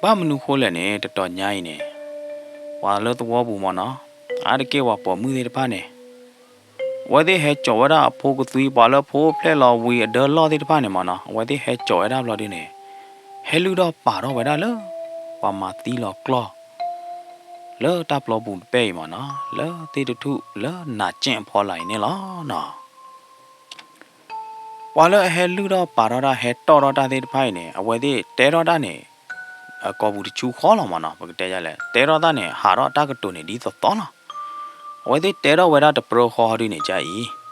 ဘၣ်မနုၤဃိလဲၣ်န့ၣ် တတီၤညါအံၤန့ၣ်, ပှၤလၢသဝီပူၤမၢ်နီၤ, အါတက့ၢ်ပှၤပိာ်မုၣ်သ့ၣ်တဖၣ်န့ၣ် အဝဲသ့ၣ်ဟဲစိာ်ဝဲဒၣ်အဖိကသွံ ပှၤလၢဖိဖျဲၣ်လီၤဝံၤအဒၢလီၢ်သ့ၣ်တဖၣ်န့ၣ်မၢ်နီၤ, အဝဲသ့ၣ်ဟဲစိာ်ဝဲဒၣ်ဘျီဒုန့ၣ်, ဟဲလုၢ်ထီၣ်ပာ်ထီၣ်ဝဲဒၣ်လၢ ပှၤမၤသံလီၤကျီၢ် လၢတၢ်ပျီပူၤတပဲၢ်အံၤမၢ်နီၤ, လၢသ့ၣ်တထူၣ်လၢနးကဲၣ်အဖီလာ်အံၤန့ၣ်လီၤနီၤ. ပှၤလၢအဟဲလုၢ်ထီၣ်ပာ်ထီၣ်တၢ် ဟဲတီၣ်ထီၣ်တၢ်သ့ၣ်တဖၣ်အံၤန့ၣ် အဝဲသ့ၣ်တဲထီၣ်တၢ်န့ၣ် အကိာ်ပူၤတဆူဃီလီၤမၢ်နီၤ, ပကတဲယလဲၣ်, တဲထီၣ်တၢ်န့ၣ် ဟးထီၣ်အတၢ်ကတိၤန့ၣ်ဒ်သိးသိးလီၤ. အဝဲသ့ၣ်တဲထီၣ်ဝဲဒၣ်တပြၢဃီဟီဒုန့ၣ် ကၢ်အံ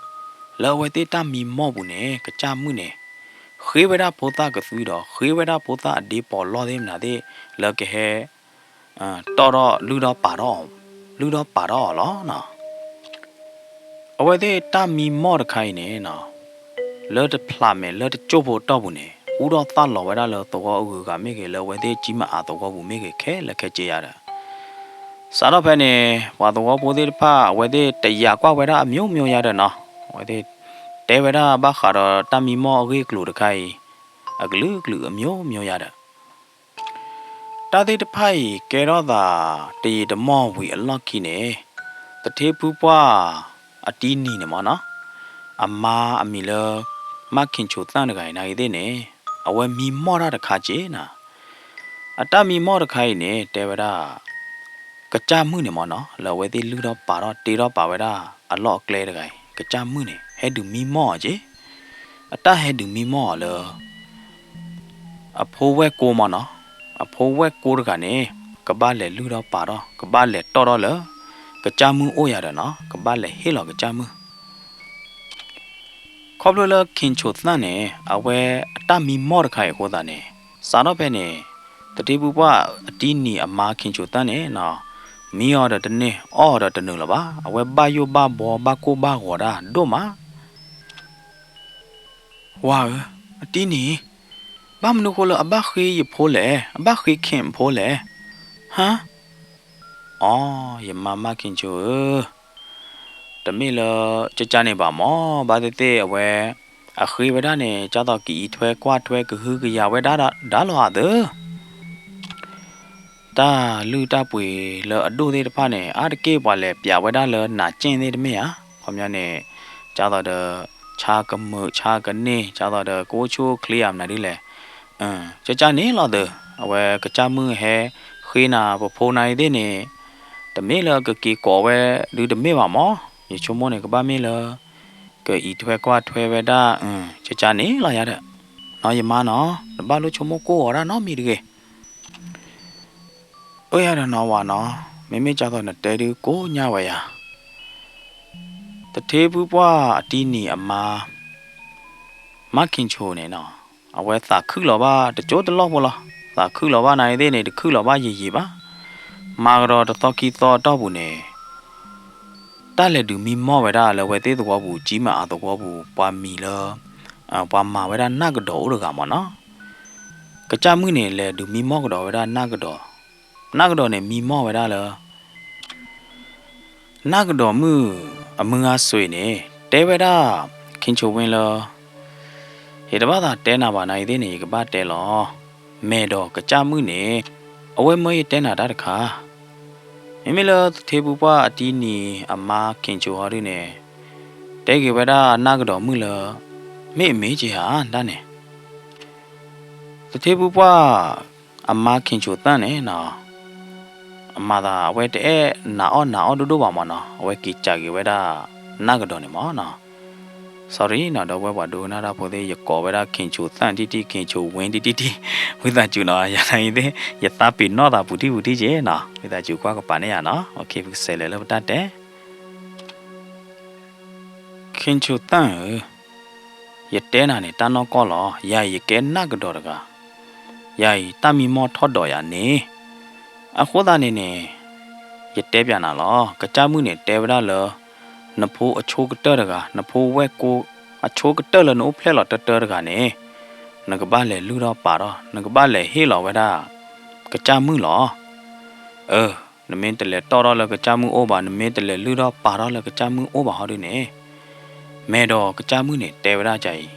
ၤ, လၢအဝဲသ့ၣ်တၢ်မံမီၢ်ပူၤန့ၣ် ကစၢ်မုၣ်န့ၣ် ဃ့ဝဲဒၣ်ဖိသၣ်ကသွံဒီး ဃ့ဝဲဒၣ်ဖိသၣ်အဒ့ပီးလီၢ်သ့ၣ်မနုၤသ့ၣ် လၢကဟဲ တီၣ်ထီၣ်လုၢ်ထီၣ်ပာ်ထီၣ်, လုၢ်ထီၣ်ပာ်ထီၣ်အီၤလီၤနီၤ. အဝဲသ့ၣ်တၢ်မံမီၢ်တခါအံၤန့ၣ်နီၤ, လၢတဖျးမဲာ်လၢတကၠိၢ်ဖိတီၢ်ပူၤန့ၣ် ဟူထီၣ်သၣ်လီၤဝဲဒၣ်လၢသဝီအဂုၤအဂၤမ့ၢ်ဂ့ၤ လၢအဝဲသ့ၣ်ကၠံမၤအသဝီပူၤမ့ၢ်ဂ့ၤ ခဲလၢာ်ခဲဆ့ယါဒီး စးထီၣ်ဖဲန့ၣ် ပှၤသဝီဖိသ့ၣ်တဖၣ် အဝဲသ့ၣ်တယာ်ကွၢ်ဝဲဒၣ်အမျိုးမျိုးယါဒီးနီၤ, အဝဲသ့ၣ်တဲဝဲဒၣ်ဘၣ်ဃးဒီးတၢ်မံမီၢ်အဂ့ၢ်အကျိၤတခါအံၤ အကလုာ်ကလုာ်အမျိုးမျိုးယါဒီး တၢ်သ့ၣ်တဖၣ်အံၤကဲထီၣ်သး တယံာ်တမီၢ်ဝံၤအလီၢ်ခံန့ၣ်, သထ့ဖုပှၢ်အတံၤနံၤန့ၣ်မၢ်နီၤ, အမါအမံၤလၢ မၢ်ခ့ၣ်ဆိၣ်သၣ်တဂၤအံၤ နၤဂ့ၤသ့ၣ်န့ၣ် အဝဲမံမီၢ်တၢ်တခါက့နီၤ. အတၢ်မံမီၢ်တခါအံၤန့ၣ် တဲဝဲဒၣ် ကစၢ်မုၣ်န့ၣ်မၢ်နီၤ လၢအဝဲသ့ၣ်လုၢ်ထီၣ်ပာ်ထီၣ်တ့ထီၣ်ပာ်ဝဲဒၣ်အလီၢ်အကျဲတဂၤအံၤ ကစၢ်မုၣ်န့ၣ် ဟဲဒုးမံမီၢ်အီၤက့, အတၢ်ဟဲဒုးမံမီၢ်အီၤလၢ အဖိဝဲၢ်ကိမၢ်နီၤ, အဖိဝဲၢ်ကိတဂၤန့ၣ် ကဘၣ်လဲၤလုၢ်ထီၣ်ပာ်ထီၣ် ကဘၣ်လဲၤတီၣ်ထီၣ်လၢ ကစၢ်မုၣ်အိၣ်ယၤဒီးနီၤ ကဘၣ်လဲၤဟ့ၣ်လီၤကစၢ်မုၣ် ခီဖျိလၢခ့ၣ်ဆိၣ်သၣ်န့ၣ် အဝဲအတၢ်မံမီၢ်တခါအံၤအဃိသတးန့ၣ်, စးထီၣ်ဖဲန့ၣ် သထ့ဖုပှၢ်အတံၤနံၤအမါခ့ၣ်ဆိၣ်သၣ်န့ၣ်နီၤ, မံအီၤဒီးတန့ၢ် အီၣ်အီၤဒီးတနုာ်လၢၤဘၣ်, အဝဲဘၣ်ယိၣ်ဘၣ်ဘှီဘၣ်ကိၢ်ဘၣ်ဂီၤဒၣ်ဒိၣ်မး ဝၤဧၢ, အတံၤနံၤ, ဘၣ်မနုၤဃိလၢအဘၣ်ဃ့ယဖိလဲၣ်, အဘၣ်ဃ့ခ့ၣ်ဖိလဲၣ်, ဟါ, အိ, ယမါမၢ်ခ့ၣ်ဆိၣ်ဧၢ, တမ့ၢ်လၢ ကကန့ၣ်ဘၣ်မၢ်, ဘၣ်သ့ၣ်သ့ၣ်အဝဲ အဃ့ဝဲဒၣ်န့ၣ် ကၢ်သိးကအံးထွဲကွၢ်ထွဲကဟုကယာ်ဝဲဒၣ်ဒၣ်လီၤအသၢ တၢ်လုၢ်တၢ်ပှ့ၤလၢအဒိၣ်သ့ၣ်တဖၣ်န့ၣ် အါတက့ၢ်ပှၤလဲၤပျးဝဲဒၣ်လၢနးကဲၣ်သ့ၣ်တမ့ၢ်ဧါ, ခီပညီန့ၣ် ကၢ်သိးဒီး ဆါကမုာ်ဆါကန့ၢ် ကၢ်သိးဒီးကအိၣ်ဆူၣ်အိၣ်ချ့ဧါ မနုၤဒ်လဲၣ်, ကကန့ၣ်လီၤသၢ, အဝဲကစၢ်မုၣ်ဟဲဃ့နၤပဖိနၤအံၤသ့ၣ်န့ၣ်, တမ့ၢ်လၢကက့ၤကိးဝဲဒုတမ့ၢ်ဘၣ်မၢ်, ယဆိကမိၣ်န့ၣ် ကဘၣ်မ့ၢ်လၢ ကအံးထွဲကွၢ်ထွဲဝဲဒၣ်, ကကန့ၣ်လီၤယၤဒီး, နီၢ်ယမါနီၤ, နဘၣ်လိၣ်ဆိကမိၣ်ကိၢ်ဂီၤဒၣ်နီတမံၤတဂ့ၤ အၢ ယၤဒီးနီၢ်ဝၤနီၤ, မ့မ့ၢ်ကၢ်သိးနတဲဒုကိးညါဝဲယၤ, သထ့ဖုပှၢ်အတံၤနံၤအမါ မၢ်ခ့ၣ်ဆိၣ်န့ၣ်နီၤ, အဝဲသးခုၣ်လီၤဘၣ်တကၠိတလီၢ်ဖိလီၤ, သးခုၣ်လီၤဘၣ်နၤအံၤသ့ၣ်န့ၣ် တခုၣ်လီၤဘၣ်ယံာ်ယံာ်ဘၣ်, မၤကဒီးတသီခံသီအတီၢ်ပူၤန့ၣ် တၢ်လဲၤဒုးမံမီၢ်ဝဲဒၣ်လၢအဝဲသ့ၣ်သဝီပူၤ ကၠံမၤအသဝီပူၤ ပှၤမံၤလၢ ပှၤမၤဝဲဒၣ်နၢ်ကဒီးအိၣ်တဂၤမၢ်နီၤ, ကစၢ်မုၣ်န့ၣ် လဲၤဒုးမံမီၢ်ကဒီးဝဲဒၣ်နၢ်ကဒီး, နၢ်ကဒီးန့ၣ် မံမီၢ်ဝဲဒၣ်လၢ နၢ်ကဒီးမုၣ်အမုၢ်ဂၤစွ့ၤန့ၣ် တဲဝဲဒၣ် ခ့ၣ်ဆိၣ်ဝ့လၢ ယတဘၣ်သးတဲနၤဘၣ် နၤအံၤသ့ၣ်န့ၣ် ယကဘၣ်တဲလီၤ, မဲာ်ဒီးကစၢ်မုၣ်န့ၣ် အဝဲမၢယတဲနၤတၢ်တခါ, မ့မ့ၢ်လၢသထ့ဖုပှၢ်အတံၤနံၤအမါခ့ၣ်ဆိၣ်ဟီဒုန့ၣ် တဲက့ၤဝဲဒၣ်နၢ်ကဒီးမုၣ်လၢ မ့ၢ်အမ့ၢ်က့ၤဧါ တၢ်န့ၣ် သထ့ဖုပှၢ်အမါ ခ့ၣ်ဆိၣ်သၣ်န့ၣ်နီၤ, အမၤသးအဝဲတအဲၣ်နာ်အီၣ်နာ်အီၣ်ဒိၣ်ဒိၣ်ဘၣ်မၢ်နီၤ, အဝဲက့ၤစံးက့ၤဝဲဒၣ်နၢ်ကဒီးန့ၣ်မၢ်နီၤ. Sorry နီၤ, ဒီပုၢ်ဝဲၢ်ပှၤဒိကနၣ်တၢ်ဖိသ့ၣ် ယကိးဝဲဒၣ် ခ့ၣ်ဆိၣ်သၣ်တံၢ်တံၢ် ခ့ၣ်ဆိၣ်ဝ့တံၢ်တံၢ်တံၢ်, ဝံသးစူၤနီၤ, ယၤန့ၣ်သ့ၣ် ယသးပ့ၤနီၣ်သးပူၤတံၢ်ပူၤတံၢ်က့ၤနီၤ, ဝံသးစူၤကွၢ်ကပၤန့ၣ်ယၤနီၤ. ပကစးလဲၤလၢပတၢ်တဲ ခ့ၣ်ဆိၣ်သၣ်ဧၢ, ယတဲနၤန့ၣ် တၢ်နီၢ်ကီၢ်လီၤ. ယၤအံၤယကဲနၢ်ကဒီးတဂၤ, ယၤအံၤတၢ်မံမီၢ်ထီၣ်ဒီးယၤန့ၣ်, အဃိသတးန့ၣ်န့ၣ် ယတဲပျးနၤလီၤ. ကစၢ်မုၣ်န့ၣ်တဲဝဲဒၣ်လၢ နဖိအဆိကတၢၢ်တဂၤ, နဖိဝဲၢ်ကိ အဆိကတၢၢ်လၢနအိၣ်ဖျဲၣ်လီၤတၢတၢတဂၤန့ၣ်, နကဘၣ်လဲၤလုၢ်ထီၣ်ပာ်ထီၣ်, နကဘၣ်လဲၤဟ့ၣ်လီၤဝဲဒၣ် ကစၢ်မုၣ်လီၤ. အၢ နမ့ၢ်တလဲၤတီၢ်ထီၣ်လၢကစၢ်မုၣ်အိၣ်ဘၣ်, နမ့ၢ်တလဲၤလုၢ်ထီၣ်ပာ်ထီၣ်လၢကစၢ်မုၣ်အိၣ်ဘၣ်ဟီဒုန့ၣ်, မဲာ်ဒီးကစၢ်မုၣ်န့ၣ် တဲဝဲဒၣ်ကအံၤ,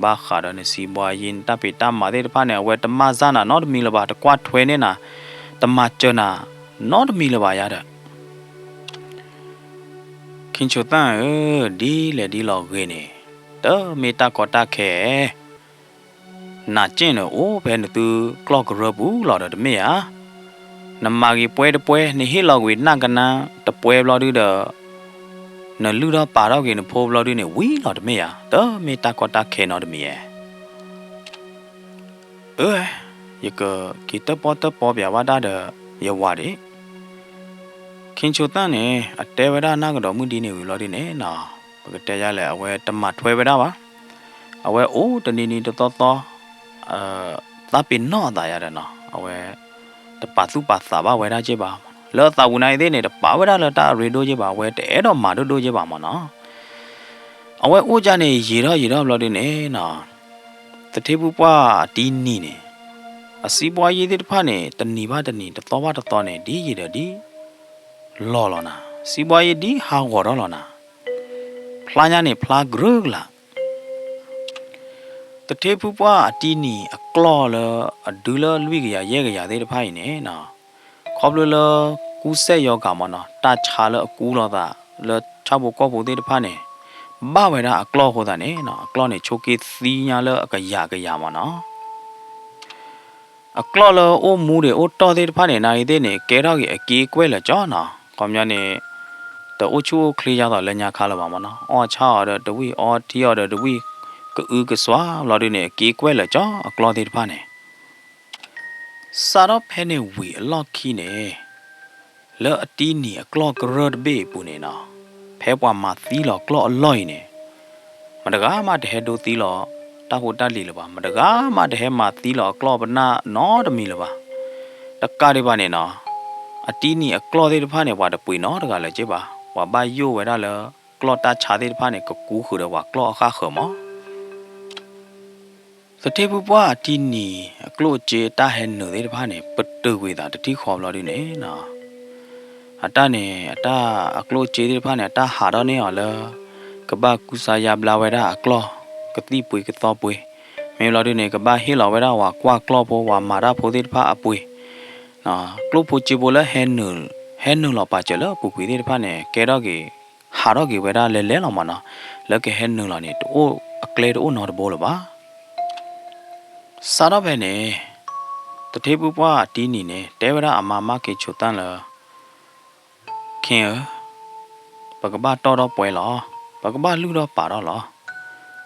ဘၣ်ဃးဒီးနစံးဘှါယ့ နတၢ်ဖံးတၢ်မၤသ့ၣ်တဖၣ်န့ၣ် အဝဲတမၤစၢ်နၤနီတမံၤလၢၤဘၣ်, တကွၢ်ထွဲန့ၢ်နၤ, တမၤစၢၤနၤ နီတမံၤလၢၤဘၣ်ယၤဒီး ခ့ၣ်ဆိၣ်သၣ်ဧၢ, ဒ်လဲၣ်ဒ်လဲၣ်ဂ့ၤန့ၣ်, တမ့ၢ်တၢ်ကီတၢ်ခဲ, နးက့ၣ်န့ၣ်အိၣ်ဖဲနသုကျီၢ်ကရၢပူၤလီၤဒီးတမ့ၢ်ဧါ. နမၤဂ့ၤပှဲၤတပှဲၤ, နဟ့ၣ်လီၤကွံာ်နၢ်ကနါတပှဲၤဘျီဒုဒီး နလုၢ်ထီၣ်ပာ်ထီၣ်က့ၤနဖိဘျီဒုန့ၣ် ဝံၤလီၤတမ့ၢ်ဧါ, တမ့ၢ်တၢ်ကီတၢ်ခဲနီတမံၤဧါ. အၢ, ယကက့ၤတၢၣ်ပီၣ်တၢၣ်ပီပျးဝဲဒၣ်ဒီးယဝၤဒံး. ခ့ၣ်ဆိၣ်သၣ်န့ၣ် အတဲဝဲဒၣ်နၢ်ကဒီးမုၣ်ဒ်န့ၣ်ဝံၤလီၤဒုန့ၣ်နီၤ, ပကတဲယလဲၣ် အဝဲတမၤထွဲဝဲဒၣ်ဘၣ်. အဝဲအိၣ်တနံၤနံၤတသီသီ, သးပ့ၤနီၣ်အသးယၤဒီးနီၤ, အဝဲတပာ်သူၣ်ပာ်သးဘၣ်ဝဲဒၣ်က့ဘၣ်. လၢအသးပူၤနၤအံၤသ့ၣ်န့ၣ် တပာ်ဝဲဒၣ်လၢတၢ်အရ့ဒိၣ်က့ဘၣ်, အဝဲတအဲၣ်ဒိးမၤဒိၣ်ဒိၣ်က့ဘၣ်မၢ်နီၤ. အဝဲအိၣ်ကၢ်န့ၣ် ယံာ်ထီၣ်ယံာ်ထီၣ်ဘျီဒုန့ၣ်နီၤ, သထ့ဖုပှၢ်အတံၤနံၤန့ၣ်, အစံးဘှါယ့သ့ၣ်တဖၣ်န့ၣ် တနံၤဘၣ်တနံၤ တသီဘၣ်တသီန့ၣ် ဒ်ယံာ်ဒီးဒ်လီၤလီၤနၤ, စံးဘှါယ့ဒ်ဟးဂီၤထီၣ်လီၤနၤ, ဖျါညါန့ၣ်ဖျါကရၢကလာ်. သထ့ဖုပှၢ်အတံၤနံၤအကျီၢ်လၢအဒုလၢလွံၢ်ကယၤယဲၢ်ကယၤသ့ၣ်တဖၣ်အံၤန့ၣ်နီၤ, ခီဖျိလၢကူစဲၣ်ယီၤကးမၢ်နီၤ, တၢ်ဆါလၢအကူလီၤသး လၢဆၣ်ဖိကီၢ်ဖိသ့ၣ်တဖၣ်န့ၣ် ဘၣ်ဝဲဒၣ်အကျီၢ်အဃိသတးန့ၣ်နီၤ, အကျီၢ်န့ၣ်ဆိးက့သံညါလၢအကယၤကယၤမၢ်နီၤ. အကျီၢ်လၢအိၣ်မူဒံးအိၣ်တီၢ်သ့ၣ်တဖၣ်န့ၣ် နၤအံၤသ့ၣ်န့ၣ် ကဲထီၣ်က့ၤအက့ကွဲၢ်လၢာ်ကၠီနီၤ, ခီပညီန့ၣ် တအိၣ်ဆူၣ်အိၣ်ချ့ယါသိးလၢညါခါလၢၤဘၣ်မၢ်နီၤ, အီၣ်ဆၣ်အီၤဒီးတဝံၣ် အီထံအီၤဒီးတဝံၣ်, ကအုကစွါဘျီဒုန့ၣ် အက့ကွဲၢ်လၢာ်ကၠီအကျီၢ်သ့ၣ်တဖၣ်န့ၣ် စးထီၣ်ဖဲန့ၣ်ဝံၤအလီၢ်ခံန့ၣ်, လၢအတံၤနံၤအကျီၢ်ကရၢတဘ့ၣ်အပူၤန့ၣ်နီၤ, ဖဲပှၤမၤသံလီၤကျီၢ်အလီၢ်အံၤန့ၣ်, မတဂၤမးတဟဲဒိသံလီၤတၢ်ဖိတၢ်လံၤလၢၤဘၣ်, မတဂၤမးတဟဲမၤသံလီၤအကျီၢ်ပနၢ်နီတမံၤလၢၤဘၣ်. တကးဒံးဘၣ်န့ၣ်နီၤ, အတံၤနံၤအကျီၢ်သ့ၣ်တဖၣ်န့ၣ် ပှၤတပှ့ၤနီတဂၤလၢၤက့ဘၣ်, ပှၤဘၣ်ယိၣ်ဝဲဒၣ်လၢကျီၢ်တၢ်ဆါသ့ၣ်တဖၣ်န့ၣ် ကကူဃုာ်ဒီးပှၤကျီၢ်အဃၣ်ဃၢၤမး သထ့ဖုပှၢ်အတံၤနံၤအကျိၣ်အစ့တၢ်ဟဲနုာ်သ့ၣ်တဖၣ်န့ၣ် ပတုာ်ကွံာ်သးတထံၣ်ဃီဘျီဒုန့ၣ်နီၤ, အတၢ်န့ၣ် အတၢ်အကျိၣ်အစ့သ့ၣ်တဖၣ်န့ၣ် အတၢ်ဟးထီၣ်န့ၢ်အီၤလၢ ကဘၣ်ကူစါယါဘျါဝဲဒၣ်အကျီၢ် ကသံၣ်ပှ့ၤကသီပှ့ၤ, မ့ၢ်ဘျီဒုန့ၣ် ကဘၣ်ဟ့ၣ်လီၤဝဲဒၣ်ပှၤကွၢ်ကျီၢ်ဖိ ပှၤမၤတၢ်ဖိသ့ၣ်တဖၣ်အပှ့ၤ, ကျိၣ်ဖိစ့ဖိလၢဟဲနုာ် ဟဲနုာ်လီၤပာ်စၢၤလၢအပူၤကွံာ်သ့ၣ်တဖၣ်န့ၣ် ကဲထီၣ်က့ၤ ဟးထီၣ်က့ၤဝဲဒၣ်လဲၤလဲၤလီၤမးနီၤ, လၢကဟဲနုာ်လီၤန့ၣ် တအိၣ်အကျဲတအိၣ်နီတဘိလၢၤဘၣ်. စးထီၣ်ဖဲန့ၣ် သထ့ဖုပှၢ်အတံၤနံၤန့ၣ် တဲဝဲဒၣ်အမါမါခ့ဆိၣ်သၣ်လၢ ခ့ဧၢ, ပကဘၣ်တီၢ်ထီၣ်ပှဲၤလီၤ, ပကဘၣ်လုၢ်ထီၣ်ပာ်ထီၣ်လီၤ.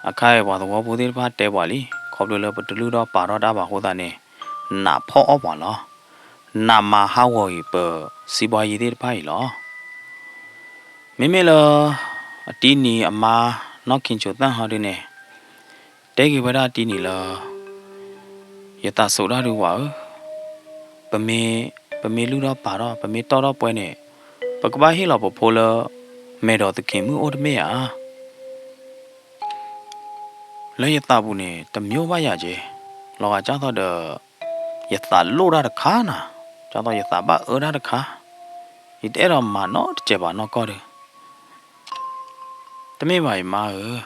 အခါအံၤပှၤသဝီဖိသ့ၣ်တဖၣ်တဲပှၤလံ, ခီဖျိလၢပတလုၢ်ထီၣ်ပာ်ထီၣ်တၢ်ဘၣ်အဃိသတးန့ၣ် နးဖီၣ်အီၣ်ပှၤလီၤ. နးမၤဟးဂီၤအံၤပစံးဘှါယ့သ့ၣ်တဖၣ်အံၤလီၤ. မ့မ့ၢ်လၢ အတံၤနံၤအမါနီၢ်ခ့ဆိၣ်သၣ်ဟီဒုန့ၣ် တဲက့ၤဝဲဒၣ်အတံၤနံၤလၢ ယသးစိးတၢ်ဒုးဝၤဧၢ, ပမ့ၢ် ပမ့ၢ်လုၢ်ထီၣ်ပာ်ထီၣ် ပမ့ၢ်တီၢ်ထီၣ်ပှဲၤန့ၣ် ပကဘၣ်ဟ့ၣ်လီၤပဖိလၢ မဲာ်ဒီးသခ့မုၣ်အိၣ်တမ့ၢ်ဧါ. လၢယသးပူၤန့ၣ် တမ့ၢ်ဘၣ်ယၤက့ၤ, လီၤဂာ်ကၢ်သိးဒီး ယသးလိၣ်တၢ်တခါနၤ, ကၢ်သိးယသးဘၣ်အၢတၢ်တခါ, ယတအဲၣ်ဒိးမၤနီတစဲးဘၣ်နီၢ်ကီၢ်ဒီး တမ့ၢ်ဘၣ်အံၤမါဧၢ,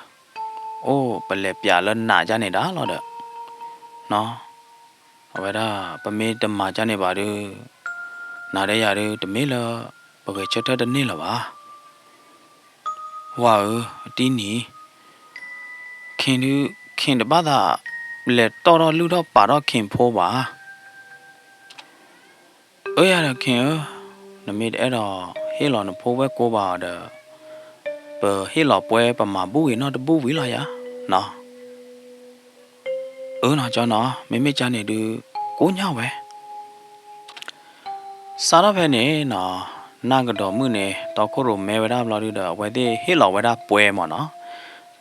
အိၣ်ပလဲၤပျးလၢနးကၢ်န့ၣ်ဒၣ်လီၤဒီး အဝဲဒၣ် ပမ့ၢ်တမၤကၢ်န့ၣ်ဘၣ်ဒီး နၤဒီးယၤဒီး တမ့ၢ်လၢ ပဂဲၤဆၢထၢၣ်တန့ၢ်လၢၤဘၣ်. ပှၤဧၢ, အတံနံၤ, ခ့ၣ်ဒုး, ခ့ၣ်တဘၣ်သး လဲၤတီၢ်ထီၣ်လုၢ်ထီၣ်ပာ်ထီၣ်ခ့ၣ်ဖိဘၣ်. အၢ ယၤဒီး ခ့ၣ်ဧၢ, နမ့ၢ်တအဲၣ်ဒိးဟ့ၣ်လီၤနဖိဝဲၢ်ကိဘၣ်ဒီး, ပဟ့ၣ်လီၤပှဲၤ ပမၤဘူၣ်ဂ့ၤနီတဘူၣ်ဝံၤလီၤယၤနီၤ. အၢနီၤ ကၠီနီၤ, မ့မ့ၢ်ကၢ်န့ၣ်ဒုး ကိးညါဝဲ စးထီၣ်ဖဲန့ၣ်နီၤ, နၢ်ကဒီးမုၣ်န့ၣ် တီခိၣ်ရိၣ်မဲဝဲဒၣ်ဘျီဒုဒီး အဝဲသ့ၣ်ဟ့ၣ်လီၤဝဲဒၣ်ပှဲၤမ့ၢ်နီၤ.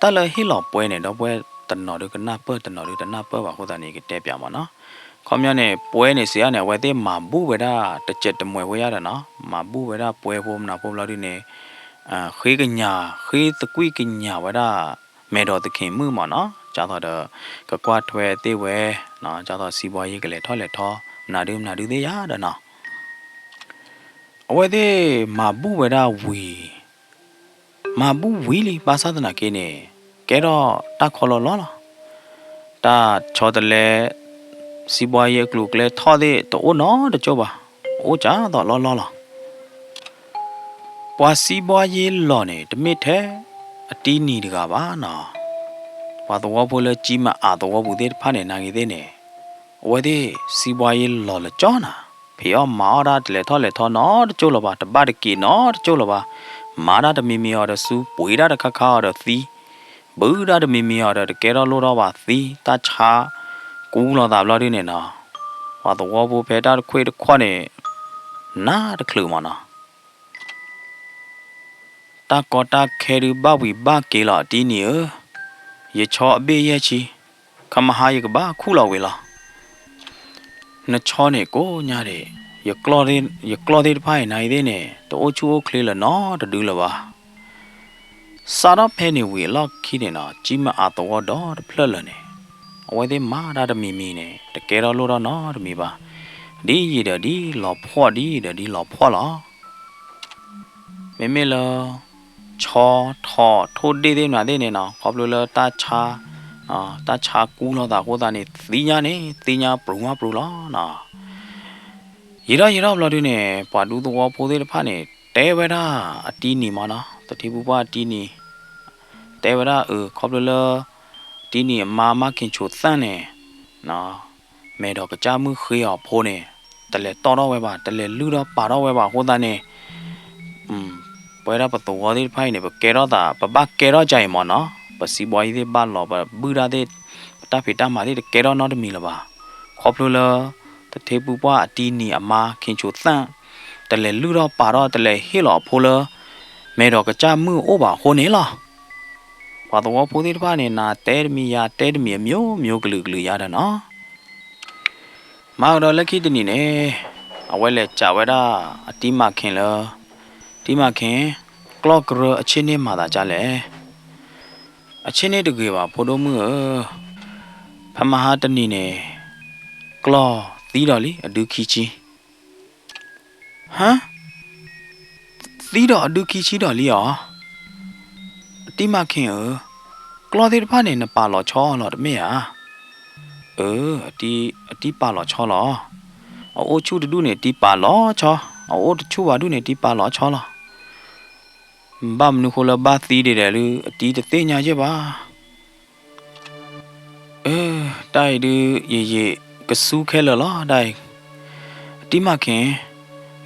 တၢ်လၢဟ့ၣ်လီၤပှဲၤန့ၣ် ဒီပုၢ်ဝဲၢ်တနီၤဒုးကနၢ်ပၢၢ် တနီၤဒုးတနၢ်ပၢၢ်ဘၣ်အဃိသတးန့ၣ် ယကတဲပၠးမ့ၢ်နီၤ. ခီပညီန့ၣ် ပှဲၤန့ၣ်စံးအါန့ၣ် အဝဲသ့ၣ်မၤဘူၣ်ဝဲဒၣ်တစဲးတမှဲၤဖိယါဒီးနီၤ, မၤဘူၣ်ဝဲဒၣ်ပှဲၤဖိမနုၤဖိဘျီဒုန့ၣ် ဃ့ကညး ဃ့သကွံၢ်ကညးဝဲဒၣ် မဲာ်ဒိးသခ့ၣ်မုၣ်မ့ၢ်နီၤ, ကၢ်သိးဒီး ကကွၢ်ထွဲသ့ၣ်ဝဲ, ကၢ်သိးစံးဘှါယ့ကလဲၤထီၣ်လဲၤထီ မနုၤဒုမနုၤဒုသ့ၣ်ယါဒီးနီၤ. အဝဲသ့ၣ်မၤဘူၣ်ဝဲဒၣ်ဝံၤ, မၤဘူၣ်ဝံၤလံ ဘၣ်ဆၣ်သနာ်က့န့ၣ် ကဲထီၣ်တၢ်ခီလီၤလီၤလီၤ. တၢ်ဆီတလဲ စံးဘှါယ့အကျိၤအကျဲထီၣ်သ့ၣ်တအိၣ်နီတကၠိၢ်ဘၣ်, အိၣ်ကၢ်သိးလီၤလီၤလီၤ. ပှၤစံးဘှါယ့လီၤန့ၣ် တမ့ၢ်ထဲအတံနံၤတဂၤဘၣ်နီၤ. ပှၤသဝီဖိလၢကၠံမအးသဝီပူၤသ့ၣ်တဖၣ်န့ၣ် နာ်ဂ့ၤသ့ၣ်န့ၣ် အဝဲသ့ၣ်စံးဘှါယ့လီၤလၢကၠီနၤ, ဖံးအီၣ်မၤအီၣ်တၢ်တလဲၤထီၣ်လဲၤထီနီတကၠိၢ်လၢၤဘၣ်, တဘၣ်တက့ၤနီတကၠိၢ်လၢၤဘၣ်, မၤတၢ်တမံၤမံၤအီၤဒီးဆူပှ့ၤတၢ်တခါခါအီၤဒီးသံ, ဘုးတၢ်တမံၤမံၤအီၤဒီးတကဲထီၣ်လိၣ်ထီၣ်ဘၣ်သံ, တၢ်ဆါကူလီၤသးဘျီဒုန့ၣ်နီၤ, ပှၤသဝီဖိဖဲတၢ်တခွ့ၣ်တခွီၣ်န့ၣ် နးတချုးမ့ၢ်နီၤ. တၢ်ကီတၢ်ခဲဒုးဘၣ်ဝံၤဘၣ်က့ၤလီၤ အတံနံၤဧၢ, ယဆီအဘ့ၣ်ယဲၢ်ဆံ, ခမဟါယကဘၣ်ခူၣ်လီၤဝံၤလီၤ. နဆီန့ၣ်ကိးညါဒံး, ယကျီၢ်သ့ၣ်တဖၣ်အံၤနၤအံၤသ့ၣ်န့ၣ် တအိၣ်ဆူၣ်အိၣ်ချ့လၢၤနီတဒုလၢၤဘၣ်. စးထီၣ်ဖဲန့ၣ်ဝံၤအလီၢ်ခံန့ၣ်နီၤ, ကၠံမအးသဝီဒီတဖျၢၣ်လၢာ်န့ၣ်, အဝဲသ့ၣ်မၤတၢ်တမံၤမံၤန့ၣ် တကဲထီၣ်လိၣ်ထီၣ်နီတမံၤဘၣ်. ဒ်ယံာ်ဒီးဒ်လီၤဖှီၣ် ဒ်ယံာ်ဒီးဒ်လီၤဖှီၣ်လီၤ. မ့မ့ၢ်လၢ ဆီထိးထိၣ်ဒ့ၣ်သ့ၣ်မနုၤသ့ၣ်န့ၣ်နီၤ, ခီဖျိလၢတၢ်ဆါ, တၢ်ဆါကူလီၤသးအဃိသတးန့ၣ် သံညါန့ၣ် သံညါပြူၤမးပြူၤလီၤနီၤ. ယံာ်ထီၣ်ယံာ်ထီၣ်ဘျီဒုန့ၣ် ပှၤဒူသဝီဖိသ့ၣ်တဖၣ်န့ၣ် တဲဝဲဒၣ်အတံနံၤမ့ၢ်နီၤ, သထ့ဖုပှၢ်အတံနံၤ တဲဝဲဒၣ်အၢ ခီဖျိလၢ တံနံၤအမါမါခ့ၣ်ဆိးသၣ်န့ၣ် မဲာ်ဒီးကစၢ်မုၣ်ဃ့အီၤဖိန့ၣ် တလဲၤတီၢ်ထီၣ်ဝဲဘၣ်, တလဲၤလုၢ်ထီၣ်ပာ်ထီၣ်ဝဲဘၣ်အဃိသတးန့ၣ် ပဝဲဒၣ်ပသဝီသ့ၣ်တဖၣ်အံၤန့ၣ် ပကဲထီၣ်သး ပဘၣ်ကဲထီၣ်ကါအံၤမ့ၢ်နီၤ, ပစံးဘှါယ့သ့ၣ်ဘၣ်လီၤ ပဘုၣ်တၢ်သ့ၣ် ပတၢ်ဖံးတၢ်မၤသ့ၣ်တကဲထီၣ်နီတမံၤလၢၤဘၣ်. ခီဖျိလၢ သထ့ဖုပှၢ်အတံနံၤအမါခ့ၣ်ဆိးသၣ် တလဲၤလုၢ်ထီၣ်ပာ်ထီၣ် တလဲၤဟ့ၣ်လီၤအဖိလၢ မဲာ်ဒီးကစၢ်မုၣ်အိၣ်ဘၣ်အဃိန့ၣ်လီၤ. ပှၤသဝီဖိသ့ၣ်တဖၣ်န့ၣ် နၤတဲတမံၤယၤတဲတမံၤ အမျိုးမျိုးကလုာ်ကလုာ်ယါဒီးနီၤ. မၤကဒီးလၢခံတနံၤန့ၣ် အဝဲလဲၤစံးဝဲဒၣ်အတံမၤခ့ၣ်လၢ တံမၤခ့ၣ်, ကျီၢ်ကရၢအဆ့ၣ်န့ၣ်မၤသးဒ်လဲၣ်. အဆ့ၣ်န့ၣ်တဂ့ၤဘၣ် ဖိဒိၣ်မုၣ်ဧၢ, ဖဲမဟါတနံၤန့ၣ် ကျီၢ်သံဒီးလံ အဒုခံဆံ. ဟါ, သံဒီးအဒုခံဆံဒီးလံဧါ. အတံမၤခ့ၣ်ဧၢ, ကျီၢ်သ့ၣ်တဖၣ်န့ၣ် နပာ်လီၤဆီလီၤတမ့ၢ်ဧါ. အၢ, အတံပာ်လီၤဆီလီၤ. အအိၣ်ဆူၣ်တဒူၣ်န့ၣ် တံပာ်လီၤဆီ, အအိၣ်တဆူၣ်ဘၣ်ဒူၣ်န့ၣ် တံပာ်လီၤဆီလီၤ. ဘၣ်မနုၤဃိလၢဘၣ်သံဒ်လဲၣ်ဒုး အတံတသ့ၣ်ညါယဲၢ်ဘၣ်. အၢ, တၢ်အံၤဒုး ယံာ်ယံာ်ကစူခဲလၢာ်လီၤ တၢ်အံၤ. အတံမၤခ့ၣ်,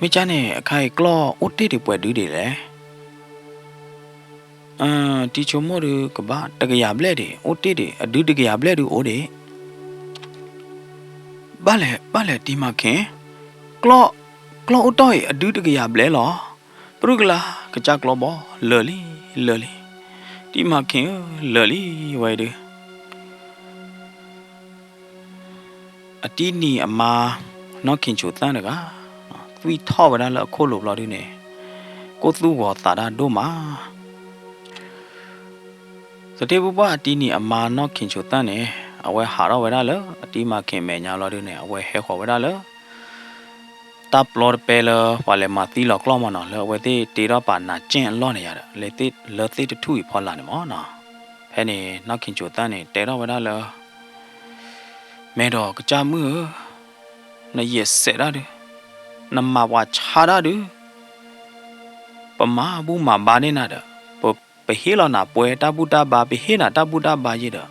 မ့ၢ်ကၢ်န့ၣ် အခါအံၤကျီၢ်အိၣ်တ့ၢ်ဒံးပှဲၤဒုဒ်လဲၣ်. တံဆိကမိၣ်ဒုးကဘၣ်တကယၤဘျဲၣ်ဒံး အိၣ်တ့ၢ်ဒံး အဒုတကယၤဘျဲၣ်ဒုးအိၣ်ဒံး. ဘၣ်လဲၣ် ဘၣ်လဲၣ်တံမၤခ့ၣ်, ကျီၢ်, ကျီၢ်အိၣ်တ့ၢ်အံၤ အဒုတကယၤဘျဲၣ်လီၤ. ပြုၢ်ကလာ် ကစၢ်ကျီၢ်ဘီ လၢာ်လံ လၢာ်လံ. တံမၤခ့ၣ်ဧၢ လၢာ်လံဝဲဒုး အတံနံၤအမါ နီၢ်ခ့ၣ်ဆိးသၣ်တဂၤ သွံၣ်ထီၣ်ဝဲဒၣ်လၢအခိၣ်လိၤဘျီဒုန့ၣ် ကိၢ်သူၣ်ဂီၤသးတၢ်ဒိၣ်မး. သထ့ဖုပှၢ်အတံနံၤအမါနီၢ်ခ့ၣ်ဆိးသၣ်န့ၣ် အဝဲဟးထီၣ်ဝဲဒၣ်လၢအတံမၤခ့ၣ်မဲာ်ညါဘျီဒုန့ၣ် အဝဲဟဲဃီၤဝဲဒၣ်လၢ တၢ်ပျီတပဲလၢ ပှၤလဲၤမၤသံလီၤကျီၢ်မ့ၢ်နီၤ လၢအဝဲသ့ၣ်တ့ထီၣ်ပာ်နၤကၠ့ၣ်အလီၢ်န့ၣ်ယါဒီး လၢသ့ၣ်တထူၣ်အံၤဖီလာ်န့ၣ်မ့ၢ်နီၤ. ဖဲန့ၣ် နီၢ်ခ့ၣ်ဆိးသၣ်န့ၣ် တဲထီၣ်ဝဲဒၣ်လၢ မဲာ်ဒီးကစၢ်မုၣ်ဧၢ, နယဲၢ်စဲးဒၣ်ဒုး, နမၤပှၤဆါဒၣ်ဒုး, ပမၤဘူၣ်မၤဘါန့ၢ်နၤဒီး ပ ပဟ့ၣ်လီၤနၤပှဲၤတၢ်ဘူၣ်တၢ်ဘါ ပဟ့ၣ်နၤတၢ်ဘူၣ်တၢ်ဘါယဲဒီး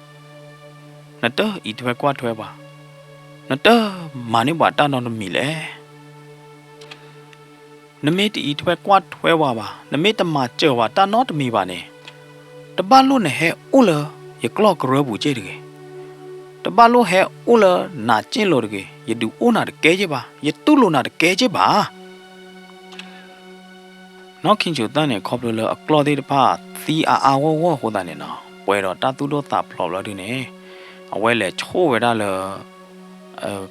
နတအံးထွဲကွၢ်ထွဲပှၤ, နတမၤန့ၢ်ပှၤတၢ်နီတမံၤလဲၣ်. နမ့ၢ်တအံးထွဲကွၢ်ထွဲပှၤဘၣ်, နမ့ၢ်တမၤစၢၤပှၤတၢ်နီတမံၤဘၣ်န့ၣ်, တဘၣ်လိၣ်နဟဲအိၣ်လၢယကျီၢ်ကရၢပူၤစ့ၢ်တဂ့ၤ. တဘၣ်လိၣ်ဟဲအိၣ်လၢနၤစ့ၢ်လိၤတဂ့ၤ. ယဒုးအိၣ်နၤတကဲက့ဘၣ်, ယတူၢ်လိာ်နၤတကဲက့ဘၣ်. နီၢ်ခ့ၣ်ဆူၣ်သၣ်န့ၣ် ခီဖျိလၢအကျီၢ်သ့ၣ်တဖၣ်သံအါအါဂီၢ်ဂီၢ်အဃိသတးန့ၣ်နီၤ, ပှဲၤဒီးတၢ်သူၣ်ဒိၣ်သးဖျိးဘျီဒုန့ၣ်, အဝဲလဲၤဆိၣ်ဝဲဒၣ်လၢ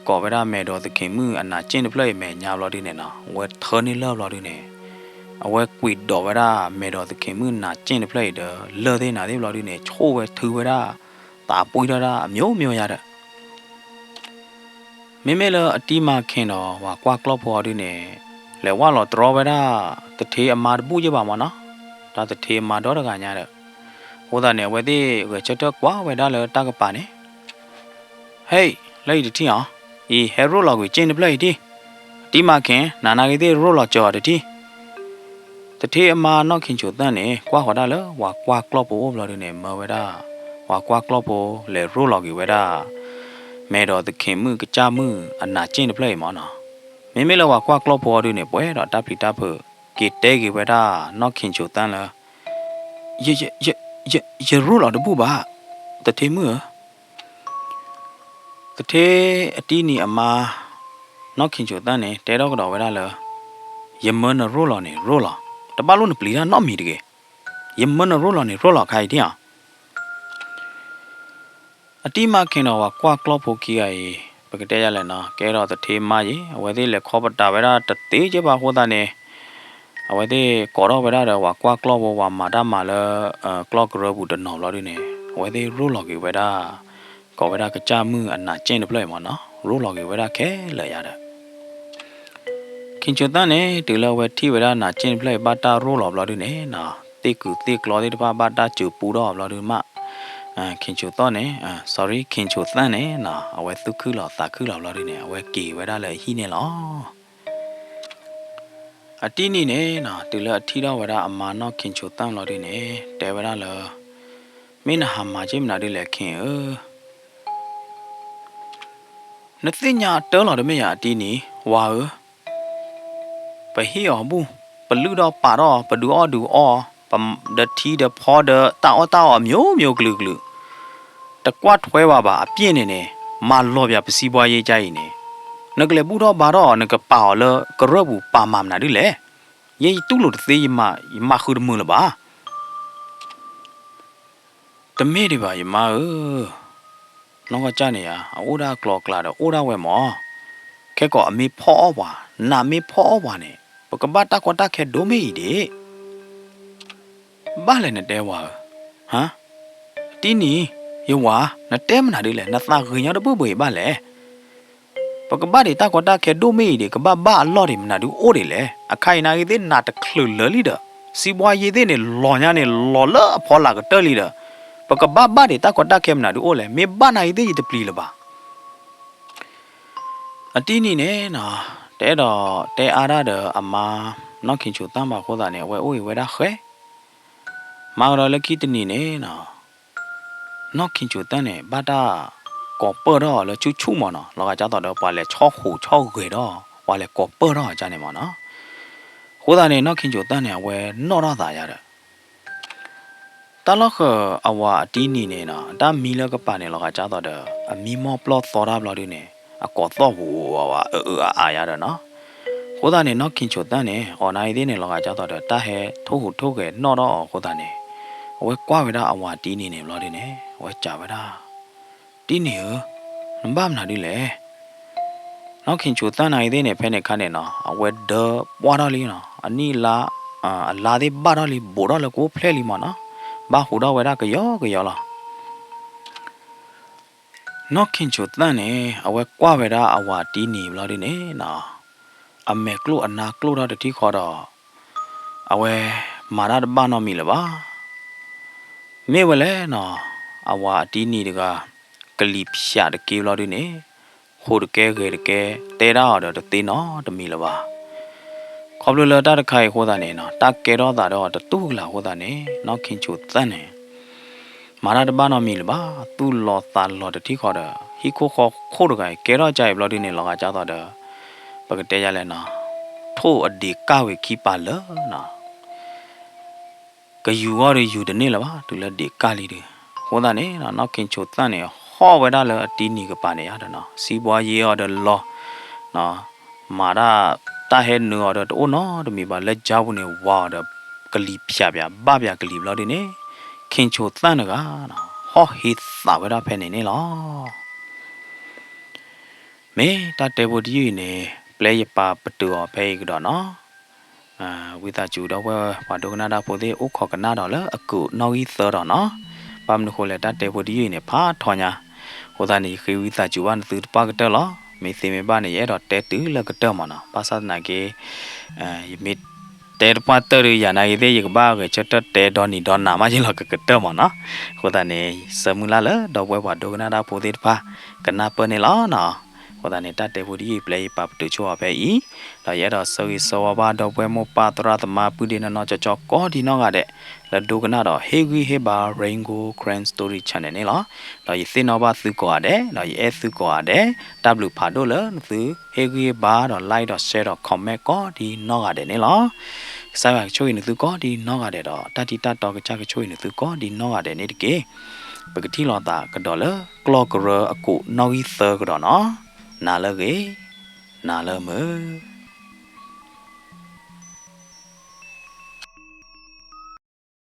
ကိးဝဲဒၣ်မဲာ်ဒိးသခ့ၣ်မုၣ်အနးစ့ၣ်တဖျၢၣ်အံၤမဲာ်ညါဘျီဒုန့ၣ်နီၤ, အဝဲထၢန့ၢ်လၢၢ်ဘျီဒုန့ၣ်, အဝဲကွံာ်ဒိးဝဲဒၣ်မဲာ်ဒိးသခ့ၣ်မုၣ်နးစ့ၣ်တဖျၢၣ်အံၤဒီး လၢၢ်သ့ၣ်နၤသ့ၣ်ဘျီဒုန့ၣ် ဆိၣ်ဝဲထုဝဲဒၣ် သးပှံၢ်ထီၣ်ဒၣ်အမျိုးမျိုးယါဒီး မ့မ့ၢ်လၢအတံၤမၤခ့ၣ်ဒီး ပှၤကွၢ်ကျီၢ်ဖိအီၤဒုန့ၣ်, လဲၤဝၢ်လီၤတြီဝဲဒၣ် သထ့အမါတဘူၣ်ယဲၢ်ဘၣ်မၢ်နီၤ, တၢ်သထ့အမါဒီတဂၤညါဒီး, အဃိသတးန့ၣ် အဝဲသ့ၣ်ဂဲၤဆၢထၢၣ်ကွၢ်ဝဲဒၣ်လၢတၢ်ကပၤန့ၣ်, ဟဲ, လၢအံၤတထံၣ်အီၤ, အံၤဟဲရိၣ်လီၤကွံာ်စ့ၣ်တဖျၢၣ်အံၤတထံၣ်, တံၤမၤခ့ၣ် နၤနာ်ဂ့ၤသ့ၣ်ရိၣ်လီၤစၢၤအီၤတထံၣ် သထ့အမါနီၢ်ခ့ၣ်ဆူၣ်သၣ်န့ၣ် ကွၢ်ဃီၤဒၣ်လၢပှၤကွၢ်ကျီၢ်ဖိအိၣ်ဘျီဒုန့ၣ် မၢဝဲဒၣ် ပှၤကွၢ်ကျီၢ်ဖိလဲၤရိၣ်လီၤကွံာ်ဝဲဒၣ် မဲာ်ဒိးသခ့ၣ်မုၣ်ကစၢ်မုၣ်အနးစ့ၣ်တဖျၢၣ်အံၤမၢ်နီၤ. မ့မ့ၢ်လၢပှၤကွၢ်ကျီၢ်ဖိအီၤဒုန့ၣ် ပှဲၤဒီးတၢ်ပျံၤတၢ်ဖုး က့ၤတဲက့ၤဝဲဒၣ်နီၢ်ခ့ၣ်ဆူၣ်သၣ်လၢ ယ, ယ, ယ, ယ, ယရိၣ်လီၤတဘူၣ်ဘၣ်, သထ့မုၣ်ဧၢ. သထ့အတံၤနံၤအမါ နီၢ်ခ့ၣ်ဆူၣ်သၣ်န့ၣ် တဲထီၣ်ကဒီးဝဲဒၣ်လၢ ယမၢနရိၣ်လီၤန့ၣ်ရိၣ်လီၤ, တဘၣ်လိၣ်နပျံၤတၢ်နီတမံၤတဂ့ၤ. ယမၢနရိၣ်လီၤန့ၣ်ရိၣ်လီၤခါအံၤထံၣ်ဧါ. အတံၤမၤခ့ၣ်နီၤ ပှၤကွၢ်ကျီၢ်ဖိခံဂၤအံၤ ပကတဲယၤလဲၣ်နီၤ ကဲထီၣ်သထ့မါယံၤ အဝဲသ့ၣ်လဲၤခီပတာ်ဝဲဒၣ်တသ့ကဲဘၣ်အဃိသတးန့ၣ် အဝဲသ့ၣ်ကိးထီၣ်ဝဲဒၣ်ဒီးပှၤကွၢ်ကျီၢ်ဖိ ပှၤမၤတၢ်မၤလၢ ကျီၢ်ကရၢပူၤတနီၤဘျီဒုန့ၣ် အဝဲသ့ၣ်ရိၣ်လီၤက့ၤဝဲဒၣ် ကိးဝဲဒၣ်ကစၢ်မုၣ်အနးစ့ၣ်တဖျၢၣ်အံၤမၢ်နီၤ ရိၣ်လီၤက့ၤဝဲဒၣ်ခဲလၢာ်ယါဒီး ခ့ၣ်ဆူၣ်သၣ်န့ၣ် တုၤလၢအဝဲထံၣ်ဝဲဒၣ်နးစ့ၣ်တဖျၢၣ်အံၤ ဘၣ်တၢ်ရိၣ်လီၤဘျီဒုန့ၣ်နီၤ သ့ၣ်ကုာ်သ့ၣ်ကျီသ့ၣ်တဖၣ်ဘၣ်တၢ်စူၤပူထီၣ်ဘျီဒုမး ခ့ၣ်ဆူၣ်သၣ်န့ၣ် sorry ခ့ၣ်ဆူၣ်သၣ်န့ၣ်နီၤ အဝဲသူၣ်ခုၣ်လီၤသးခုၣ်လီၤဘျီဒုန့ၣ် အဝဲက့ၤဝဲဒၣ်လၢအဟံၣ်န့ၣ်လီၤ. အတံၤနံၤန့ၣ်နီၤ တုၤလၢအထံၣ်ထီၣ်ဝဲဒၣ်အမါနီၢ်ခ့ၣ်ဆူၣ်သၣ်ဘျီဒုန့ၣ် တဲဝဲဒၣ်လၢ မ့ၢ်နဟးမၤက့ၢ်မနုၤဒုလဲၣ်ခ့ၣ်ဧၢ နသ့ၣ်ညါတၢ်လီၤတမ့ၢ်ဧါ အတံၤနံၤ ဝၤဧၢ, ပဟ့ၣ်အီၤဘူၣ်, ပလုၢ်ထီၣ်ပာ်ထီၣ်အီၤ, ပဒုးအီၣ်ဒုးအီအီၤ, ပဒီးထံဒီးဖီဒီးတၢ်အီၣ်တၢ်အီအမျိုးမျိုးကလုာ်ကလုာ်, တကွၢ်ထွဲဝဲဘၣ်အပျဲၢ်န့ၣ်န့ၣ်, မၤလီၤပၠးပစံးဘှါယဲကါအံၤန့ၣ်, နကလဲၤဘူၣ်ထီၣ်ဘါထီၣ်အီၤ, နကပာ်အီၤလၢကရၢၢ်ပူၤပာ်မၤမနုၤဒုလဲၣ်. ယဲယတူၢ်လိာ်တသ့, ယမၤဃုတမုာ်လၢၤဘၣ်. တမ့ၢ်ဒံးဘၣ် ယမါဧၢ, နီၢ်ကီၢ်ကၢ်န့ၣ်ဧါ, အအိၣ်ဒၣ်အကျိၤအကျဲဒီးအိၣ်ဒၣ်ဝဲမၢ်, ခဲကီးအမ့ၢ်ဖီအီၣ်ပှၤ, နးမ့ၢ်ဖီအီၣ်ပှၤန့ၣ်, ပကဘၣ်တၢ်ကီတၢ်ခဲဒိၣ်မ့ၢ်အံၤဒံး. ဘၣ်လဲၣ်နတဲဝၤဧၢ, ဟါ, တံၤနံၤ, ယဝၤ, နတဲမနုၤဒ်လဲၣ်, နသးဂ့ၤညီတဘၣ်ဘၣ်အံၤဘၣ်လဲၣ်. ပကဘၣ်ဒံးတၢ်ကီတၢ်ခဲဒိၣ်မ့ၢ်အံၤဒံး, ကဘၣ်ဘၣ်အလီၢ်ဒံးမနုၤဒုအိၣ်ဒံးလဲၣ်. အခါအံၤနာ်ဂ့ၤသ့ၣ်နးတချုးလၢာ်လံဒီး, စံးဘှါယဲသ့ၣ်န့ၣ် လီၤညါန့ၣ်လီၤလၢအဖီလာ်ကတၢၢ်လံဒီး, ပကဘၣ်ဘၣ်ဒံးတၢ်ကီတၢ်ခဲမနုၤဒုအိၣ်လဲၣ်, မ့ၢ်ဘၣ်နာ်ဂ့ၤသ့ၣ်ယတပျံၤလၢၤဘၣ်. အတံၤနံၤန့ၣ်နီၤ, တအဲၣ်ဒိးတဲအါတၢ်ဒီးအမါ နီၢ်ခ့ၣ်ဆူၣ်သၣ်ဘၣ်အဃိသတးန့ၣ် အဝဲအိၣ်အံၤဝဲဒၣ်ဃဲ, မၤကဒီးလၢခံတနံၤန့ၣ်နီၤ, နီၢ်ခ့ၣ်ဆူၣ်သၣ်န့ၣ် ဘၣ်တၢ်ကိးပၢၢ်ထီၣ်အီၤလၢဆူၣ်ဆူၣ်မၢ်နီၤ, လီၤဂာ်ကၢ်သိးဒီးပှၤလဲၤဆီၣ်ဃိးဆီၣ်ဂဲၤထီၣ်, ပှၤလဲၤကိးပၢၢ်ထီၣ်အီၤကၢ်န့ၣ်မၢ်နီၤ. အဃိသတးန့ၣ် နီၢ်ခ့ၣ်ဆူၣ်သၣ်န့ၣ် အဝဲနီၣ်ထီၣ်သးယါဒီး တၢ်လီၢ်ဃၢၤအဝၤအတံၤနံၤန့ၣ်နီၤ, တၢ်မံလၢကပၤန့ၣ် လီၤဂာ်ကၢ်သိးဒီး အမံမီၢ်ပျီၢ်သီတၢ်ဘျီဒုန့ၣ်, အကိးသီၣ်ဝးဝးအအၢအအါယါဒီးနီၤ. အဃိသတးန့ၣ် နီၢ်ခ့ၣ်ဆူၣ်သၣ်န့ၣ် အီၤနာ်ဂ့ၤသ့ၣ်န့ၣ် လီၤဂာ်ကၢ်သိးဒီး တၢ်ဟဲထိၣ်ဟူးထိၣ်ဂဲၤနီၣ်ထီၣ်အီၤအဃိသတးန့ၣ်, အဝဲကွၢ်ဝဲဒၣ်အဝၤတံၤနံၤန့ၣ်ဘျီဒုန့ၣ် အဝဲစံးဝဲဒၣ် တံၤနံၤဧၢ, နဘၣ်မနုၤဒ်လဲၣ်. နီၢ်ခ့ၣ်ဆူၣ်သၣ်နာ်ဂ့ၤသ့ၣ်န့ၣ် ဖဲန့ၣ်အခါန့ၣ်နီၤ, အဝဲဒၢပှၢ်ထီၣ်လံနီၤ, အနံၣ်အလါ, အလါသ့ၣ်ဘၣ်ထီၣ်လံ, ဘူးထီၣ်လၢကအိၣ်ဖျဲၣ်လံမၢ်နီၤ, ဘၣ်ဟူးထီၣ်ဝဲဒၣ်ကယီကယီလီၤ. နီၢ်ခ့ၣ်ဆူၣ်သၣ်န့ၣ် အဝဲကွၢ်ဝဲဒၣ်အဝၤတံၤနံၤဘျီဒုန့ၣ်နီၤ, အမဲာ်ကျိၣ်အနါကျိၣ်ထီၣ်တထံၣ်ဃီဒီး အဝဲမၤတၢ်တဘၣ်နီတမံၤလၢၤဘၣ်. မ့ၢ်ဝဲလဲၣ်နီၤ, အဝၤအတံၤနံၤတဂၤ ကလံၤဖၠးတက့ၢ်ဘျီဒုန့ၣ်, ဟူးတကဲဂဲၤတကဲ, တဲဒၣ်အီၤဒီးတသ့နီတမံၤလၢၤဘၣ်. ခီဖျိလၢတၢ်တခါအံၤအဃိသတးန့ၣ်နီၤ တၢ်ကဲထီၣ်သးဒီးအီၤတတူၢ်ကလာ်အဃိသတးန့ၣ် နီၢ်ခ့ၣ်ဆိၣ်သၣ်န့ၣ် မၤတၢ်တဘၣ်နီတမံၤလၢၤဘၣ်, သူၣ်လီၤသးလီၤတထံၣ်ဃီဒီး ဟံၣ်ခိၣ်ဃီခိၣ်တဂၤအံၤ ကဲထီၣ်ကါအံၤဘျီဒုန့ၣ် လီၤဂာ်ကၢ်သိးဒီး ပကတဲယလဲၣ်နီၤ ထိၣ်အဒံးကၢ်ဝံၤခံပၤလၢာ်နီၤ ကယူၤဂီၢ်ဒီးယူၤတန့ၢ်လၢၤဘၣ် တုၤလၢဒံးကၢ်လံဒီး အဃိသတးန့ၣ် နီၢ်ခ့ၣ်ဆိၣ်သၣ်န့ၣ် ဟီၣ်ဝဲဒၣ်လၢအတံနံၤကပၤန့ၣ်ယါဒီးနီၤ စံးဘှါယ့အီၤဒီးလီၤ မၤတၢ် တၢ်ဟဲနုာ်အီၤဒီးတအိၣ်နီတမံၤဘၣ် လၢကၠါပူၤန့ၣ် ဝၤအီၤဒီး ကလံၤဖၠးပၠး ဘၣ်ပၠးကလံၤဘျီဒုန့ၣ် ခ့ၣ်ဆိၣ်သၣ်တဂၤနီၤ ဟီၣ်ဟ့သးဝဲဒၣ်ဖဲန့ၣ်န့ၣ်လီၤ. မ့ၢ်တၢ်တဲဖိတယုၢ်အံၤန့ၣ် ပျဲယပာ်ပတုာ်အီၤဖဲအံၤကဒီးနီၤ ဝံသးစူၤဒီပုၢ်ဝဲၢ်ပှၤဒိကနၣ်တၢ်ဖိသ့ၣ် အိၣ်ခိးကနၣ်ဒီးလၢအကူးနီၣ်ဂံၢ်သၢဒီးနီၤ ဘၣ်မနုၤဃိလဲၣ် တၢ်တဲဖိတယုၢ်အံၤန့ၣ် ဖးထီညါ အဃိသတးန့ၣ် ယဃ့ဝံသးစူၤဘၣ်နသုတပှၢ်ကတၢၢ်လီၤ. မ့ၢ်သ့မ့ၢ်ဘၣ်န့ၣ် ယအဲၣ်ဒိးတဲတုၤလၢကတၢၢ်မးနီၤ ဘၣ်ဆၣ်သနာ်က့ ယမ့ၢ်တဲတပှၢ်တၢၢ်ဒီး ယၤနာ်က့သ့ၣ် ယကဘၣ်ဂဲၤဆၢထၢၣ်တဲဒီနံၤဒီနၤမးယ့လီၤ ကကတၢၢ်မးနီၤ အဃိသတးန့ၣ် ဆၢမုၢ်လၢ်လၢဒီပုၢ်ဝဲၢ်ပှၤဒိကနၣ်တၢ်ဖိသ့ၣ်တဖၣ် ကနၢ်ပၢၢ်န့ၣ်လီၤနီၤ အဃိသတးန့ၣ် တၢ်တဲဖိတယုၢ်အံၤ ပျဲယပာ်ပတုာ်ဆိအီၤဖဲအံၤ ဒီးယအဲၣ်ဒိးဆၢဂ့ၤဆၢဝါဘၣ်ဒီပုၢ်ဝဲၢ်မိၢ်ပၢ်သရၣ်သမါ ပုၢ်ဒ့နီၢ်နီၢ်ကၠီကၠီ ကိးဒံးနီၢ်ဂၤဒဲး လၢဒိကနၣ်ဒီး ဟ့ၣ်ဂံၢ်ဟ့ၣ်ဘါ Rain Gold Karen Story Channel န့ၣ်လီၤ. ဒီးယသ့ၣ်နီၣ်ဘၣ်သုကိးဂၤဒဲး ဒီးယအဲၣ်သုကိးဂၤဒဲး တၢ်ဘျုးဖးဒိၣ်လၢနသုဟ့ၣ်ဂံၢ်ဟ့ၣ်ဘါဒီး like ဒီး share ဒီး comment ကိးဒံးနီၢ်ဂၤဒဲးန့ၣ်လီၤ. ကစၢ်ယွၤကဆိၣ်ဂ့ၤနသုကိးဒံးနီၢ်ဂၤဒဲးဒီး တၢ်ထံၣ်တၢ်တီကစၢ်ကဆိၣ်ဂ့ၤနသုကိးဒံးနီၢ်ဂၤဒဲးန့ၣ်တက့ၢ်. ပကထံၣ်လိာ်သးကဒီးလၢကျီၢ်ကရၢအကူးနီၣ်ဂံၢ်သၢကဒီးနီၤ. နၤလၢအဂ့ၤ, နၤလၢအမုာ်.